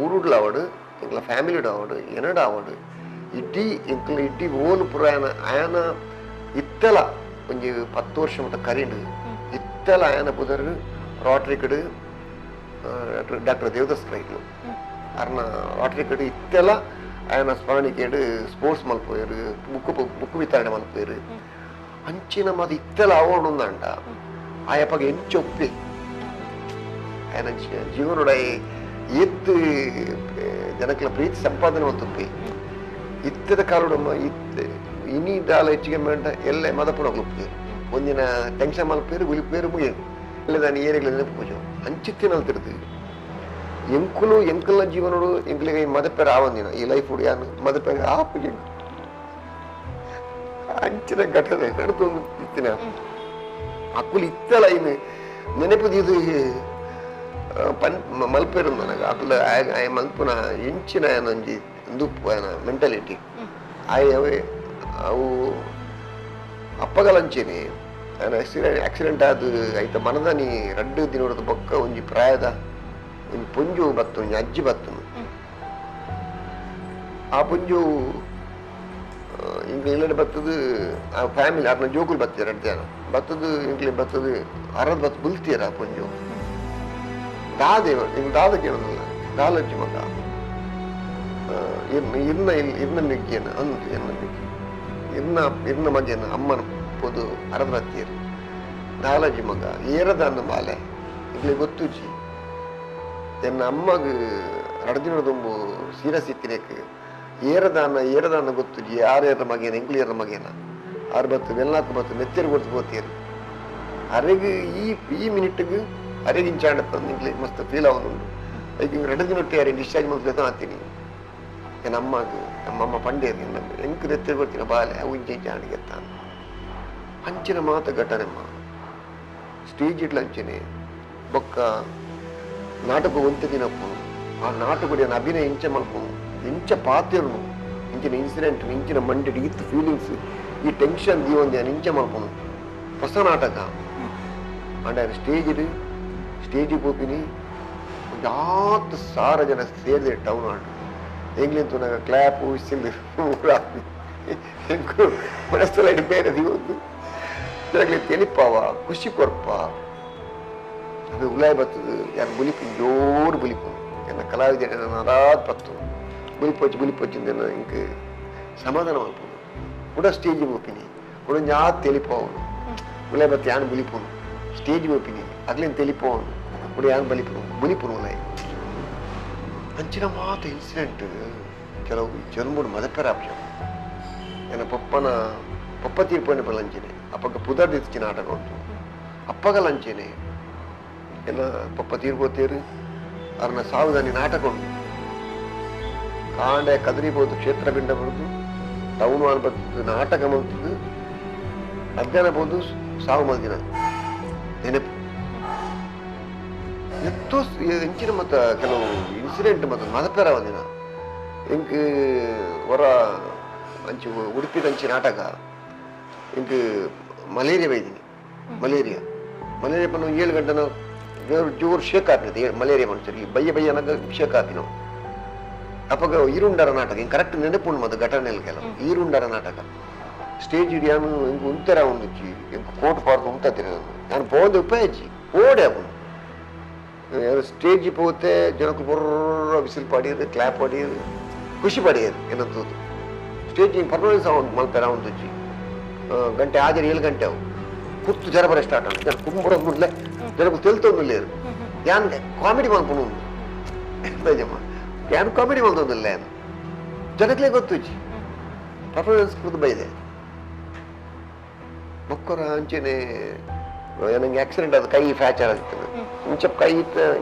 ಊರುಡ್ಲ ಅವಡು, ಎಂಕ್ಲ ಫ್ಯಾಮಿಲಿಡ್ ಅವಡು, ಎನಡ ಅವಡು, ಇಡೀ ಎಂಕ್ಲ ಇಡೀ ಓಲು ಪುರ ಆಯನ ಇತ್ತೆಲ ಒಂಜಿ 10 ವರ್ಷ ಮಟ್ಟ ಕರಿಂಡು ಇತ್ತೆಲ ಆಯನ ಪುದರ್ ರೋಟರಿ ಕಡೆ ಡಾಕ್ಟರ್ ದೇವದಾಸ್ ರೈಲು ಅರ್ನ ರೋಟರಿ ಕಡೆ ಇತ್ತೆಲ ಆಯನ ಸ್ಮರಣಿಕೆಡು ಸ್ಪೋರ್ಟ್ಸ್ ಮಲ್ಪೋಯರು, ಬುಕ್ ವಿತರಣೆ ಮಲ್ಪೋಯರು. ಅಂಚಿನ ಮಾತು ಇತ್ತೆಲ ಅವಣುಂದಂಡ ಆಯಪ್ಪಗ ಎಂಚೊಪ್ಪಿ ಆಯನ ಜೀವನೋಡ ಎತ್ತು ಜನಕ್ಲ ಪ್ರೀತಿ ಸಂಪಾದನೆ ಮಲ್ತೊಪ್ಪಿ. ಇತ್ತದ ಕಾಲುಡಮ್ಮ ಇತ್ತೆ ಇನಿ ದಾಲ ಹೆಚ್ಚಿಗೆ ಮೇಂಟ ಎಲ್ಲ ಮದಪುಣ ಒಪ್ಪೇರು, ಒಂದಿನ ಟೆನ್ಷನ್ ಮಲ್ಪೇರು, ಗುಲಿಪೇರು, ಮುಗಿಯರು ಇಲ್ಲ ನಾನು ಏರಿಗಳ ನೆನಪು ಅಂಚಿತ್ತಿನಲ್ತಿರ್ದು. ಎಂಕುಲು ಎಂಕಲ್ನ ಜೀವನೋಡು ಎಂಕಲಿಗೆ ಈ ಮದಪೇರ ಆವಂದಿನ ಈ ಲೈಫ್ ಯಾನು ಮದಪೇರ ಆಪು ಅಂಚಿನ ಘಟನೆ ನಡೆದು ಇತ್ತಿನ ಅಕ್ಕುಲು ಇತ್ತಲ್ಲ ಇನ್ನು ನೆನಪು ಇದು ಪನ್ ಮಲ್ಪೇರು ನನಗೆ ಅಕುಲ ಆಯ ಮಲ್ಪುನ ಎಂಚಿನ ಒಂಜಿ ದುಪ್ಪು ಆಯನ ಮೆಂಟಾಲಿಟಿ ಆಯ ಅವು ಅಪ್ಪಗಲಂಚೇನೆ. ಆಯನ ಆಕ್ಸಿಡೆಂಟ್ ಆದ ಐತ ಮನದನಿ ರಡ್ಡು ದಿನದ ಬೊಕ್ಕ ಒಂಜಿ ಪ್ರಾಯದ ಒಂಜಿ ಪೊಂಜು ಬತ್ತು, ಒಂಜಿ ಅಜ್ಜಿ ಬತ್ತನು. ಆ ಪೊಂಜು ಇಂಗ್ಲ ಇಲ್ಲಡೆ ಬತ್ತದು, ಆ ಫ್ಯಾಮಿಲಿ ಅರ್ನ ಜೋಕುಲು ಬತ್ತೀರ ರಡ್ಡು ಜನ ಬತ್ತದು, ಇಂಗ್ಲಿ ಬತ್ತದು ಅರದ್ ಬತ್ತು ಬುಲ್ತೀರ ಆ ಪೊಂಜು ದಾದೆ ಇಂಗ್ಲ ದಾದ ಕೇಳೋದಿಲ್ಲ ದಾಲಜ್ಜಿ ಮಗ ಇರ್ನ ಇರ್ನ ಮಿಗ್ಗಿಯನ ಅಂದು ಎನ್ನ ಮಿಗ್ಗಿ ಇರ್ನ ಇರ್ನ ಮಗೆನ ಅಮ್ಮನ ಪೊದು ಅರದ್ ಬತ್ತೀರು ದಾಲಜ್ಜಿ ಮಗ ಏರದ ಅನ್ನ ಬಾಲೆ ಇಂಗ್ಲಿ ಗೊತ್ತುಜಿ ಎನ್ನ ಅಮ್ಮಗ ರಡ್ದಿನ ದುಂಬು ಸೀರಿಯಸ್ ಇತ್ತಿನೇಕ್ ಏರದಾನ ಏರದಾನ ಗೊತ್ತುಜಿ ಯಾರು ಏರ ಮಗೇನ ಎಂಕ್ಲು ಏರ ಮಗೇನ ಆರು ಬತ್ತು ವೆಲ್ನಾಕು ಬತ್ತು ಮೆತ್ತೇರು ಕೊಡ್ತು పోತೀರು ಅರೆಗೆ ಈ ಈ ಮಿನಿಟ್ಗೆ ಅರೆಗೆ ಇಂಚಾಂಡ ಇಂಗ್ಲಿ ಮಸ್ತ್ ಫೀಲ್ ಆವನುಂಡು. ಐಕ್ ಎರಡು ದಿನೊಟ್ಟೆ ಯಾರು ಡಿಸ್ಚಾರ್ಜ್ ಮಾಡ್ಬೇಕು ಆತೀನಿ ನನ್ನ ಅಮ್ಮಗ ನಮ್ಮಮ್ಮ ಪಂಡೇರು ಎಂಕ್ ನೆತ್ತೇರು ಕೊಡ್ತೀನಿ ಬಾಲೆ ಅವು ಇಂಚ ಇಂಚಾಂಡಿಗೆ ತಾನು ಅಂಚಿನ ಮಾತು ಘಟನೆಮ್ಮ. ಸ್ಟೇಜ್ ಇಟ್ಲ ಅಂಚಿನಿ ಬೊಕ್ಕ ನಾಟಕ ಒಂತೆ ದಿನಪ್ಪನು ಆ ನಾಟಕ ಅಭಿನಯ ಇಂಚ ಮಲ್ಪನು ಇಂಚ ಪಾತಿರ್ನು ಇಂಚಿನ ಇನ್ಸಿಡೆಂಟ್ ಇಂಚಿನ ಮಂಡೆಡ್ ಇತ್ತು ಫೀಲಿಂಗ್ಸ್ ಈ ಟೆನ್ಷನ್ ದೀವೊಂದು ಇಂಚ ಮಲ್ಪನು ಹೊಸ ನಾಟಕ ಅಂಡ ಸ್ಟೇಜ್ ಸ್ಟೇಜಿಗೆ ಹೋಗಿನಿ ಜಾತ್ ಸಾವಿರ ಜನ ಸೇರಿದೆ ಟೌನ್ ಆಟ ಎಂಗ್ಲಿಂತು ನಾಗ ಕ್ಲ್ಯಾಪ್ ವಿಸಿಲ್ ಎಂಕು ಮನಸ್ಸಲ್ಲ ಬೇರೆ ದೀವೊಂದು ಜನಗಳಿಗೆ ತೆಲಿಪಾವ ಖುಷಿ ಕೊರ್ಪ ಅದು ಉಲಾಯ್ ಬರ್ತದೆ ಯಾರು ಬುಲಿಪು ಜೋರು ಬುಲಿಪು ಎನ್ನ ಕಲಾವಿದ ನಾರಾದ್ ಪತ್ತು ಬುಲಿಪೊಚ್ಚಿ ಬುಲಿಪೊಚ್ಚಿಂದ ಇಂಕ ಸಮಾಧಾನ ಮಲ್ಪುನು ಕೂಡ ಸ್ಟೇಜ್ ಹೋಗ್ತೀನಿ ಕೂಡ ಜಾತ್ ತೆಲಿಪವನು ಉಲಾಯ್ ಬತ್ತು ಯಾನು ಬುಲಿಪುನು ಸ್ಟೇಜ್ ಹೋಗ್ತೀನಿ ಅಗ್ಲೇನು ತೆಲಿಪವನು ಕೂಡ ಯಾನು ಬಲಿಪುನು ಬುಲಿಪುನು ಉಲಾಯ್ ಅಂಚಿನ ಮಾತು ಇನ್ಸಿಡೆಂಟ್ ಕೆಲವು ಜನ್ಮುಡು ಮದಪೆರ ಆಪ್ಷನ್ ಎನ್ನ ಪಪ್ಪನ ಪಪ್ಪ ತೀರ್ಪೋಯಿನ ಪಲ್ಲ ಅಂಚೆನೆ ಅಪ್ಪಗ ಪುದರ್ ದಿತ್ತಿ ನಾಟಕ ಉಂಟು ಅಪ್ಪಗಲ ಅಂಚೆನೆ ಎಲ್ಲ ಪಪ್ಪ ತೀರ್ಪೋತೀರು ಅರ್ನ ಸಾವುದಾನಿ ನಾಟಕ ಉಂಟು ಕಾಂಡೆ ಕದರಿಬೋದು ಕ್ಷೇತ್ರ ಬಿಂಡ ಬರುದು ಟೌನ್ ಹಾಲ್ ಬರ್ತದೆ ನಾಟಕ ಮಂತದ್ದು ಮಧ್ಯಾಹ್ನ ಬೋದು ಸಾವು ಮಲ್ದಿನ ನೆನಪು ಎತ್ತೋ ಎಂಚಿನ ಮತ್ತ ಕೆಲವು ಇನ್ಸಿಡೆಂಟ್ ಮತ್ತು ಮದಪೆರ ಒಂದಿನ ಎಂಕ್ ಹೊರ ಅಂಚು ಉಡುಪಿದ ಅಂಚಿ ನಾಟಕ ಎಂಕ್ ಮಲೇರಿಯಾ ಬೈದಿನಿ ಮಲೇರಿಯಾ ಮಲೇರಿಯಾ ಪನ್ನು 7 ಗಂಟೆನ ಜೋರು ಜೋರು ಶೇಕ್ ಆಪಿನದು ಮಲೇರಿಯಾ ಮನುಷ್ಯರಿಗೆ ಬಯ್ಯ ಬಯ್ಯನಾಗ ಶೇಕ್ ಆಪಿನವು. ಅಪ್ಪಗ ಈರುಂಡರ ನಾಟಕ ಹಿಂಗೆ ಕರೆಕ್ಟ್ ನೆನಪುಂಡು ಮತ್ತು ಘಟನೆಯಲ್ಲಿ ಕೆಲವು ಈರುಂಡರ ನಾಟಕ ಸ್ಟೇಜ್ ಹಿಡಿಯಾನು ಹಿಂಗೆ ಉಂತರ ಒಂದುಚ್ಚಿ ಹಿಂಗೆ ಕೋಟ್ ಪಾರ್ದು ಉಂಟತ್ತೀರ ನಾನು ಪೋಂದು ಉಪಯೋಜಿ ಓಡೆ ಅವನು ಸ್ಟೇಜ್ ಪೋತೆ ಜನಕ್ಕೆ ಬೊರ್ರ ವಿಸಿಲ್ ಪಾಡಿಯರು ಕ್ಲ್ಯಾಪ್ ಪಾಡಿಯರು ಖುಷಿ ಪಡೆಯರು ಏನಂತದ್ದು ಸ್ಟೇಜ್ ಹಿಂಗೆ ಪರ್ಫಾರ್ಮೆನ್ಸ್ ಅವ್ನು ಮಲ್ಪೆರ ಒಂದುಚ್ಚಿ ಗಂಟೆ ಆಜರ್ 7 ಗಂಟೆ ಅವು ಕುತ್ತು ಜರ ಬರ ಸ್ಟಾರ್ಟ್ ಆಗ ಜನ ಕುಂಬುಡೋದು ಜನಕ್ಕೆ ತೆಲ್ತೊಂದುಲ್ಲೇರು ಯಾನ್ ಕಾಮಿಡಿ ಮಲ್ಪುನು ನಿಜಮ್ಮ ಯಾನ್ ಕಾಮಿಡಿ ಮಲ್ತೊಂದಿಲ್ಲ ಯಾನು ಜನಕ್ಲೇ ಗೊತ್ತುಜ್ಜಿ ಪರ್ಫಾರ್ಮೆನ್ಸ್ ಕುರ್ದು ಬೈದೆ ಬೊಕ್ಕರ ಅಂಚೆನೆ ನಂಗೆ ಆಕ್ಸಿಡೆಂಟ್ ಆದ ಕೈ ಫ್ರಾಕ್ಚರ್ ಆಗ್ತದೆ ಇಂಚ ಕೈ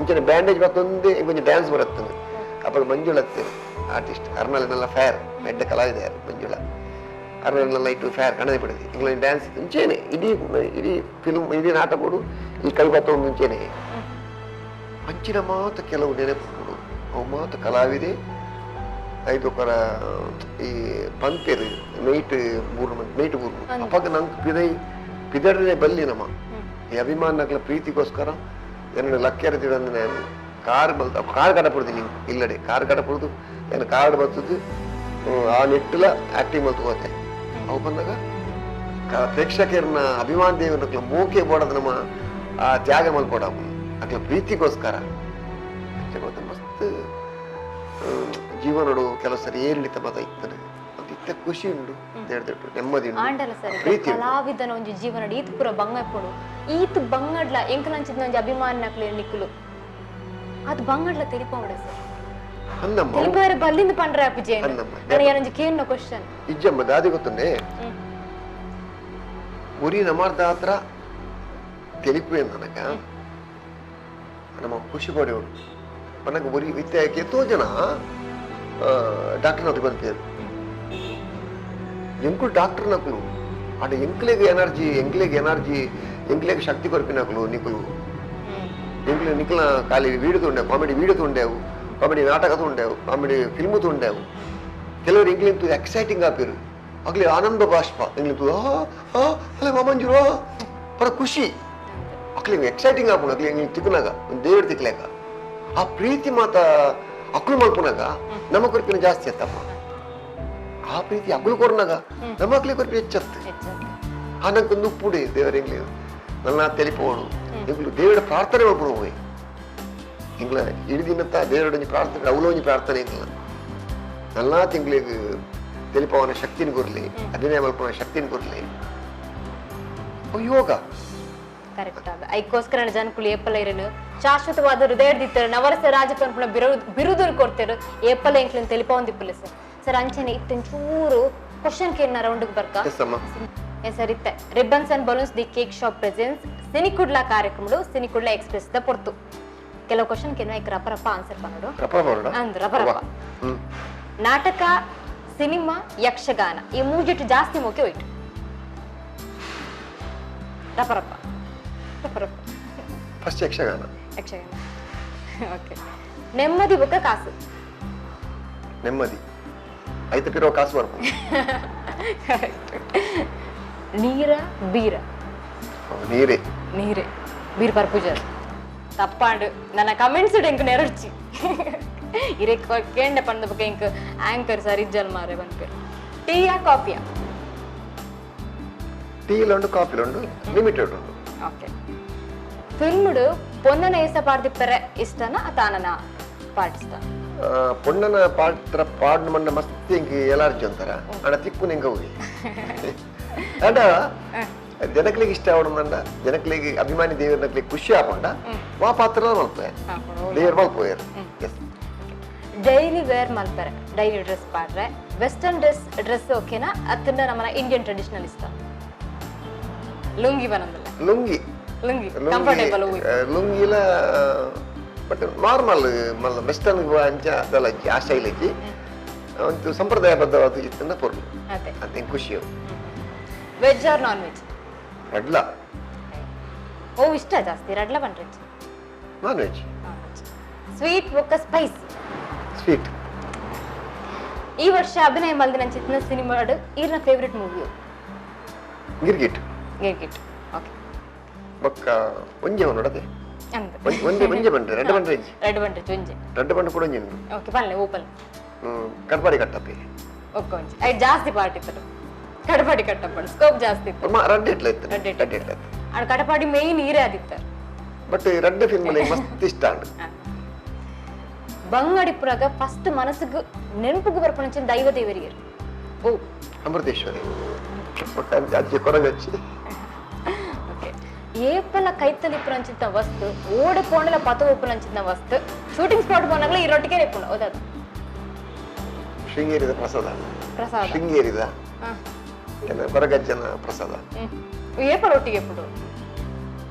ಇಂಚಿನ ಬ್ಯಾಂಡೇಜ್ ಬತ್ತೊಂದೇ ಕೊಂಚ ಡ್ಯಾನ್ಸ್ ಬರುತ್ತದೆ ಅప్పుడు ಮಂಜುಳತ್ತೆ ಆರ್ಟಿಸ್ಟ್ ಅರ್ನಲ್ನೆಲ್ಲ ಫೇರ್ ಮೆಡ್ಡ ಕಲಾವಿದ ಯಾರು ಮಂಜುಳ ಅರ್ನಲ್ನೆಲ್ಲ ಇಟ್ಟು ಫೇರ್ ಕಣದೆ ಬಿಡದೆ ಇಂಗ್ಲೀಷ್ ಡ್ಯಾನ್ಸ್ ಇಂಚೇನೆ ಇಡೀ ಇಡೀ ಫಿಲ್ಮ್ ಇಡೀ ನಾಟಕ ಈ ಕೈ ಬತ್ತೊಂದು ಮುಂಚೆನೆ ಅಂಚಿನ ಮಾತ ಕೆಲವು ನೆನಪುಗಳು ಅವು ಮಾತ ಕಲಾವಿದೆ ಐದೊಕರ ಈ ಪಂತೆರು ಮೇಟ್ ಬೂರು ಮೇಟ್ ಬೂರು ಅಪ್ಪಾಗ ನಂಗೆ ಪಿದೈ ಪಿದಡನೆ ಬಲ್ಲಿ ನಮ್ಮ ಈ ಅಭಿಮಾನಗಳ ಪ್ರೀತಿಗೋಸ್ಕರ ಎನ್ನ ಲಕ್ಕೆರ ತಿಳಂದು ನಾನು ಕಾರ್ ಬಲ್ತ ಕಾರ್ ಕಡಪುಡ್ದು ಇಲ್ಲಡೆ ಕಾರ್ ಕಡಪುಡ್ದು ನಾನು ಕಾರ್ ಬರ್ತದ್ದು ಆ ನೆಟ್ಟಲ ಆಕ್ಟಿಂಗ್ ಮಲ್ತು ಹೋತೆ ಅವು ಬಂದಾಗ ಪ್ರೇಕ್ಷಕರನ್ನ ಅಭಿಮಾನ ದೇವರ ಮೋಕೆ ಬೋಡದ ನಮ್ಮ ಆ ತ್ಯಾಗ ಮಲ್ಕೊಡ ಅಕ್ಲ ಪ್ರೀತಿಗೋಸ್ಕರ ಮಸ್ತ್ ಜೀವನಡು ಕೆಲವು ಸರಿ ಏರಿಳಿತ ಮತ ಇತ್ತನೆ ಅದು ಇತ್ತ ಖುಷಿ ಉಂಡು ದೇಡ್ದೆಟ್ಟು ನೆಮ್ಮದಿ ಆಂಡಲ ಸರ್ ಕಲಾವಿದನ ಒಂಜಿ ಜೀವನ ಈತ್ ಪೂರ ಬಂಗ ಇಪ್ಪುಡು ಈತ್ ಬಂಗಡ್ಲ ಎಂಕಲಂಚಿದ ಒಂಜಿ ಅಭಿಮಾನಕ್ಲೆ ನಿಕ್ಕುಲು ಅದು ಬಂಗಡ್ಲ ತೆಲಿಪೋಡ ಸರ್ ಅನ್ನಮ್ಮ ತೆಲಿಪೋರೆ ಬಲ್ಲಿಂದ ಪಂಡ್ರೆ ಅಪ್ಪಜೆ ನಾನು ಏನೊಂಜಿ ಕೇನ್ನ ಕ್ವಶನ್ ಇಜ್ಜಮ್ಮ ದಾದಿ ಗೊತ್ತುಂಡೆ ಉರಿ ನಮರ್ದ ಹತ್ರ ತೆಲಿಪುವೆ ನನಗ ನಮ್ಮ ಖುಷಿ ಪಡೆಯೋಡು ನನಗೆ ಉರಿ ಇತ್ತೆ ಎತ್ತೋ ಜನ ಡಾಕ್ಟರ್ ನೌಕರಿ ಬಂತೇರು ಎಂಕುಲು ಡಾಕ್ಟರ್ ನಕಲು ಆಟ ಎಂಕ್ಲೆಗ್ ಎನರ್ಜಿ ಎಂಕ್ಲೆಗ್ ಎನರ್ಜಿ ಎಂಕ್ಲೆಗ್ ಶಕ್ತಿ ಕೊರ್ಪಿನಕಲು ನಿಕುಲು ಎಂಕ್ಲೆ ನಿಕ್ಲ ಖಾಲಿ ವೀಡಿಯೋ ಉಂಡೇವು ಕಾಮಿಡಿ ವೀಡಿಯೋ ಉಂಡೇವು ಕಾಮಿಡಿ ನಾಟಕ ಉಂಡೇವು ಕಾಮಿಡಿ ಫಿಲ್ಮ್ ಉಂಡೇವು ಕೆಲವರು ಎಂಕ್ಲಿಂತು ಎಕ್ಸೈಟಿಂಗ್ ಆಪಿರು ಅಗ್ಲಿ ಆನಂದ ಬಾಷ್ಪ ಎಂಗ್ಲಿಂತು ಅಲ್ಲ ಮಾಮಂಜೂರು ಪರ ಖುಷಿ ಅಕ್ಲಿ ಎಕ್ಸೈಟಿಂಗ್ ಆಪುಂಡು ಅಕ್ಲಿ ಎಂಗ್ಲಿ ತಿಕ್ಕುನಾಗ ದೇವರು ತಿಕ್ಲೇಕ ಆ ಪ್ರೀತಿ ಮಾತ ಅಕ್ಲು ಮಲ್ಪುನಾಗ ನಮ್ಮ ಕೊರ್ಪಿನ ಜಾಸ್ತಿ ಅತ್ತಪ್ಪ ಆ ಪ್ರೀತಿ ಅಗ್ಲು ಕೊರ್ನಾಗ ನಮ್ಮ ಅಕ್ಲಿ ಕೊರ್ಪಿ ಹೆಚ್ಚತ್ತು ಆ ನಂಗೆ ಒಂದು ಉಪ್ಪುಡೆ ದೇವರ ಎಂಗ್ಲಿ ನನ್ನ ತೆಲಿಪೋಡು ಎಂಗ್ಲು ದೇವರ ಪ್ರಾರ್ಥನೆ ಮಲ್ಪುಡು ಹೋಯ್ ಎಂಗ್ಲ ಇಡೀ ದಿನತ್ತ ದೇವರೊಂಜಿ ಪ್ರಾರ್ಥನೆ ಅವಲೊಂಜಿ ಪ್ರಾರ್ಥನೆ ಎಂಗ್ಲ ನಲ್ಲ ತಿಂಗ್ಳಿಗೆ ತೆಲಿಪವನ ಶಕ್ತಿನ ಕೊರ್ಲಿ ಅಭಿನಯ ಮಲ್ಪುನ ಶಕ್ತಿನ ಕೊರ್ಲಿ ಯೋಗ ಕರೆಕ್ಟ್ ಆದ ಐಕ್ಕೋಸ್ಕರ ಜನಕುಲು ಏಪಲ ಇರನು ಶಾಶ್ವತವಾದ ಹೃದಯದಿತ್ತರು ನವರಸ ರಾಜಪನ್ಪುನ ಬಿರುದುರು ಕೊಡ್ತೇರು ಏಪಲ ಎಂಕ್ಲಿನ ತೆಲಿಪವಂದಿಪ್ಪುಲೆ ಸರ್ ಸರ್ ಅಂಚನೆ ಇತ್ತೊಂಚೂರು ಕ್ವಶನ್ ಕೇಳಿನ ರೌಂಡ್ಗೆ ಬರ್ಕ ಸರ್ ಇತ್ತೆ ribbons and balloons the cake shop presents Cine Kudla ಕಾರ್ಯಕ್ರಮಡು ಸಿನಿಕುಡ್ಲ express the ಪೊರ್ತು ಕೆಲವು ಕ್ವಶನ್ ಕೇನು ಐಕ್ ರಪರಪ್ಪ ಆನ್ಸರ್ ಪನ್ನಡು ಅಂದ್ ರಪರಪ್ಪ ನಾಟಕ ಸಿನಿಮಾ ಯಕ್ಷಗಾನ ಈ ಮೂಜಿಟ್ಟು ಜಾಸ್ತಿ ಮೋಕೆ ಹೋಯ್ತು ರಪರಪ್ಪ ರಪರಪ್ಪ ಫಸ್ಟ್ ಯಕ್ಷಗಾನ ಯಕ್ಷಗಾನ ಓಕೆ ನೆಮ್ಮದಿ ಬೊಕ್ಕ ಕಾಸು ನೆಮ್ಮದಿ ಐತ ಪಿರೋ ಕಾಸು ಬರ್ಪು ನೀರ ಬೀರ ನೀರೇ ನೀರೇ ಬೀರ್ ಪರ್ಪುಜರ್ ತಪ್ಪಾಂಡು ನನ್ನ ಕಮೆಂಟ್ಸ್ ಎಂಕ್ ನೆರಡ್ಚಿ ಇರೆ ಕೇಂಡ ಪಂಡ ಬೊಕ್ಕ ಎಂಕ್ ಆಂಕರ್ ಸರ್ ಇಜ್ಜಲ್ ಮಾರೆ ಬಂದ್ಪೇರು ಟೀಯಾ ಕಾಫಿಯಾ ಟೀಲುಂಡು ಕಾಫಿಲುಂಡು ಲಿಮಿಟೆಡ್ ಉಂಡು ಓಕೆ ಫಿಲ್ಮ್ಡು ಪೊನ್ನನ ಏಸ ಪಾಡ್ದಿಪ್ಪರೆ ಇಷ್ಟನ ತಾನನ ಪಾಟ್ ಇಷ್ಟ ಪೊಣ್ಣನ ಪಾತ್ರ ಪಾಡ್ ಮಣ್ಣ ಮಸ್ತ್ ಎಂಕ್ ಎಲಾರ್ಜಿ ಅಂತಾರ ಅಣ್ಣ ತಿಕ್ಕು ನಿಂಗೆ ಹೋಗಿ ಅಂಡ ಜನಕ್ಲಿಗೆ ಇಷ್ಟ ಆವಡಂದ ಜನಕ್ಲಿಗೆ ಅಭಿಮಾನಿ ದೇವರನಕ್ಲಿಗೆ ಖುಷಿ ಆಪಂಡ ವಾ ಪಾತ್ರ ಮಲ್ಪೆ ದೇವರು ಮಲ್ಪೋಯರು ಎಸ್ ಡೈಲಿ ವೇರ್ ಮಲ್ಪರೆ ಡೈಲಿ ಡ್ರೆಸ್ ಪಾಡ್ರೆ ವೆಸ್ಟರ್ನ್ ಡ್ರೆಸ್ ಡ್ರೆಸ್ ಓಕೆನಾ ಅತ್ತಂಡ ನಮ್ಮನ ಇಂಡಿಯನ್ ಟ್ರೆಡಿಷನಲ್ ಇಷ್ಟ ಲುಂಗಿ ಬನಂದಲ್ಲ ಲುಂಗಿ ಲುಂಗಿ ಕಂಫರ್ಟೇಬಲ್ ಲುಂಗಿಲ ಬಟ್ ನಾರ್ಮಲ್ ಮಲ್ಲ ವೆಸ್ಟರ್ನ್ ಅಂಚ ಅದಲ್ಲ ಆ ಶೈಲಿಗೆ ಒಂದು ಸಂಪ್ರದಾಯಬದ್ಧವಾದ ಇತ್ತಂದ ಪೊರ್ಲು ಅದೇ ಖುಷಿ ವೆಜ್ ಆರ್ ನಾನ್ ವೆಜ್ ರಡ್ಲ ಓ ಇಷ್ಟ ಜಾಸ್ತಿ ರಡ್ಲ ಬಂದ್ರೆ ನಾನ್ ವೆಜ್ ಸ್ವೀಟ್ ಬೊಕ್ಕ ಸ್ಪೈಸ್ ಸ್ವೀಟ್ ಈ ವರ್ಷ ಅಭಿನಯ ಮಲ್ದಿನ ಚಿತ್ನ ಸಿನಿಮಾಡು ಈರ್ನ favourite movie Girgit Girgit okay ಬೊಕ್ಕ ಒಂಜೆ ನೋಡದೆ ಒಂಜೆ ಒಂಜೆ ಬಂಡ್ರೆ ರಡ್ಡು ಬಂಡ್ರೆ ಇಜ್ಜಿ ರಡ್ಡು ಬಂಡ್ರೆ ಒಂಜೆ ರಡ್ಡು ಬಂಡ್ರೆ ಕೂಡ ಒಂಜೆ ಓಕೆ ಪಲ್ಲೆ ಓಪಲ್ ಕಡ್ಪಾಡಿ ಕಟ್ಟಪ್ಪಿ ಓಕೆ ಒಂಜಿ ಐದು ಜಾಸ್ತಿ ಪಾರ್ಟ್ ಇತ್ತು ಕಡಪಾಡಿ ಕಟ್ಟಪ್ಪ ಸ್ಕೋಪ್ ಜಾಸ್ತಿ ಇತ್ತು ರಡ್ಡು ಇಟ್ಲ ಇತ್ತು ರಡ್ಡು ಇಟ್ಲ ಇತ್ತು ಆಡ್ ಕಡಪಾಡಿ ಮೇನ್ ಈರೇ ಆದಿತ್ತು ಬಟ್ ರಡ್ಡು ಫಿಲ್ಮ್ ಮಸ್ತ್ ಇಷ್ಟ ಆಂಡ್ ಬಂಗಡಿಪುರಾಗ ಫಸ್ಟ್ ಮನಸ್ಸಿಗೆ ನೆನಪಿಗೆ ಬರ್ಪಣ ದೈವ ದೇವರಿಯರು ಓ ಅಮೃತೇಶ್ವರಿ ಅಜ್ಜಿ ಕೊರಗಚ್ಚಿ ಓಕೆ ಏಪಲ ಕೈತಲಿಪ್ಪುನಂಚಿನ ವಸ್ತು ಓಡೆ ಪೋಂಡಲ ಪತ ಒಪ್ಪುನಂಚಿನ ವಸ್ತು ಶೂಟಿಂಗ್ ಸ್ಪಾಟ್ ಪೋನಾಗಲ ಈ ರೊಟ್ಟಿಗೆ ರೇಪುಂಡು ಹೌದಾ ಶೃಂಗೇರಿದ ಪ್ರಸಾದ ಪ್ರಸಾದ ಶೃಂಗೇರಿದ ಕೊರಗಜ್ಜನ ಪ್ರಸಾದ ಏಪ ರೊಟ್ಟಿಗೆ ಎಪ್ಪುಡು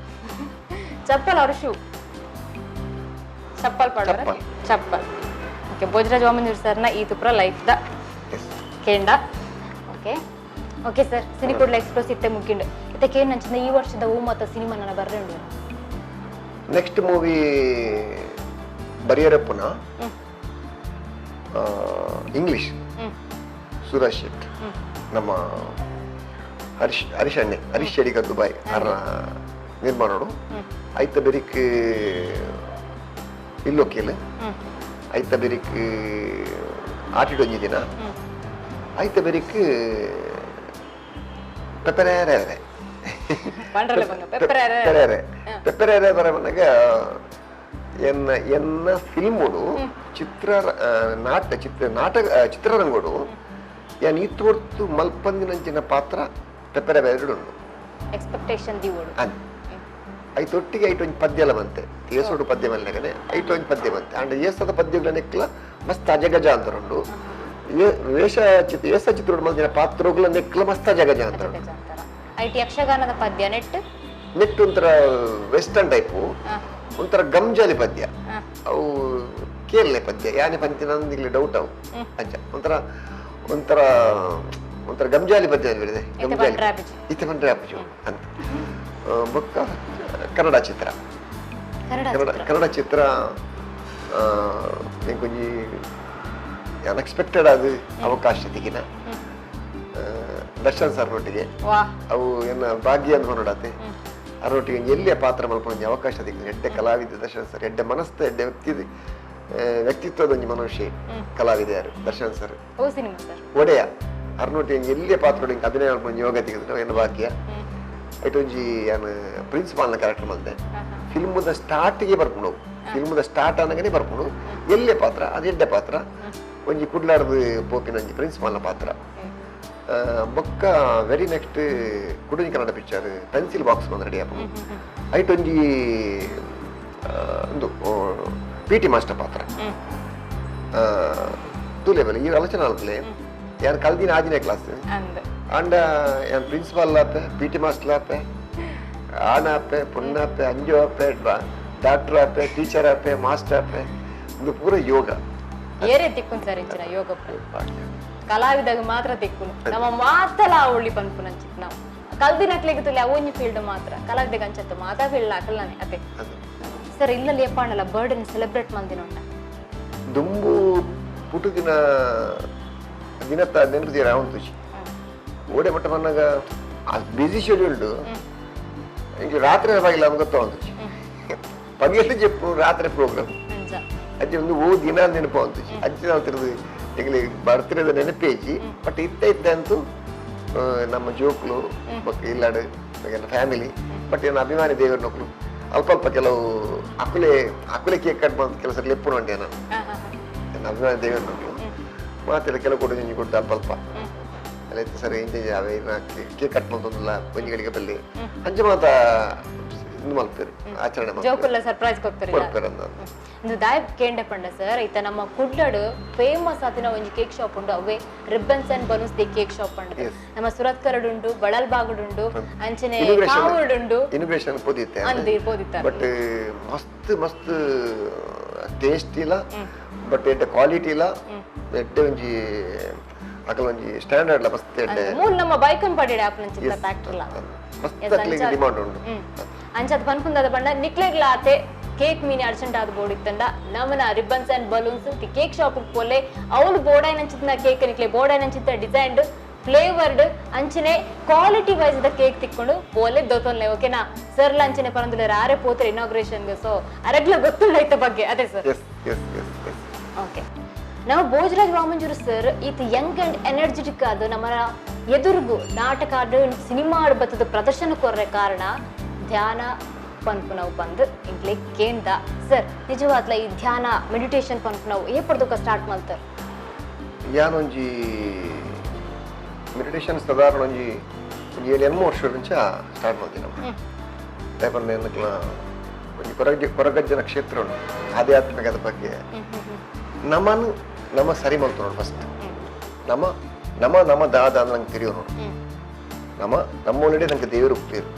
ಚಪ್ಪಲ್ ಅವ್ರ ಶೂ ಚಪ್ಪಲ್ ಪಾಡೋರ ಚಪ್ಪಲ್ ಓಕೆ ಭೋಜರಾಜ್ ವಾಮಂಜೂರ್ ಸರ್ನ ಈ ತುಪ್ರ ಲೈಫ್ the ಕೇಂಡ okay okay sir Cine Kudla express ಇತ್ತೆ ಮುಗಿಂಡು ಇತ್ತೆ ಕೇಂಡ ನಂಚಿನ ಈ ವರ್ಷದ ಹೂ ಮತ್ತ ಸಿನಿಮಾ ನನ್ನ ಬರ್ರೆ ಉಂಡು ನೆಕ್ಸ್ಟ್ ಮೂವಿ ಬರಿಯರಪ್ಪನ ಇಂಗ್ಲಿಷ್ ಸೂರಜ್ ಶೆಟ್ ನಮ್ಮ ಹರೀಶ್ ಹರೀಶ್ ಅಣ್ಣೆ ಹರೀಶ್ ಶೆಡಿಗರ್ ದುಬೈ ಅವರ ನಿರ್ಮಾಣೋಡು ಐತ ಬೆರಿಕ್ ಇಲ್ಲೊಕ್ಕೇಲು ಐತ ಬೆರಿಕ್ ಆಟಿಡೊಂಜಿ ದಿನ ಐತ ಬೆರಿಕ್ ಪೆಪರೇರೆ ಪೆಪರೇರೆ ಪೆಪರೇರೆ ಬರಮನಗ ಎನ್ನ ಎನ್ನ ಫಿಲ್ಮುಡು ಚಿತ್ರ ನಾಟ ಚಿತ್ರ ನಾಟಕ ಚಿತ್ರರಂಗೋಡು ಯಾನ್ ಈತೊರ್ತು ಮಲ್ಪಂದಿನಂಚಿನ ಪಾತ್ರ ಪೆಪ್ಪರೆ ಬೇರೆಡುಂಡು ಎಕ್ಸ್ಪೆಕ್ಟೇಷನ್ ದಿವೋಡು ಅನ್ ಐತೊಟ್ಟಿಗೆ ಐಟೊಂಜಿ ಪದ್ಯ ಎಲ್ಲ ಬಂತೆ ಏಸೋಡು ಪದ್ಯ ಮಲ್ಲೆಗನೆ ಐಟೊಂಜಿ ಪದ್ಯ ಬಂತೆ ಅಂಡ್ ಏಸದ ಪದ್ಯಗಳ ನೆಕ್ಲ ಮಸ್ತ್ ಅಜಗಜ ಅಂತರುಂಡು ವೇಷ ಚಿತ್ರ ಏಸ ಚಿತ್ರೋಡು ಮಲ್ದಿನ ಪಾತ್ರಗಳ ನೆಕ್ಲ ಮಸ್ತ್ ಅಜಗಜ ಅಂತ ಐಟ್ ಯಕ್ಷಗಾನದ ಪದ್ಯ ನೆಟ್ ನೆಟ್ ಒಂಥರ ವೆಸ್ಟರ್ನ್ ಟೈಪು ಒಂಥರ ಗಂಜಾಲಿ ಪದ್ಯ ಅವು ಕೇರಳ ಪದ್ಯ ಯಾನೆ ಪಂತಿನ ಇಲ್ಲಿ ಡೌಟ್ ಅವು ಅಂಚ ಒಂಥರ ಒಂಥರ ಒಂಥರ ಗಂಜಾಲಿ ಪದ್ಯ ಹೇಳಿದೆ ಗಂಜಾಲಿ ಇತ್ತೆ ಬಂದ್ರೆ ಅಪ್ಪಜು ಅಂತ. ಬೊಕ್ಕ ಕನ್ನಡ ಚಿತ್ರ ಕನ್ನಡ ಕನ್ನಡ ಚಿತ್ರ ಒಂಜಿ ಅನ್ಎಕ್ಸ್ಪೆಕ್ಟೆಡ್ ಆದ ಅವಕಾಶ ತಿಗಿನ ದರ್ಶನ್ ಸರ್ ಒಟ್ಟಿಗೆ ಅವು ಎನ್ನ ಭಾಗ್ಯ ಅಂತ ನೋಡಾತೆ ಅದರೊಟ್ಟಿಗೆ ಎಲ್ಲಿಯ ಪಾತ್ರ ಮಲ್ಪೊಂಜಿ ಅವಕಾಶ ತಿಕ್ಕಿದೆ. ಎಡ್ಡೆ ಕಲಾವಿದ ದರ್ಶನ್ ಸರ್, ಎಡ್ಡೆ ಮನಸ್ತ ಎಡ್ಡೆ ವ್ಯಕ್ತಿ ವ್ಯಕ್ತಿತ್ವದ ಒಂಜಿ ಮನುಷ್ಯ ಕಲಾವಿದ ಯಾರು ದರ್ಶನ್ ಸರ್ ಒಡೆಯ ಅರ್ನೋಟಿ ಎಲ್ಲಿಯ ಪಾತ್ರ ಅಭಿನಯ ಮಲ್ಪೊಂಜಿ ಯೋಗ ತಿಕ್ಕಿದ್ರು ಎನ್ನ ಭಾಗ್ಯ. ಐಟೊಂಜಿ ಯಾನು ಪ್ರಿನ್ಸಿಪಾಲ್ನ ಕ್ಯಾರೆಕ್ಟರ್ ಮಲ್ತೆ ಫಿಲ್ಮದ ಸ್ಟಾರ್ಟಿಗೆ ಬರ್ಕೊಂಡು ಫಿಲ್ಮದ ಸ್ಟಾರ್ಟ್ ಆನಾಗನೇ ಬರ್ಕೊಂಡು ಎಲ್ಲೇ ಪಾತ್ರ ಅದು ಎಡ್ಡೆ ಪಾತ್ರ ಒಂಜಿ ಕುಡ್ಲಾರ್ದು ಪೋಪಿನ ಒಂಜಿ ಪ್ರಿನ್ಸಿಪಾಲ್ನ ಪಾತ್ರ. ಬೊಕ್ಕ ವೆರಿ ನೆಕ್ಸ್ಟ್ ಕುಡುಂಜಿ ಕನ್ನಡ ಪಿಕ್ಚರ್ ಪೆನ್ಸಿಲ್ ಬಾಕ್ಸ್ ಬಂದು ರೆಡಿ ಆಪುಂಡು. ಐಟೊಂಜಿ ಒಂದು ಪಿ ಟಿ ಮಾಸ್ಟರ್ ಪಾತ್ರ ತೂಲೆ ಈ ಆಲೋಚನೆ ಅಲ್ಪಲೆ ಯಾರು ಕಲ್ದಿನ ಆಜಿನೇ ಕ್ಲಾಸ್ ಅಂಡ ಯಾನ್ ಪ್ರಿನ್ಸಿಪಾಲ್ ಆಪೆ ಪಿ ಟಿ ಮಾಸ್ಟರ್ ಆಪೆ ಆಣ ಆಪೆ ಪೊಣ್ಣಾಪೆ ಅಂಜು ಆಪೆ ಡಾಕ್ಟರ್ ಆಪೆ ಟೀಚರ್ ಆಪೆ ಮಾಸ್ಟರ್ ಆಪೆ ಇದು ಪೂರ ಯೋಗ ಏರೇ ತಿಕ್ಕುನ್ ಸರ್ ಇಂಚಿನ ಯೋಗ ಕಲಾವಿದಾಗ ಮಾತ್ರ ತಿಕ್ಕುನು ನಮ್ಮ ಮಾತಲ ಒಳ್ಳಿ ಪನ್ಪುನ ಅಂಚಿತ್ ನಾವು ಕಲ್ದಿನಕ್ಲೆಗ್ ತುಲೆ ಅವೊಂಜಿ ಫೀಲ್ಡ್ ಮಾತ್ರ ಕಲಾವಿದಾಗ ಅಂಚತ್ತು ಮಾತಾ ಫೀಲ್ಡ್ ಹಾಕಲ್ಲಾನೆ ಅದೇ ಸರ್ ಇಲ್ಲಲ್ಲಿ ಎಪ್ಪಾಣಲ್ಲ ಬರ್ಡನ್ ಸೆಲೆಬ್ರೇಟ್ ಮಂದಿನ ದುಂಬು ಪುಟು ದಿನ ದಿನತ್ತ ನೆನಪು ಅವನು ತುಚಿ ಓಡೆ ಮಟ್ಟ ಬಂದಾಗ ಬ್ಯುಸಿ ಶೆಡ್ಯೂಲ್ಡ್ ಇಂಚ ರಾತ್ರಿ ಬಾಗಿಲ್ಲ ಅವ್ನು ಗೊತ್ತ ಒಂದು ಪಗೆಲು ಚೆಪ್ಪು ರಾತ್ರಿ ಪ್ರೋಗ್ರಾಮ್ ಅಜ್ಜಿ ಒಂದು ಓ ದಿನ ನೆನಪು ಅಂತು ಅಜ್ಜಿ ನಾವು ತಿರುದು ಈಗಲೇ ಬರ್ತಿರೋದ ನೆನಪೇಜಿ ಬಟ್ ಇತ್ತ ಇತ್ತ ಅಂತೂ ನಮ್ಮ ಜೋಕ್ಲು ಇಲ್ಲಾಡು ಫ್ಯಾಮಿಲಿ ಬಟ್ ಏನು ಅಭಿಮಾನಿ ದೇವರ ನೊಕ್ಲು ಅಲ್ಪ ಅಲ್ಪ ಕೆಲವು ಅಕುಲೆ ಅಕುಲೆ ಕೇಕ್ ಕಟ್ ಬಂದು ಕೆಲಸ ಲೆಪ್ಪು ಉಂಟೆ ನಾನು ನನ್ನ ಅಭಿಮಾನಿ ದೇವರ ನೊಕ್ಲು ಮಾತೆಲ್ಲ ಕೆಲವು ಕೊಡು ನಿಂಜಿ ಕೊಟ್ಟು ಅಲ್ಪ ಅಲ್ಪ ಅಲ್ಲ ಸರ್ ಇಂಚ ಅವೇ ಕೇಕ್ ಕಟ್ ಬಂದೊಂದಿಲ್ಲ ಒಂಜಿಗಳಿಗೆ ಬಲ್ಲಿ ಅಂಚೆ ಮಾತ ಇಂದು ಮಲ್ಪೇರು ಆಚರಣೆ ಜೋಕುಲ್ಲ ಸರ್ಪ್ರೈಸ್ ಕೊಡ್ತಾರೆ ಕೊಡ್ತಾರೆ ಅಂತ ಇಂದು ದಾಯ್ ಕೇಂಡೆ ಪಂಡ ಸರ್ ಇತ್ತ ನಮ್ಮ ಕುಡ್ಲಡು ಫೇಮಸ್ ಆತಿನ ಒಂಜಿ ಕೇಕ್ ಶಾಪ್ ಉಂಡು ಅವೇ ribbons and balloons the cake shop ಉಂಡು. ನಮ್ಮ ಸುರತ್ಕರಡ್ ಉಂಡು, ಬಳಲ್ಬಾಗಡ್ ಉಂಡು, ಅಂಚನೆ ಕಾವೂರ್ಡ್ ಉಂಡು. ಇನೋಗ್ರೇಷನ್ ಪೋದಿತ್ತೆ ಅಂದ್ ಪೋದಿತ್ತ ಬಟ್ ಮಸ್ತ್ ಮಸ್ತ್ ಟೇಸ್ಟ್ ಇಲ್ಲ ಬಟ್ ಎಡ್ಡೆ ಕ್ವಾಲಿಟಿ ಇಲ್ಲ ಎಡ್ಡೆ ಒಂಜಿ ಅಕಲ್ ಒಂಜಿ ಸ್ಟ್ಯಾಂಡರ್ಡ್ ಲ ಮಸ್ತ್ ಎಡ್ಡೆ ಮೂಲ ನಮ್ಮ ಬೈಕನ್ ಪಡಿಡೆ ಆಪನ ಚಿತ್ತ ಫ್ಯಾಕ್ಟರಿ ಲ ಮಸ್ತ್ ಅಕ್ಲೆಗ್ ಡಿಮಾಂಡ್ ಉಂಡು. ಅಂಚದ ಪನ್ಪುಂದಾದ ಪಂಡ ನಿಕ್ಲೆಗ್ಲಾತೆ ಕೇಕ್ ಮೀನಿ ಅರ್ಜೆಂಟ್ ಆದ ಬೋರ್ಡ್ ಇತ್ತಂಡ ನಮನ ribbons and balloons the cake shop ಪೋಲೆ ಅವಳು ಬೋರ್ಡ್ ಐನಂಚಿನ ಕೇಕ್ ನಿಕ್ಲೆ ಬೋರ್ಡ್ ಐನಂಚಿತ್ತ ಡಿಸೈನ್ಡ್ ಫ್ಲೇವರ್ಡ್ ಅಂಚನೆ ಕ್ವಾಲಿಟಿ ವೈಸ್ the cake ತಿಕ್ಕೊಂಡು ಪೋಲೆ ದೋತೊನ್ಲೆ ಓಕೆನಾ ಸರ್ ಅಂಚನೆ ಪರಂದುಲೆ ಆರೆ ಪೋತ್ರೆ ಇನಾಗ್ರೇಷನ್ ಸೊ ಅರಗ್ಲ ಗೊತ್ತುಳ್ಳ ಇತ್ತ ಬಗ್ಗೆ ಅದೇ ಸರ್. ಓಕೆ ನಾವು ಭೋಜರಾಜ್ ವಾಮಂಜೂರು ಸರ್ ಈತ ಯಂಗ್ ಅಂಡ್ ಎನರ್ಜೆಟಿಕ್ ಅದು ನಮ್ಮ ಎದುರುಗು ನಾಟಕ ಸಿನಿಮಾ ಬತ್ತದ ಪ್ರದರ್ಶನ ಕೊರ್ರೆ ಕಾರಣ ಧ್ಯಾನ ಪನ್ಪುನವು ಬಂದು ಇಂಕ್ಲೆ ಕೇಂದ ಸರ್ ನಿಜವಾದ್ಲ ಈ ಧ್ಯಾನ ಮೆಡಿಟೇಷನ್ ಪನ್ಪುನವು ಏಪಡ್ದಕ್ಕ ಸ್ಟಾರ್ಟ್ ಮಾಡ್ತಾರೆ? ಯಾನೊಂಜಿ ಮೆಡಿಟೇಷನ್ ಸಾಧಾರಣ ಒಂಜಿ ಒಂಜಿ ಏಳು ಎನ್ಮ ವರ್ಷ ಮುಂಚೆ ಸ್ಟಾರ್ಟ್ ಮಾಡ್ತೀನಿ ನಮ್ಮ ಯಾಕಂದ್ರೆ ಏನಕ್ಲ ಒಂಜಿ ಕೊರಗಜ್ಜನ ಕ್ಷೇತ್ರ ಉಂಟು ಆಧ್ಯಾತ್ಮಿಕದ ಬಗ್ಗೆ ನಮ್ಮನ್ನು ನಮ್ಮ ಸರಿ ಮಾಡ್ತು ನೋಡು ಫಸ್ಟ್ ನಮ್ಮ ನಮ್ಮ ನಮ್ಮ ದಾದ ನಂಗೆ ತಿಳಿಯೋ ನೋಡು ನಮ್ಮ ನಮ್ಮೊಳಗಡೆ ನಂಗೆ ದೇವರು ಹುಟ್ಟಿರು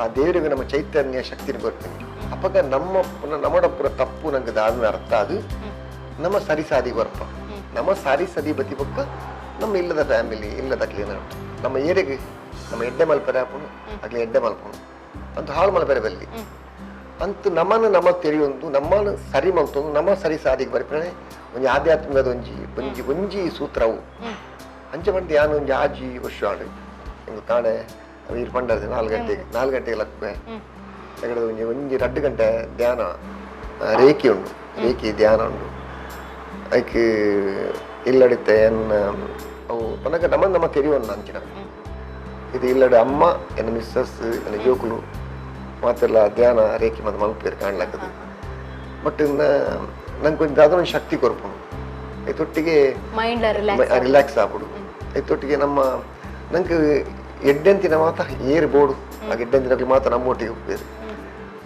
ಆ ದೇವರಿಗೆ ನಮ್ಮ ಚೈತನ್ಯ ಶಕ್ತಿನ ಬರ್ತೀನಿ ಅಪ್ಪಾಗ ನಮ್ಮ ನಮ್ಮಡಪ್ಪುರ ತಪ್ಪು ನಂಗೆ ದಾದ ಅರ್ಥ ಅದು ನಮ್ಮ ಸರಿ ಸಾದಿ ಬರ್ಪ ನಮ್ಮ ಸಾರಿ ಸದಿ ಬತ್ತಿ ಪಕ್ಕ ನಮ್ಮ ಇಲ್ಲದ ಫ್ಯಾಮಿಲಿ ಇಲ್ಲದ ಕ್ಲೀನ್ ನಮ್ಮ ಏರಿಗೆ ನಮ್ಮ ಎಡ್ಡೆ ಮಲ್ಪರೆ ಹಾಪುನು ಅಗ್ಲಿ ಎಡ್ಡೆ ಮಲ್ಪುನು ಅಂತ ಹಾಳು ಮಲ್ಪರೆ ಬಲ್ಲಿ. ಅಂತ ನಮ್ಮನ್ನು ನಮ್ಮ ತೆರೆಯೊಂದು ನಮ್ಮನ್ನು ಸರಿ ಮಲ್ತೊಂದು ನಮ್ಮ ಸರಿ ಸಾದಿಗೆ ಬರ್ಪಣೆ ಒಂಜಿ ಆಧ್ಯಾತ್ಮಿಕದ ಒಂಜಿ ಒಂಜಿ ಒಂಜಿ ಸೂತ್ರವು ಅಂಚೆ ಬಂದು ಯಾನು ಒಂಜಿ ಆಜಿ ವರ್ಷ ಆಡು ಇಂದು ಕಾಣೆ ವೀರ್ ಪಂಡರ್ದೆ 4 ಗಂಟೆಗೆ 4 ಗಂಟೆಗೆ ಲಕ್ಪೆ ಎಗಡೆ ಒಂಜಿ ಒಂಜಿ 2 ಗಂಟೆ ಧ್ಯಾನ ರೇಖಿ ಉಂಡು ರೇಖಿ ಧ್ಯಾನ ಉಂಡು ಐಕ್ ಇಲ್ಲಡಿತ್ತೆ ಎನ್ನ ಅವು ಪನಕ ನಮ್ಮ ನಮ್ಮ ತೆರೆಯೋಣ ಅಂಚಿನ ಇದು ಇಲ್ಲಡೆ ಅಮ್ಮ ಎನ್ನ ಮಿಸ್ಸಸ್ ಎನ್ನ ಜೋಕುಲು ಮಾತೆಲ್ಲ ಧ್ಯಾನ ರೇಖಿ ಮತ್ತು ಮಲ್ಪೇರು ಕಾಣ್ಲಾಕದು ಬಟ್ ನಂಗೆ ಕೊಂಚ ದಾದ ಒಂದು ಶಕ್ತಿ ಕೊರ್ಪುಂಡು ಐತೊಟ್ಟಿಗೆ ಮೈಂಡ್ ರಿಲ್ಯಾಕ್ಸ್ ಆಪುಡು ಐತೊಟ್ಟಿಗೆ ನಮ್ಮ ನಂಗೆ ಎಡ್ಡೆಂತಿನ ಮಾತ ಏರು ಬೋಡು ಆ ಎಡ್ಡೆಂತಿನ ಮಾತ ನಮ್ಮೊಟ್ಟಿಗೆ ಉಪ್ಪೇರು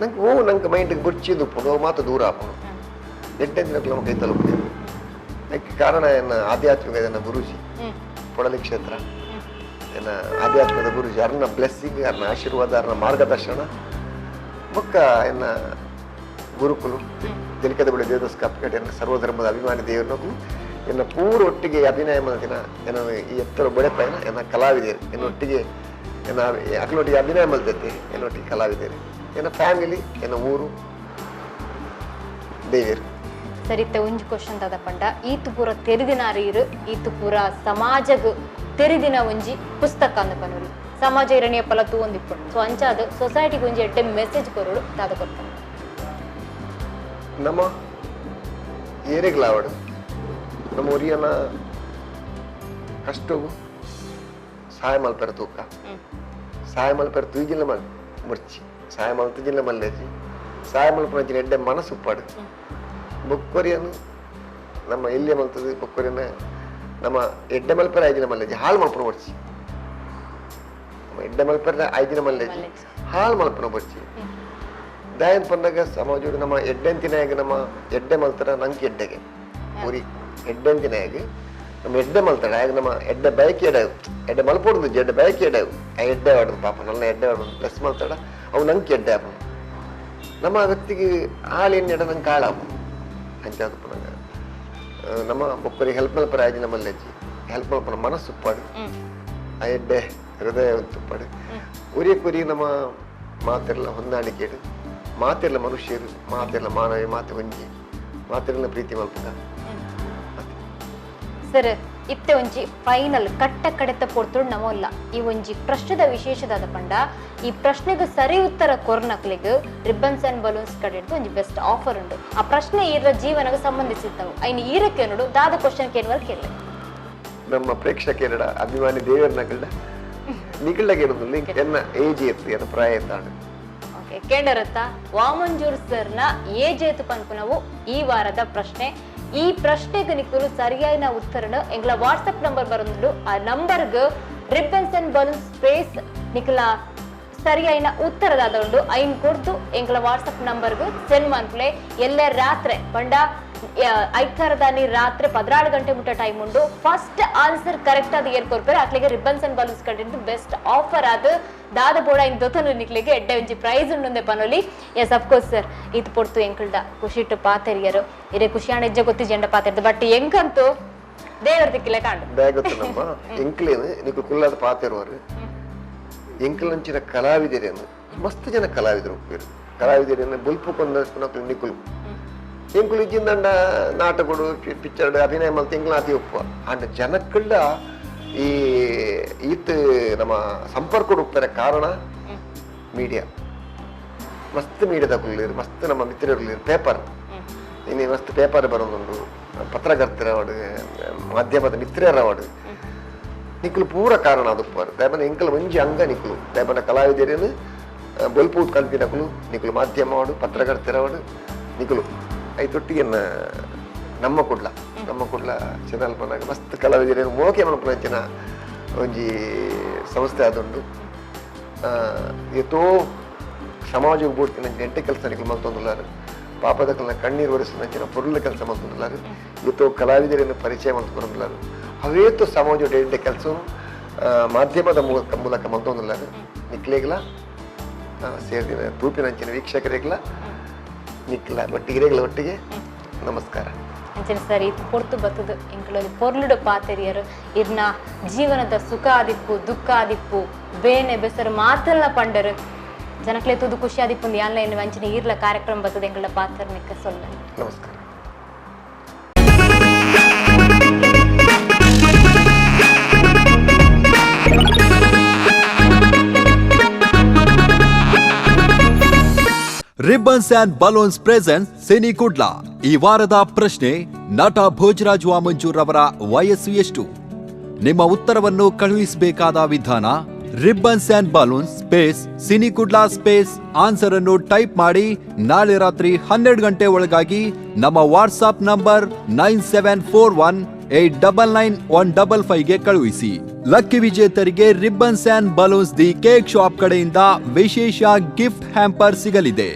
ನಂಗೆ ಓ ನಂಗೆ ಮೈಂಡಿಗೆ ಬುಡ್ಚಿದ್ದು ಉಪ್ಪುಂಡು ಅವು ಮಾತ ದೂರ ಆಪುಂಡು ಎಡ್ಡೆಂತಿನ ನಮ್ಮ ಕೈ ತಲುಪೇರು ಅದಕ್ಕೆ ಕಾರಣ ಎನ್ನ ಆಧ್ಯಾತ್ಮಿಕ ಎನ್ನ ಗುರೂಜಿ ಪೊಡಲಿ ಕ್ಷೇತ್ರ ಎನ್ನ ಆಧ್ಯಾತ್ಮದ ಗುರೂಜಿ ಅರ್ನ ಬ್ಲೆಸ್ಸಿಂಗ್ ಅರ್ನ ಆಶೀರ್ವಾದ ಅರ್ನ ಮಾರ್ಗದರ್ಶನ ಬೊಕ್ಕ ಎನ್ನ ಗುರುಕುಲು ಜಲಿಕದ ಬಳಿ ದೇವದಾಸ್ ಕಾಪಿಕಾಡ್ ಎನ್ನ ಸರ್ವಧರ್ಮದ ಅಭಿಮಾನಿ ದೇವರನೊಬ್ಬರು ಎನ್ನ ಪೂರ ಒಟ್ಟಿಗೆ ಅಭಿನಯ ಮಲ್ತಿನ ಎನ್ನ ಈ ಎತ್ತರ ಬೊಡೆಪೈನ ಎನ್ನ ಕಲಾವಿದರು ಎನ್ನೊಟ್ಟಿಗೆ ಎನ್ನ ಅಕ್ಲೊಟ್ಟಿಗೆ ಅಭಿನಯ ಮಲ್ತೈತೆ ಎನ್ನೊಟ್ಟಿಗೆ ಕಲಾವಿದರು ಎನ್ನ ಫ್ಯಾಮಿಲಿ ಎನ್ನ ಊರು ದೇವರು. ಸರಿತೆ ಒಂಜಿ ಕ್ವಶನ್ ದಾದ ಪಂಡ ಈತು ಪೂರ ತೆರಿದಿನ ರೀರು ಈತು ಪೂರ ಸಮಾಜಗ್ ತೆರಿದಿನ ಒಂಜಿ ಪುಸ್ತಕ ಅಂದ ಪನೋಲಿ ಸಮಾಜ ಇರಣಿಯ ಫಲ ತೂವೊಂದಿಪ್ಪುಂಡು ಸೊ ಅಂಚಾದ ಸೊಸೈಟಿಗೆ ಒಂಜಿ ಎಡ್ಡೆ ಮೆಸೇಜ್ ಕೊರಡು ದಾದ ಕೊರ್ಪುಂಡು. ನಮ್ಮ ಏರೆಗ್ಲಾವಡು ನಮ್ಮ ಒರಿಯನ ಕಷ್ಟವು ಸಹಾಯ ಮಲ್ಪೆರ ತೂಕ ಸಹಾಯ ಮಲ್ಪೆರ ತೂಜಿಲ್ಲ ಮಲ್ ಮುರ್ಚಿ ಸಹಾಯ ಮಲ್ತುಜಿಲ್ಲ ಮಲ್ಲೇಜಿ ಸಹಾಯ ಮಲ್ಪನ ಎಡ್ಡೆ ಮನಸ್ಸುಪ್ಪಾಡು ಬೊಕ್ಕೊರಿಯನ್ನು ನಮ್ಮ ಎಲ್ಲಿಯ ಮಲ್ತದೆ ಬೊಕ್ಕೊರಿಯನ್ನ ನಮ್ಮ ಎಡ್ಡೆ ಮಲ್ಪೆರ ಐದಿನ ಮಲ್ಲೇಜಿ ಹಾಳು ಮಲ್ಪನ ಬರ್ಚಿ ನಮ್ಮ ಎಡ್ಡೆ ಮಲ್ಪೆರ ಐದಿನ ಮಲ್ಲೇಜಿ ಹಾಳು ಮಲ್ಪನ ಬರ್ಚಿ ದಾಯನ್ ಪಂದಾಗ ಸಮಾಜ ನಮ್ಮ ಎಡ್ಡೆಂತಿನಾಗ ನಮ್ಮ ಎಡ್ಡೆ ಮಲ್ತರ ನಂಗೆ ಎಡ್ಡೆಗೆ ಉರಿ ಎಡ್ಡೆಂತಿನಾಗ ನಮ್ಮ ಎಡ್ಡೆ ಮಲ್ತಾಡ ಆಗ ನಮ್ಮ ಎಡ್ಡೆ ಬಯಕೆ ಎಡೆ ಎಡ್ಡೆ ಮಲ್ಪೊಡ್ದು ಎಡ್ಡೆ ಬಯಕೆ ಎಡೆ ಆ ಎಡ್ಡೆ ಆಡೋದು ಪಾಪ ನನ್ನ ಎಡ್ಡೆ ಆಡೋದು ಪ್ಲಸ್ ಮಲ್ತಾಡ ಅವು ನಂಗೆ ಎಡ್ಡೆ ಆಪು ನಮ್ಮ ವ್ಯಕ್ತಿಗೆ ಹಾಳು ಎಣ್ಣೆ ನಂಗೆ ಹಾಳಾಪು ಅಂಚಾದ ಪುನಗ ನಮ್ಮ ಒಬ್ಬರಿಗೆ ಹೆಲ್ಪ್ ಮಲ್ಪರ ಆಯ್ತು ನಮ್ಮಲ್ಲಿ ಹೆಲ್ಪ್ ಮಲ್ಪನ ಮನಸ್ಸು ಉಪ್ಪಾಡು ಆ ಎಡ್ಡೆ ಹೃದಯ ತುಪ್ಪಾಡು ಉರಿಯ ಕುರಿ ನಮ್ಮ ಮಾತೆಲ್ಲ ಹೊಂದಾಣಿಕೆ ಮಾತೆಲ್ಲ ಮನುಷ್ಯರು ಮಾತೆಲ್ಲ ಮಾನವಿ ಮಾತೆ ಒಂಜಿ ಮಾತೆಲ್ಲ ಪ್ರೀತಿ ಮಲ್ಪುಗ. ಸರ್ ಇತ್ತೆ ಒಂಜಿ ಫೈನಲ್ ಕಟ್ಟ ಕಡೆತ ಪೊರ್ತುಡು ನಮೋಲ್ಲ ಈ ಒಂಜಿ ಪ್ರಶ್ನೆದ ವಿಶೇಷದಾದ ಪಂಡ ಈ ಪ್ರಶ್ನೆಗೆ ಸರಿ ಉತ್ತರ ಕೊರ್ನಕ್ಲಿಗ್ ribbons and balloons ಕಡೆ ಒಂಜಿ ಬೆಸ್ಟ್ ಆಫರ್ ಉಂಟು. ಆ ಪ್ರಶ್ನೆ ಈರ ಜೀವನಕ್ಕೆ ಸಂಬಂಧಿಸಿದ್ದವು ಐನ ಈರಕ್ಕೆ ನೋಡು ದಾದ ಕ್ವಶನ್ ಕೇಳುವ ಕೇಳಿ ನಮ್ಮ ಪ್ರೇಕ್ಷಕರ ಅಭಿಮಾನಿ ದೇವರನಗಳ್ಡ ನಿಗಳ್ಡಗೇನೊಂದು ಎನ್ನ ಏಜ್ ಎತ್ತು ಎನ್ನ ಪ್ರಾಯ ಎತ್ತಾಡು. ಓಕೆ ಕೇಂಡರತ್ತ ವಾಮಂಜೂರ್ ಸರ್ನ ಏಜ್ ಏತು ಪನ್ಪುನವು ಈ ವಾರದ ಪ್ರಶ್ನೆ. ಈ ಪ್ರಶ್ನೆಗೆ ನಿಕ್ಕಲು ಸರಿಯಾದ ಉತ್ತರನ ಎಂಗ್ಲ ವಾಟ್ಸಪ್ ನಂಬರ್ ಬರಂದು ಆ ನಂಬರ್ಗ್ ribbons and balloons space ನಿಕ್ಕಲ ಸರಿಯಾದ ಉತ್ತರದಾದ ಉಂಡು ಐನ್ ಕೊಡ್ದು ಎಂಗ್ಲ ವಾಟ್ಸಪ್ ನಂಬರ್ಗ್ ಸೆಂಡ್ ಮನ್ಪುಲೆ. ಎಲ್ಲ ರಾತ್ರಿ ಪಂಡ ಐತಾರದಾನಿ ರಾತ್ರಿ 14 ಗಂಟೆ ಮುಟ್ಟ ಟೈಮ್ ಉಂಡು. First answer correct ಆದ ಏರ್ ಕೊರ್ಪೇರು ಅಕ್ಲಿಗೆ ribbons and balloons ಕಂಡಿದ್ದು best offer ಆದ ದಾದ ಬೋಡ ಇನ್ ದೊತನು ನಿಕ್ಲಿಗೆ ಎಡ್ಡೆ ಒಂಜಿ price ಉಂಡುಂದೆ ಪನೊಲಿ. S of course sir ಇದು ಪೊರ್ತು ಎಂಕಲ್ದ ಖುಷಿಟ್ಟು ಪಾತೆರಿಯರು ಇರೇ ಖುಷಿಯಾಣ ಹೆಜ್ಜೆ ಗೊತ್ತಿ ಜೆಂಡ ಪಾತೆರ್ದು ಬಟ್ ಎಂಕಂತೂ ದೇವರ ದಿಕ್ಕಿಲ್ಲ ಕಾಂಡು ಗೊತ್ತು ನಮ್ಮ ಎಂಕ್ಲೇನು ನಿಕ್ಲು ಕುಲ್ಲಾದ ಪಾತೆರುವರು ಎಂಕ್ಲಂಚಿನ ಕಲಾವಿದರೇನು ಮಸ್ತ್ ಜನ ಕಲಾವಿದರು ಒಪ್ಪೇರು ಕಲಾವಿದರೇನು ಬುಲ್ಪು ಕೊಂದ ನಿಕ್ಕುಲು ಎಂಕುಲು ಇಜ್ಜಿಂದಂಡ ನಾಟಕಡು ಪಿಕ್ಚರ್ ಅಭಿನಯ ಮಲ್ತ ಎಂಕ್ಲ ಅತಿ ಒಪ್ಪುವ ಅಂಡ ಜನಕ್ಕಳ್ಳ ಈ ಈತ್ ನಮ್ಮ ಸಂಪರ್ಕ ಉಪ್ಪರ ಕಾರಣ ಮೀಡಿಯಾ ಮಸ್ತ್ ಮೀಡಿಯಾದ ಮಸ್ತ್ ನಮ್ಮ ಮಿತ್ರರು ಪೇಪರ್ ಇನ್ನು ಮಸ್ತ್ ಪೇಪರ್ ಬರೋದುಂಡು ಪತ್ರಕರ್ತರ ಅವಾರ್ಡ್ ಮಾಧ್ಯಮದ ಮಿತ್ರರ ಅವಾರ್ಡ್ ನಿಕ್ಕಲು ಪೂರ ಕಾರಣ ಅದು ದಯಪನ ಎಂಕಲ್ ಒಂಜಿ ಅಂಗ ನಿಕ್ಕಲು ದಯಪನ ಕಲಾವಿದರೇನು ಬೊಲ್ಪು ಕಲ್ತಿನಕುಲು ನಿಕ್ಕಲು ಮಾಧ್ಯಮ ಅವಾರ್ಡು ಪತ್ರಕರ್ತರ ಅವಾರ್ಡು ನಿಕ್ಕಲು ಐತೊಟ್ಟಿಗೆ ನಮ್ಮ ಕುಡ್ಲ ನಮ್ಮ ಕುಡ್ಲ ಚಾನಲ್ ಪನ್ನಾಗ ಮಸ್ತ್ ಕಲಾವಿದರೇನು ಮೋಕೆ ಮಲ್ಪುನಂಚಿನ ಒಂಜಿ ಸಂಸ್ಥೆ ಆದುಂಡು. ಏತೋ ಸಮಾಜಕ್ಕೆ ಬೋಡ್ತಿನ ಎಂಟೆ ಕೆಲಸ ನಿಕ್ಕಲು ಮಲ್ತೊಂದುಲ್ಲಾರು ಪಾಪದಕಲ್ನ ಕಣ್ಣೀರು ಒರೆಸಿನಂಚಿನ ಪೊರುಳ ಕೆಲಸ ಮಲ್ತೊಂದುಲ್ಲಾರು ಏತೋ ಕಲಾವಿದರನ್ನು ಪರಿಚಯ ಮಲ್ತೊಂದುಲ್ಲಾರು ಅವೇತೋ ಸಮಾಜ ಎಂಟೆ ಕೆಲಸ ಮಾಧ್ಯಮದ ಮೂಲಕ ಮಲ್ತೊಂದುಲ್ಲಾರು ನಿಕ್ಲೇಗ್ಲ ಸೇರಿದಿನ ತೂಪಿನಂಚಿನ ವೀಕ್ಷಕರಿಗ್ಲ ನಿಕ್ಲ ಒಟ್ಟಿಗೆ ಒಟ್ಟಿಗೆ ನಮಸ್ಕಾರ. ಅಂಚನೆ ಸರ್ ಇದು ಪೊರ್ತು ಬತ್ತದು ಎಂಕುಲೊಂದು ಪೊರ್ಲುಡು ಪಾತೆರಿಯರು ಇರ್ನ ಜೀವನದ ಸುಖ ಆದಿಪ್ಪು ದುಃಖ ಆದಿಪ್ಪು ಬೇನೆ ಬೆಸರು ಮಾತೆಲ್ಲ ಪಂಡರು ಜನಕ್ಲೆ ತೂದು ಖುಷಿ ಆದಿಪ್ಪುಂದು ಆನ್ಲೈನ್ ಅಂಚಿನ ಈರ್ಲ ಕಾರ್ಯಕ್ರಮ ಬರ್ತದೆ ಎಂಕಲ್ನ ಪಾತ್ರನಿಕ್ಕೆ ಸೊಲ್ಲೆ. ನಮಸ್ಕಾರ. Ribbons and balloons present cine Kudla. ಈ ವಾರದ ಪ್ರಶ್ನೆ, ನಟ ಭೋಜರಾಜ್ ವಾಮಂಜೂರ್ ಅವರ ವಯಸ್ಸು ಎಷ್ಟು? ನಿಮ್ಮ ಉತ್ತರವನ್ನು ಕಳುಹಿಸಬೇಕಾದ ವಿಧಾನ: ribbons and balloons space cine Kudla space answer ಅನ್ನು ಟೈಪ್ ಮಾಡಿ ನಾಳೆ ರಾತ್ರಿ 12 ಗಂಟೆ ಒಳಗಾಗಿ ನಮ್ಮ ವಾಟ್ಸ್ಆಪ್ ನಂಬರ್ 9741899155ಗೆ ಕಳುಹಿಸಿ. ಲಕ್ಕಿ ವಿಜೇತರಿಗೆ ribbons and balloons the cake shop ಕಡೆಯಿಂದ ವಿಶೇಷ ಗಿಫ್ಟ್ ಹ್ಯಾಂಪರ್ ಸಿಗಲಿದೆ.